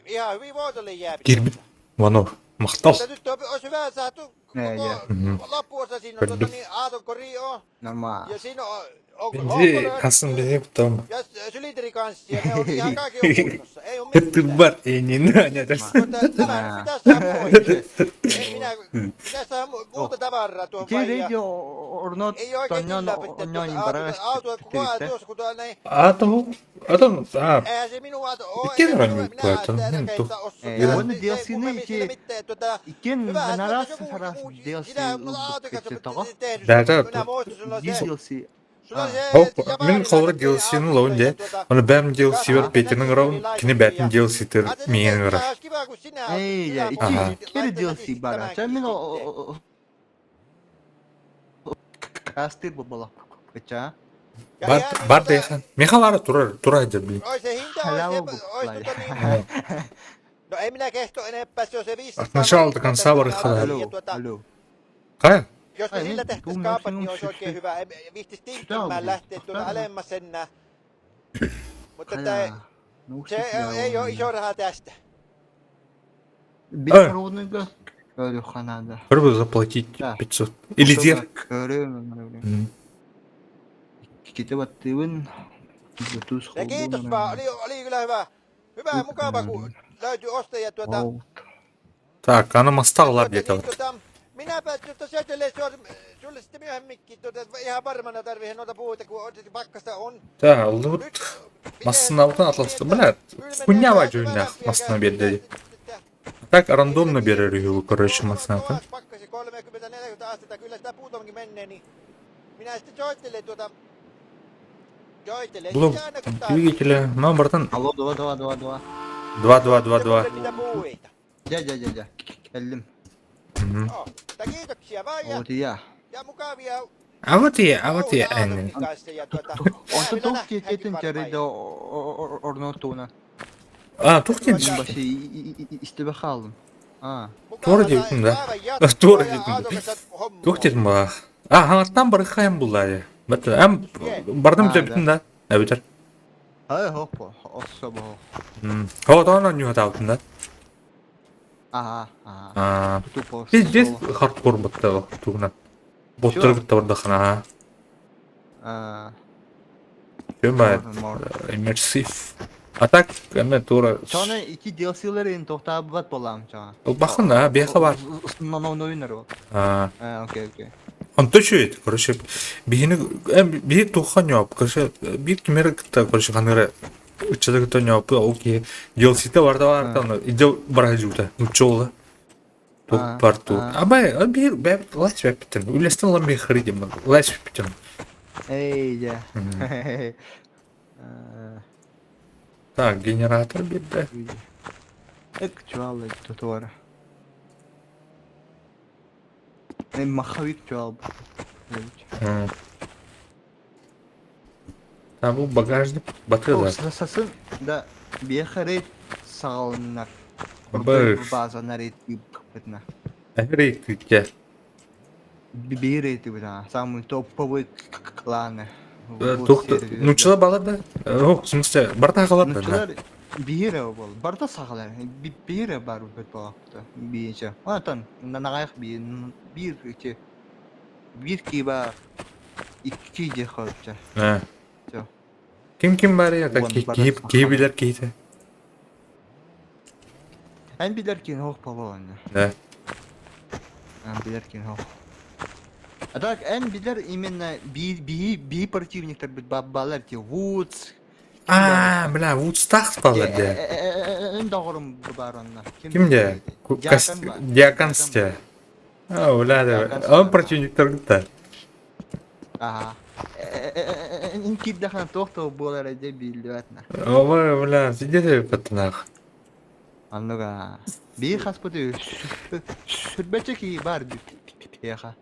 ihan hyvin voitolle jää. Кирбит. Вано. Махтал. Mutta nyt on, olisi hyvä saatu Ne, koko Мгм. loppuosa siinä on tuota, niin Aaton kori on. Нормально. Ja siinä on, on Бенди lohkorööt хасын бенди потом. ja sylinterikanssi ja ne on ihan kaikki on kunnossa. Ei ole mitään. Бар и не надо. Mutta nämä nyt pitää saada pois. Ei minä, pitää saada muuta tavaraa tuohon Ити vaiaan. radio орнот Ei oikein тоннон kyllä pitää оннон tuota барагас autoa, autoa koko ajan tuossa, kun tuolla näin. Ато, ато, а, Eihän se minun auto ole. Икки eikä эрэ minua- ньуукка, minä это, sitä ну, rakentaa osaa. Э, Se уонна ei DLC-ни kummemmin ити sillä mitään, tuota, иккен Hyvähän нараас tuota joku хараас uusi, DLC sinä auton kanssa тоҕо tehnyt. Да, да. Minä muistan, sulla on se, DLC sulla oli se Оп, мин japanilainen холор pieni DLC-ны auto, лоун дэ. tuota, Оны бэм DLC бар бетинин раун, кини бэтин DLC тер Ajattelin, миэн että барар. olisi kiva, kun sinä olet Ei, ja yläpuolella, Aha. niin ити кери laitetaan DLC sitten бара. tämänkin Ча мин sitten. кастыр буола. Кача. Ja Бар ihan niin бар tuota, дейхан. Меха бара турар, турар деп блин. Ois se hinta, ois se, Халява ois буолла. tuota niin, no ei minä kehto enempää, se on se 500 От начала до markkaa конца tästä барыхала. ja Алло, tuota, алло. Кая? Jos me Ai sillä niin, tehtäis tunnen kaupat, sinun niin olisi oikein syksy. hyvä. Ei viittis Sitä tinkimään on lähteä tuonne Sitä on. alemmas enää. Mutta tää, Халя. se ei ole iso raha tästä. Беспроводныйга көрү Пробую заплатить Да. 500. Или дер. Көрү. М. Кити баттыбын. Bluetooth Ja kiitos vaan, oli, oli kyllä hyvä. Hyvä ja mukava, kun löytyi ostajia tuota. Так, аны мастағылар tuota, где-то niin, вот. tuota, minäpä tuota syötelen sulle, sulle sitten myöhemminkin tuota, ihan varmana tarvitsen noita puita, kun on, pakkasta on. Да, вот Nyt Массыналдан атласты. Бля, хуйня важуйнах массына берді. Так рандомно берер его, короче, массыната. Pakkasi 30-40 astetta, kyllä sitä puutonkin menee, niin minä sitten soittelen tuota... Soittelen Блок sitten aina kun tarvitsee. двигателя. Ну, братан, Алло, 2 2 2 2. 2, 2, 2, 2. Niitä puita. Дя дя дя дя. Кэллим. Joo, mutta kiitoksia vaan ja, Отия. ja mukavia А вот я, а вот я, touhuja Энни. Aatonkin kanssa ja tuota... Онтон jää туох vielä тиэтин nähdäänkin varmaan. чарыда орнотуна. А, тухтин. Башы истебе хаалым. А. Туора Mukavaa диэбитим да. päivän jatkoa Туора ja диэбитим. Aaton kanssa hommaa. Тухтин ба. А, хаңаттан барыхайым буллари. Бат, ам бардым А, да. жабитин да. Әбитер. Ай хоппо, особо. О, тона нюхатаутын да. Ага, ага. А, Тупо. пиздец хардкор бутта тугна. Боттар бутта А. Көмө иммерсив. А так эме тура. Чана ити DLC-лерин тохтаабат болам чана. Бахын, а, беха бар. Новинер бол. А, А, окей, окей. Он точует, короче, биһини биһи тухан ньоп, короче, бир кимер кытта, короче, ханыра ыччата кытта ньоп, ол ки DLC-те барда бар, там, иде бара жута, нучола. Тух А, бар ту. а. Абай, а бир бэп лась бэптен. Үлестен лам би хридим, лась бэптен. Эй, я. Так, генератор бирде. Эк чуал тутуара. Э, маховик чуал. А бу багажник батыда. Сасын да бехарет сагалыннар. Б. Базаны рейтинг Рейтинг. Биир рейтинг самый топовый кланы. Туох нуччалар балар да? Ох, в смысле, барта хаалар да? Нуччалар биир бол. Барта сахалар. Биир бар бит болапты. Биирче. Онтон нанагаях биир биир ити биир киба икки же хорча. Ким ким бар я? Киһи билэр киһитэ. Эн билэр киһи хоох болоонна. Да. Эн билэр киһи хоох. А так эн билэр именно би би би противниктар бит бабалар ти Вудс. А, бля, Вудстах балар де. Эн доҕорум бар онно. Ким де? Диаконсте. А, бля, да. Он противниктар да. Аха. Кирдэххинэ туох да буолара дьэ биллибэт на. Ой, бля, сидели патнах. Оннук аа. Биир хаспыты сүрбэччэ киһи баар биһиэхэ.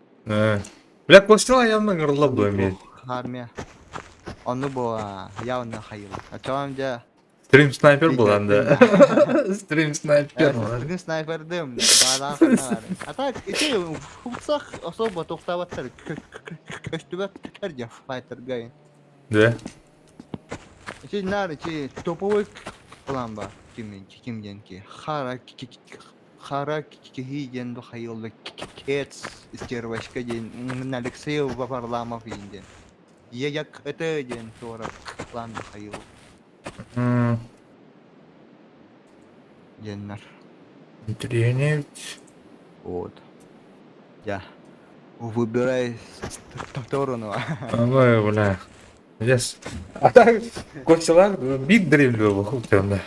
Бля, Костя явно ыҥырылла буо эмиэ. Армия. Онну буо явно хайыла. Очоҕом дьэ Стрим снайпер булан да. Стрим снайпер. Стрим снайпердым. А так, ити хупсах особо тохтаабаттар. Көстүбэттэр дьэ файтерга. Да. Ити наар ити топовой план бар. Ким ким диэн ки. Хара хара киһи диэн хайылла кец стервочка диэн Алексей Варламов диэн. Як это диэн туора план хайыл. Диэннэр. Интеллигент. Вот. Я. Выбирай сторону. Ой, бля. Yes. А так, Костялар биир древлю буолуохтаах.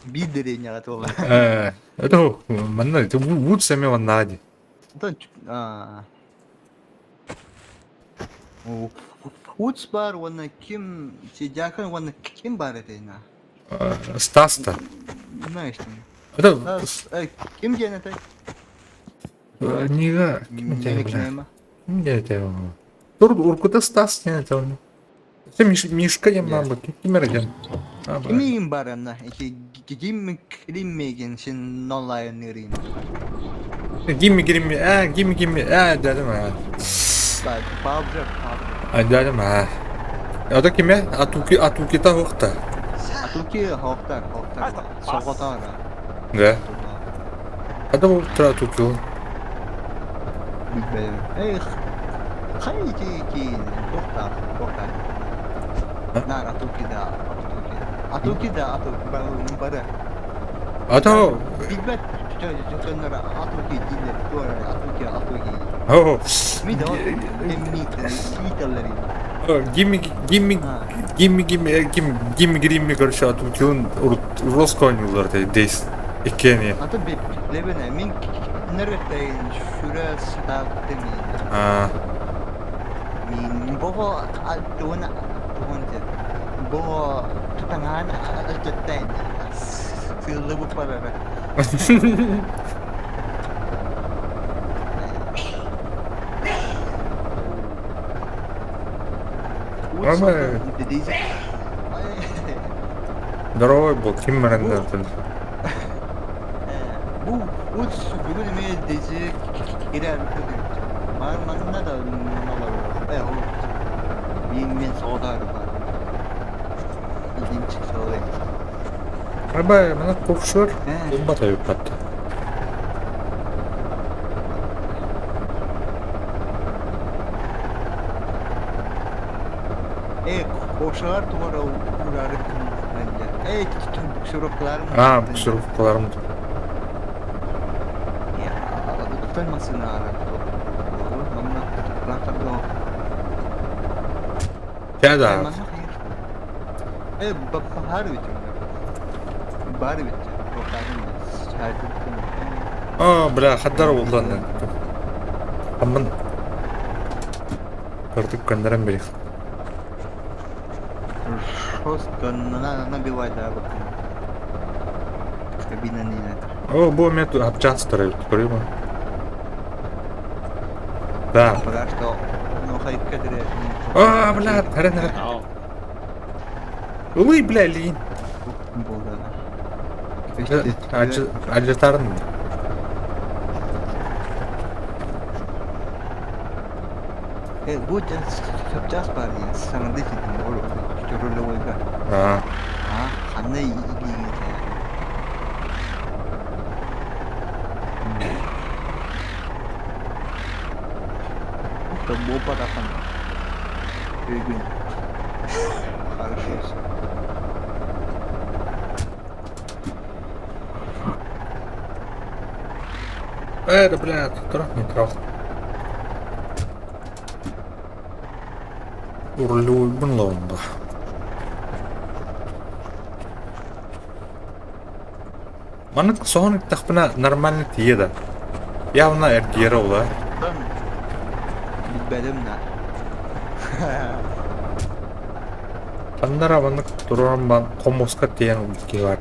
Биир дэриэбинэҕэ туола. Это манна это Вудс эмиэ маннаҕа дии. Вудс баар уонна ким Сидякин уонна ким баар этэй на? Стас-то. Знаешь, Это ким диэн этэй? Нига ким диэн Ким диэн этэй? Тур уркута Стас диэн этэй. Мишка диэн баар ким эрэ диэн. Кимиин баар анна? Ким Криммеген син онлайн нырын. Гимми гримми аа гимми гимми аа дядим аа. Паблик. А дядим аа. Ата киме? Атуки атукита хохта. Атуки хохтар хохтар. Соҕоторо. Да. Ата бу атуки. Билбэйм. Эх, хай ки ки тохтар тохтар. Нар атуки да атуки. Атуки да атуки бары. Ата Билбэт дьоннор атуки дииллэр туора атуки атуки. О. Ми да ми миталлари. Гимми гимми гимми гимми гимми гимми гримми короче атукилын урос ойнуулар дейс иккиэни. Ата билебене мин нэрэтейн сүрэ сатаабытым. Аа. Мин бого тугун тугун бого тутаҥаан ачаттайн сыыллыбыт барара. Ама Здоровый был, ким баран Бу ут бүгүн эмиэ дизи кирэр Бар манна да олор. Э ол мин мен соҕотоор бар. Илинчик солой. Аба, мана ковшор бата юппатта. Э ковшор тугара урары Э буксировкаларым. А, буксировкаларым. Я, массыына Манна тракторга. Кәда. Э, баар бит. Баар бит. А, бля, хаддар булдан. Аммын. Көрдүк көндөрөн бери. Жестко набивай, да, вот. Кабина не надо. О, бу мен апчан старый, көрүм. Да. Пока что, ну, хай кадре. А, бля, таран. Улый, бля, лин. Болды. Алдьатарын Бу чапчаас баар диэн саҥардыы ситим рулевойга. Аа ханна илииҥи Буолбатаххын өйгүн Хорошо всё. Э, да бля, тут не трах. Рулевойбун лаунда. Маннык соһон иттахпына нормально тиийэ да. Явно эргиэрэ ол ээ. Билбэтим да. Ханнара маннык туруоран баран хомуска тиийэн ылбыт киһи баар.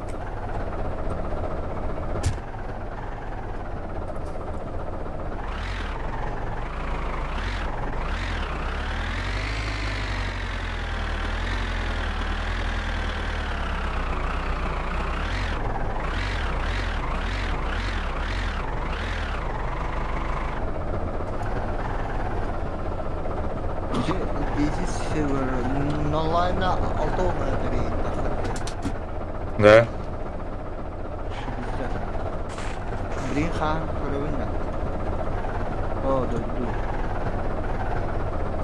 Да. Билигин хаан көрөбүн да. Оо, дойду.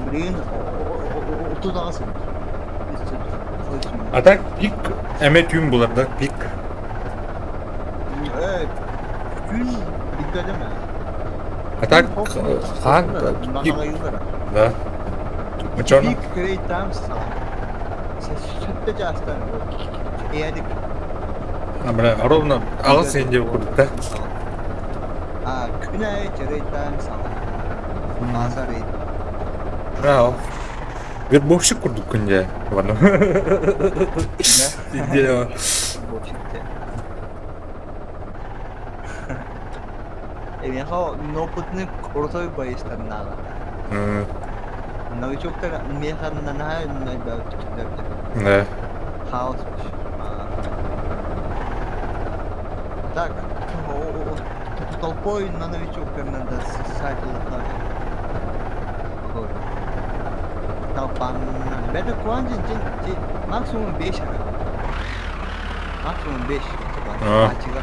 Билигин 38 А так пик эмэ түүн булар да пик. Э, түүн билбэтим ээ. А так хаан пик. Да. Очоно. Пик крейтам саҕана. Сөттө чаастан эдик. А бля, ровно аҕыс сенде курдук да. А, күн аайы чарайтаан саҕана. Мааса рейд. Браво. Вербовщик курдук күнде. Ладно. Идея. Эбиэхэ опытный крутой боецтарнааҕа. Новичоктар миэхэ наһаа Да. Хаос. Так, толпой на новичоктар надо ссать. Толпа. Бэдэ куанжин максимум 5 Максимум 5. Ачыга.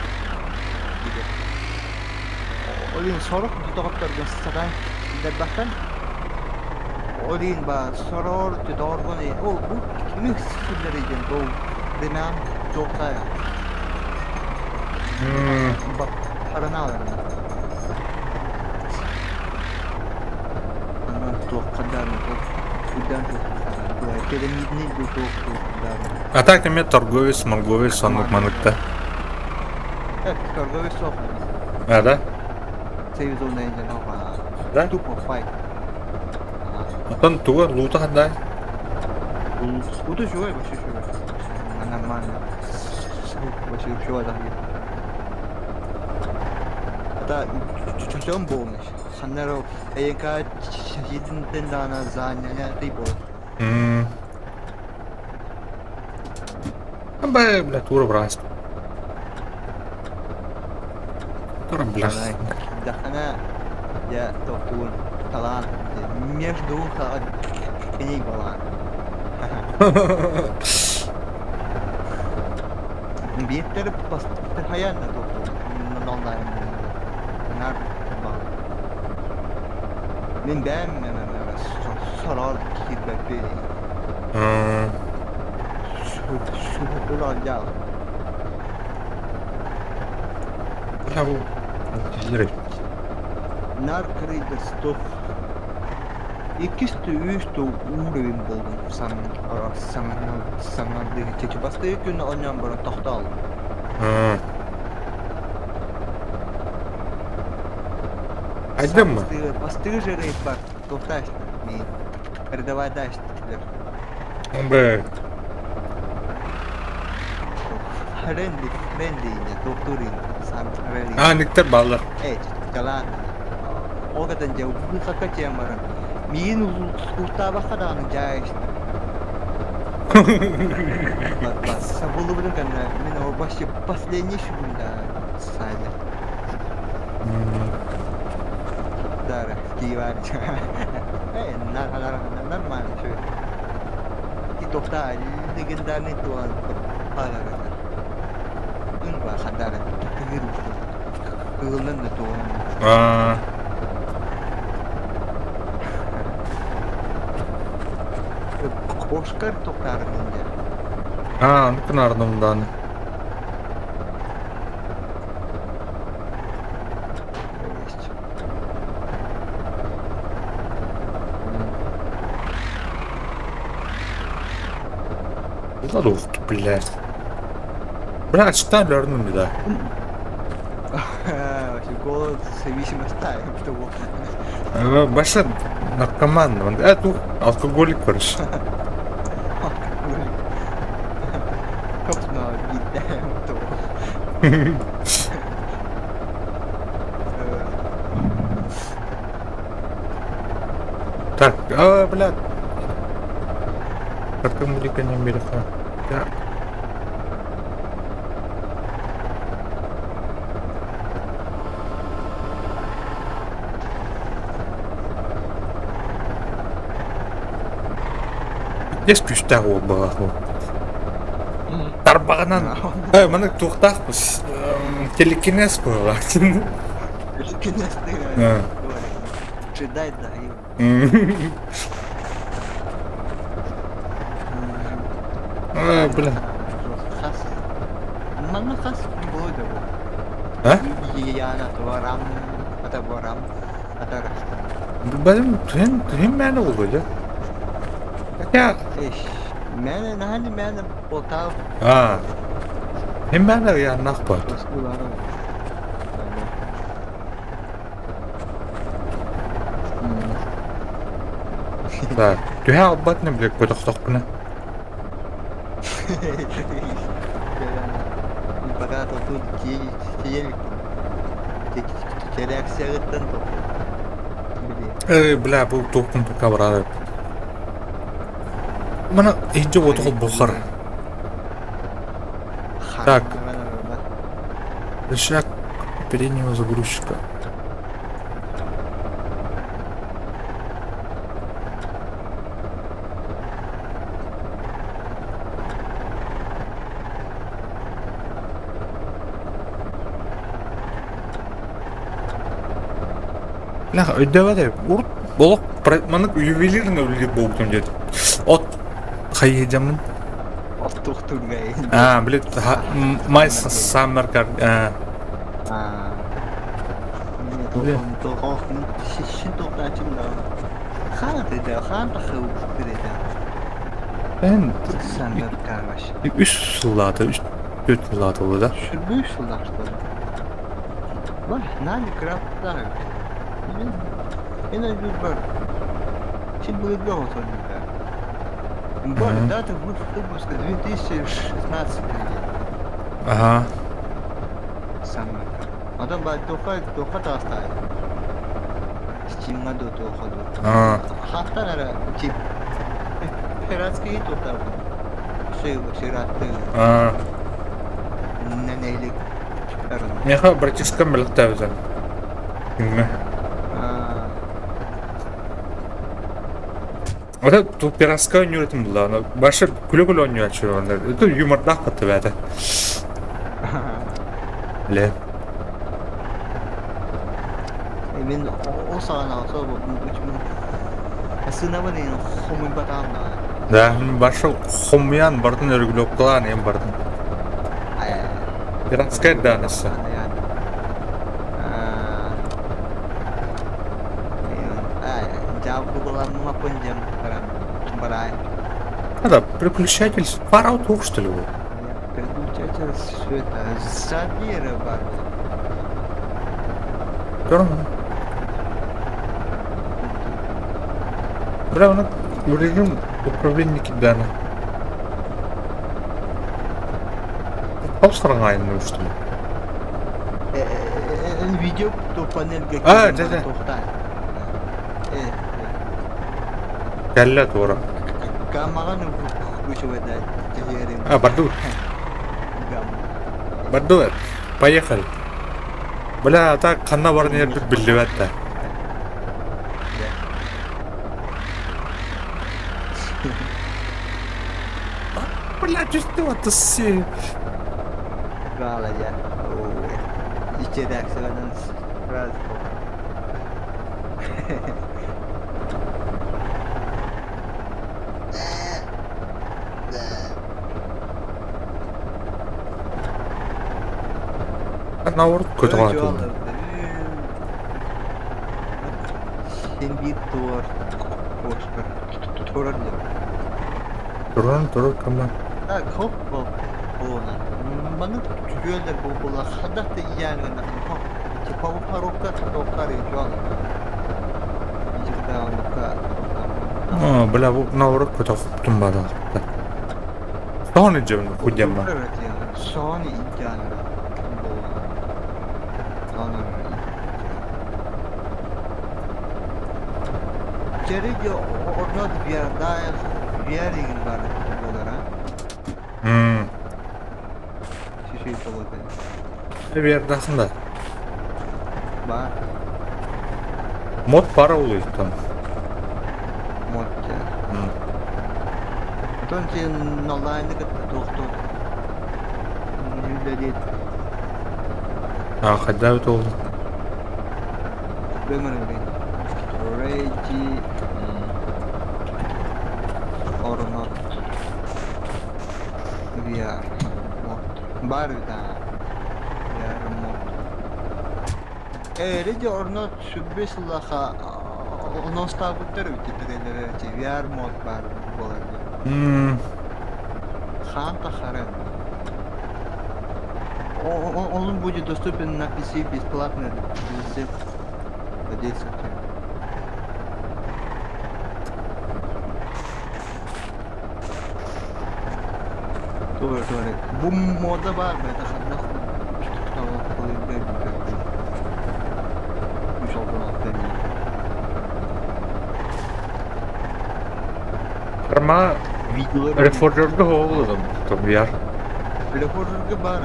Ол иһин сорох доҕотторгун сатаан киллэрбэххин. Ол иһин ба сороор доҕоргун ол бу кими сүллэрий диэн бу Демян туохтаайа. Харанаалар. Анан туохха дааны кудан пирамидный туох дааны. А так эме торговец, морговец оннук маныкта. Торговец суох. А, да? Сейв зона Да? Тупо файт. Оттон тугу луута хандай? Лута үчүгэй, вообще үчүгэй. Нормально. Вообще үчүгэй да. Это чөчөн болмуш. Ханнар эйка жидинтен дана заняня ты бол. Бля, бля, тура брас. Тура, бля. Дахана я тоқтуун талаан между кеней балаан. Биеттер бастырхаянна тоқтуун онлайн нар бал. Мен бэм сорор киирбэппи. Бля, бу Нар кырыйда стоп. Иккис үс уровень болдум саҥа чечи бастыы күн оонньоон баран тохтоол. Айдаммы? Бастыы же рейд бар туохтааш миин передавай дальше. Б. Friendly, friendly туохтуурин сан friendly. А, никтер баллар. Э, жалаан. Ол катан дьэ быхакка тиийэн баран миигин устаабакка даҕаны дьаайыста. Сабыллыбытын кэннэ мин ол вообще последний секунда сайда. Дара, Иванович. Э, нормально все. И тоқта легендарный туан пара. Ынба хадара тыгыр кыылынан да туон. Аа. Оскар тоқтарын инде. Аа, оннуккун ардым даҕаны. Есть. Bunlar ух блядь. Бля, читали өлөрдүм да. Вообще голод зависимость того. Баша наркоман, это алкоголик, короче. Алкоголик. Собственно, того. Так, а, блядь. Как не Америка. Так. Здесь күүстээх уол баҕах Тарбаҕынан э маны туохтаах телекинез буолла. Телекинез Джедай да. А, бля. Хас. Манна хас будет его. А? Я на ата барам, ата Бәлем түһен түһен мәне булду я. Хотя Мәне нахали мәне болтав. А. Hem мәне я нах бар. Так, түһэ албат не билек көтөхтөхпүнэ. Пока тут реакцияттан Эй, бля, бу тохтун пока барар. Мана иһдьэ уоту бухар. Так. Рычаг переднего загрузчика. Бля, өйдөбөт урут олох маннык ювелирный үлэлиир буолбутум диэт. От хайыдьаммын. От тухтургай. А, блин, My Summer Car. А. Блин. Ben үс сыллаата, үс төрт сыллаата буолла да. Сүрбүү сыллаахтар. Бар, нани крафтар. Ена жүр бар. Син былыргы отон Бар, дата выпуска 2016 Ага. Саммер. Адам ба тоха тоха таастай. Стимга до тоха до. А. Хаттан ара тип пиратский тоқтар. Все, сиратты. А. Нәнәйлек. Миэхэ братишкам бэлэхтээбитэ. Күҥҥэ. Это ту пиратская оонньуур буолла. Баша күлэ-күлэ оонньооччу. Это юмордаах батта бэйэтэ. Ле. Мен ол саған алса сынабын хомуйбатаам да. Да, баша хомуйан бардын өргүлөпталаан эм бардын. Пиратская да наса. Да, переключатель Fallout что ли? Переключатель света. Задние бар. Көрөм. Бля, оны режим управления киданы. Хаус что ли? Видео то панельга. А, да, да. Кэллэ туора. Камаган Перекручивай, да, теперь. А, Бардур. Бардур, поехали. Бля, а так ханна баран иһэрбит биллибэт да. Бля, чувствую, это все. Гала я. Иччэдээксэбэнэн сразу. Наоборот, көтөҕө атыллар. Син биир туор турар Туран турар кама. Так, хоп хоп буолар. Маннык түгүөлэр буолла хадах да иянына хоп типа парокка токкар жол. А, бля, бу наоборот көтөхтүм бара. Соны жебин худема. Соны идеально буолар. Соны Череги орнот вердаях веригин бар буолар, а? Чуть-чуть болот. Вердасында. Бар. Мод пара улый там. Мод Потом сен онлайны кытта туохтур. Үлэлиир. А, хайда это ол? Бөмөрүн Ready or not VR mod. Бар да. VR mod. Э, Ready or not сүбэ сыллаха оностаабыттар үтүтүрэлэрэ VR mod бар буолар. Хаан тахарен. Он будет доступен на PC бесплатно для всех владельцев. Тоже, тоже. Бу мода бар, это хаддах. Арма Reforger'га оҕолодум там VR. Reforger'га бар.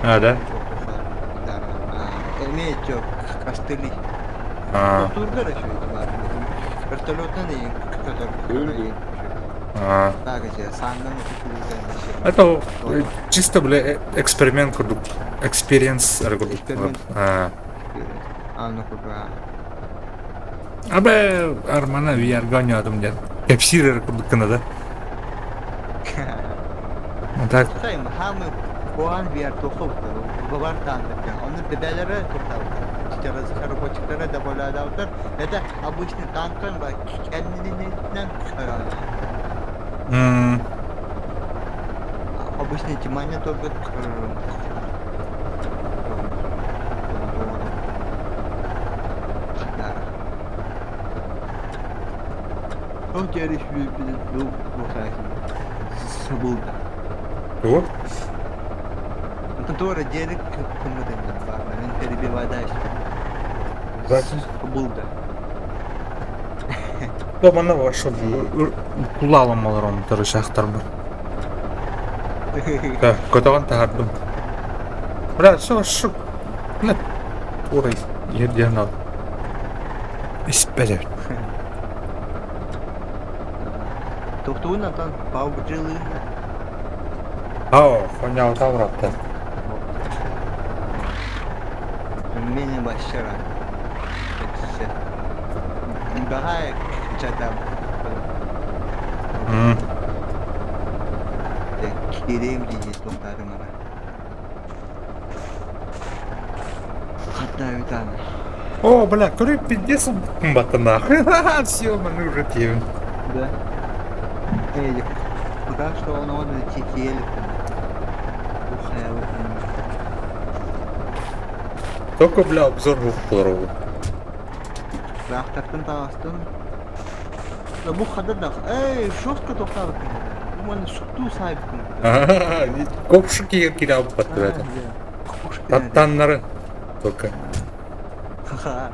А, да? Эмиэ чё, костыли. А. Тургар еще эти бар. Вертолетный, который... А. Так, эти, саңнан Это чисто, бля, эксперимент курдук. Experience курдук. Эксперимент. А. А, ну куда? Абе, Армана VR гонядым дед. Кепсирер курдук кына да. Так. Сайм, хамы Хуан VR тоховты, бар тандырды. Оны бебелері тоқтауды. Разработчиктары добавляют. Это обычный танкан бар, кәннен Обычный тимания только Çok geri bir Сабылда. Чего? Который делик кымыдын бар, мен перебиваю Сабылда. Да, мана ваша кулаламалар оны тырышақтар бар. Да, көтөҕөн таһардым. Бля, все, шу. Бля, турай, ерден ал. Испеде. Тоқтуын атан паубжилын. Ау, хоняу таврапта. Мене башара. Багай чатам. Кирем дейді тоқтарым ара. Хатта өтаны. О, бля, көріп пиздец бата нахуй. Все, мы уже тем. Да. Эй, пока что он он тетель. Только, бля, обзор был Рахтартын тағастын. Бу хададах. Эй, жестко тоқтабыт. Бу сукту сайып. Копшик кире алып батты это. Таттаннары только. Ха-ха.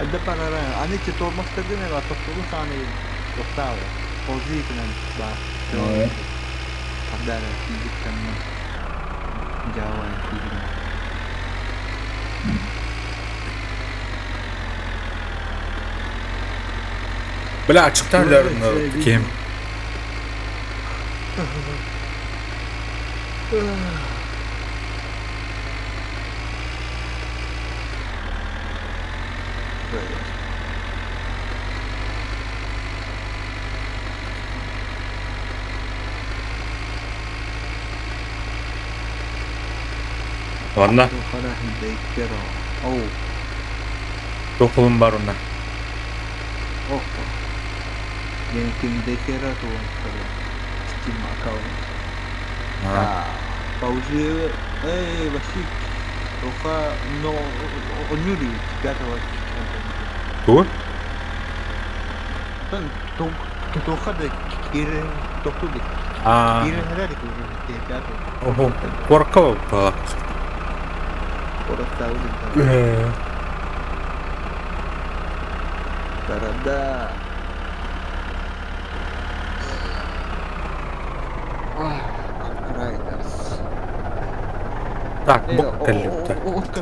Эрдэ барара аны ити тормозтаргын эрэ тохтобул саҕана тохтообо ползи гынан баар хардара тиийбит кэмҥэ дьаабайан тиийбитим. Бля, аччыктаан өлөрүм киһим. Уонна туох кулун бар уонна? Паузы Эй, Васик, тоха но онньуур пятого Тугу? Тоха да киирэн тохтуу да Аа. киирэн эрэр пятого. Ого, куоракка буолла. Куораттаабыт Города. Аркрайдерс. Так, бу кэллибитэ.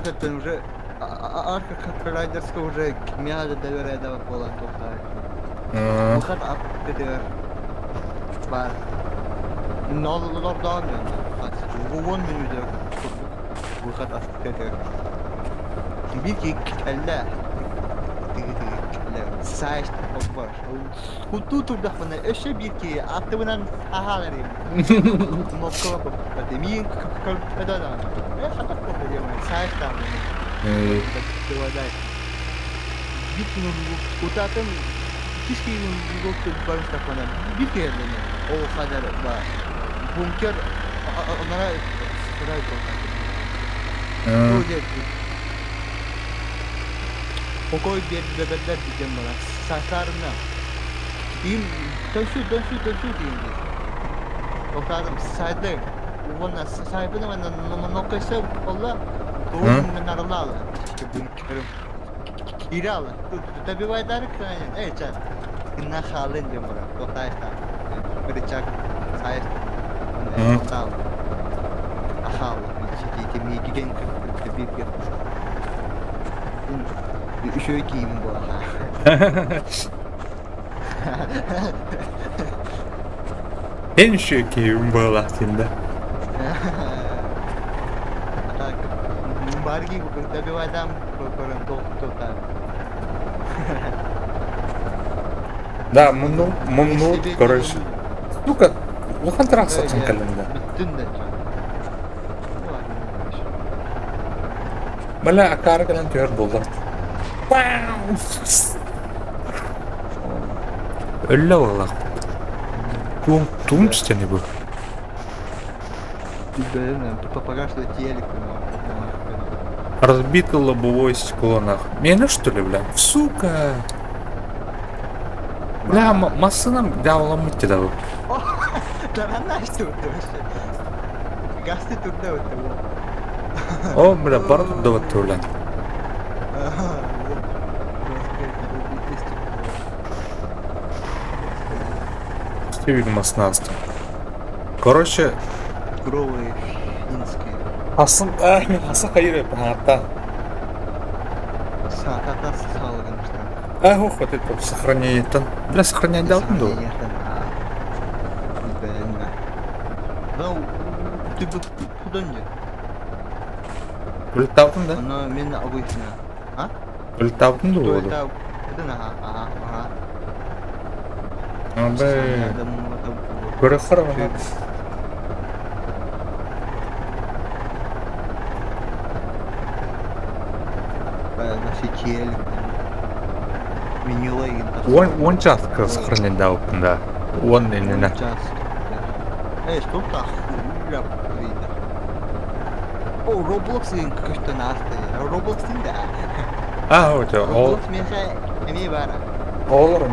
От уже Аркрайдерска уже кимиэхэ да доверяйда буолан туохтаах. Выход аттытыгар баар. Ноллордоон уон мүнүүтэ курдук выход аттытыгар. Биир киһи кэллэ. Сааш бар. Куттуу турдахпына өссө биир киһи аттыбынан аһааларым. Кнопкалап миин көрбөтө даҕаны. Э хатак буолла диэмэ сааш даҕаны. Биир кутаатын иккис киһини барыстахпына биир киһи ол хадар бункер онара сырай Покой биэрбэбэллэр диэн баран саарына им төнсүү төнсүү төнсүү диэн Окаадым сайды уонна сайбын уонна ноккойсо буолла тугун нарылаала бункерым киирэ добивайдары кыайан эй ча гына хаалын диэн баран тохтаайта рычаг сайт тохтаал ахаал миигин биир Үчүгэй киим буолла. Эн үчүгэй киим буолла да. Так, барги добивайдам көрөн тоқтота. Да, мунну, мунну, короче. Сука, улахан траксатын кэллим да. Бүттүн да. Бля, акаары кэлэн түһэр буолла. Өллө буоллах. Туум, туум түстени бу. Пока что телек. Разбито лобовое стекло нах. Меня что ли, бля? Сука! Бля, массыынам дьаалламмыт да бу. Тараннааш турда вообще. Гасты турда вот О, бля, пара турда вот бля. Стивен маснасты. Короче, Суровые финские. Асын, асы хайыр хаатта. Саатата салгынышта. А, ох, вот это сохранение. Бля, сохранять дал да? Ну, ты бы куда не? Өлтаутын да? Оно мен обычно. А? Өлтаутын да болды. Өлтаутын, ага, ага, ага. Абы. Көрө харабана. Уон уон чааска сохранять дауппун да. Уон иннинэ. Эй, что так? О, Roblox диэн көстөн ааста. Roblox диэн да. А, вот ол. Roblox миэхэ эмиэ баара. Оҕолор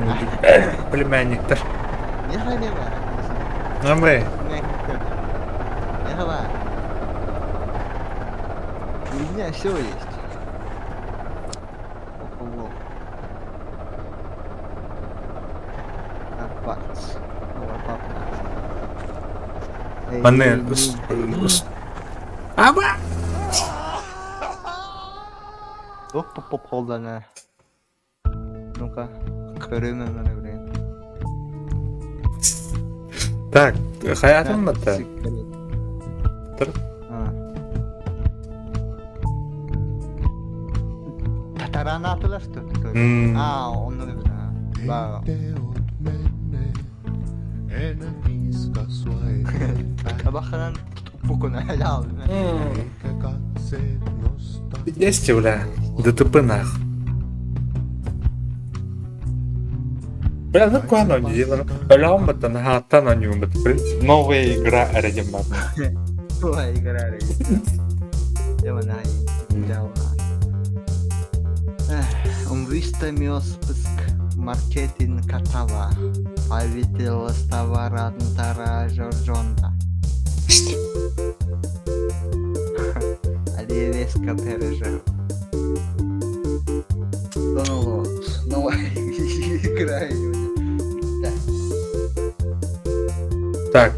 племянниктар. Миэхэ эмиэ баара. Амы. Миэхэ баар. У меня все есть. Ого. Манна Аба! Туох поп холлана? Ну-ка, көрүм өмөрө билигин. Так, хайатын батта? Тұр. Татараны атылар что? А, онно Ба. Табаханан туппукуна Есть, бля. ДТП нах. Бля, ну куда оно дело? Өлөм бата наһааттан оонньуум бат. Новая игра эрэ бар. Новая игра эрэ. Умвиста маркетинг катава правительство Жоржонда. Али резко пережил. Download. Новая игра. Так.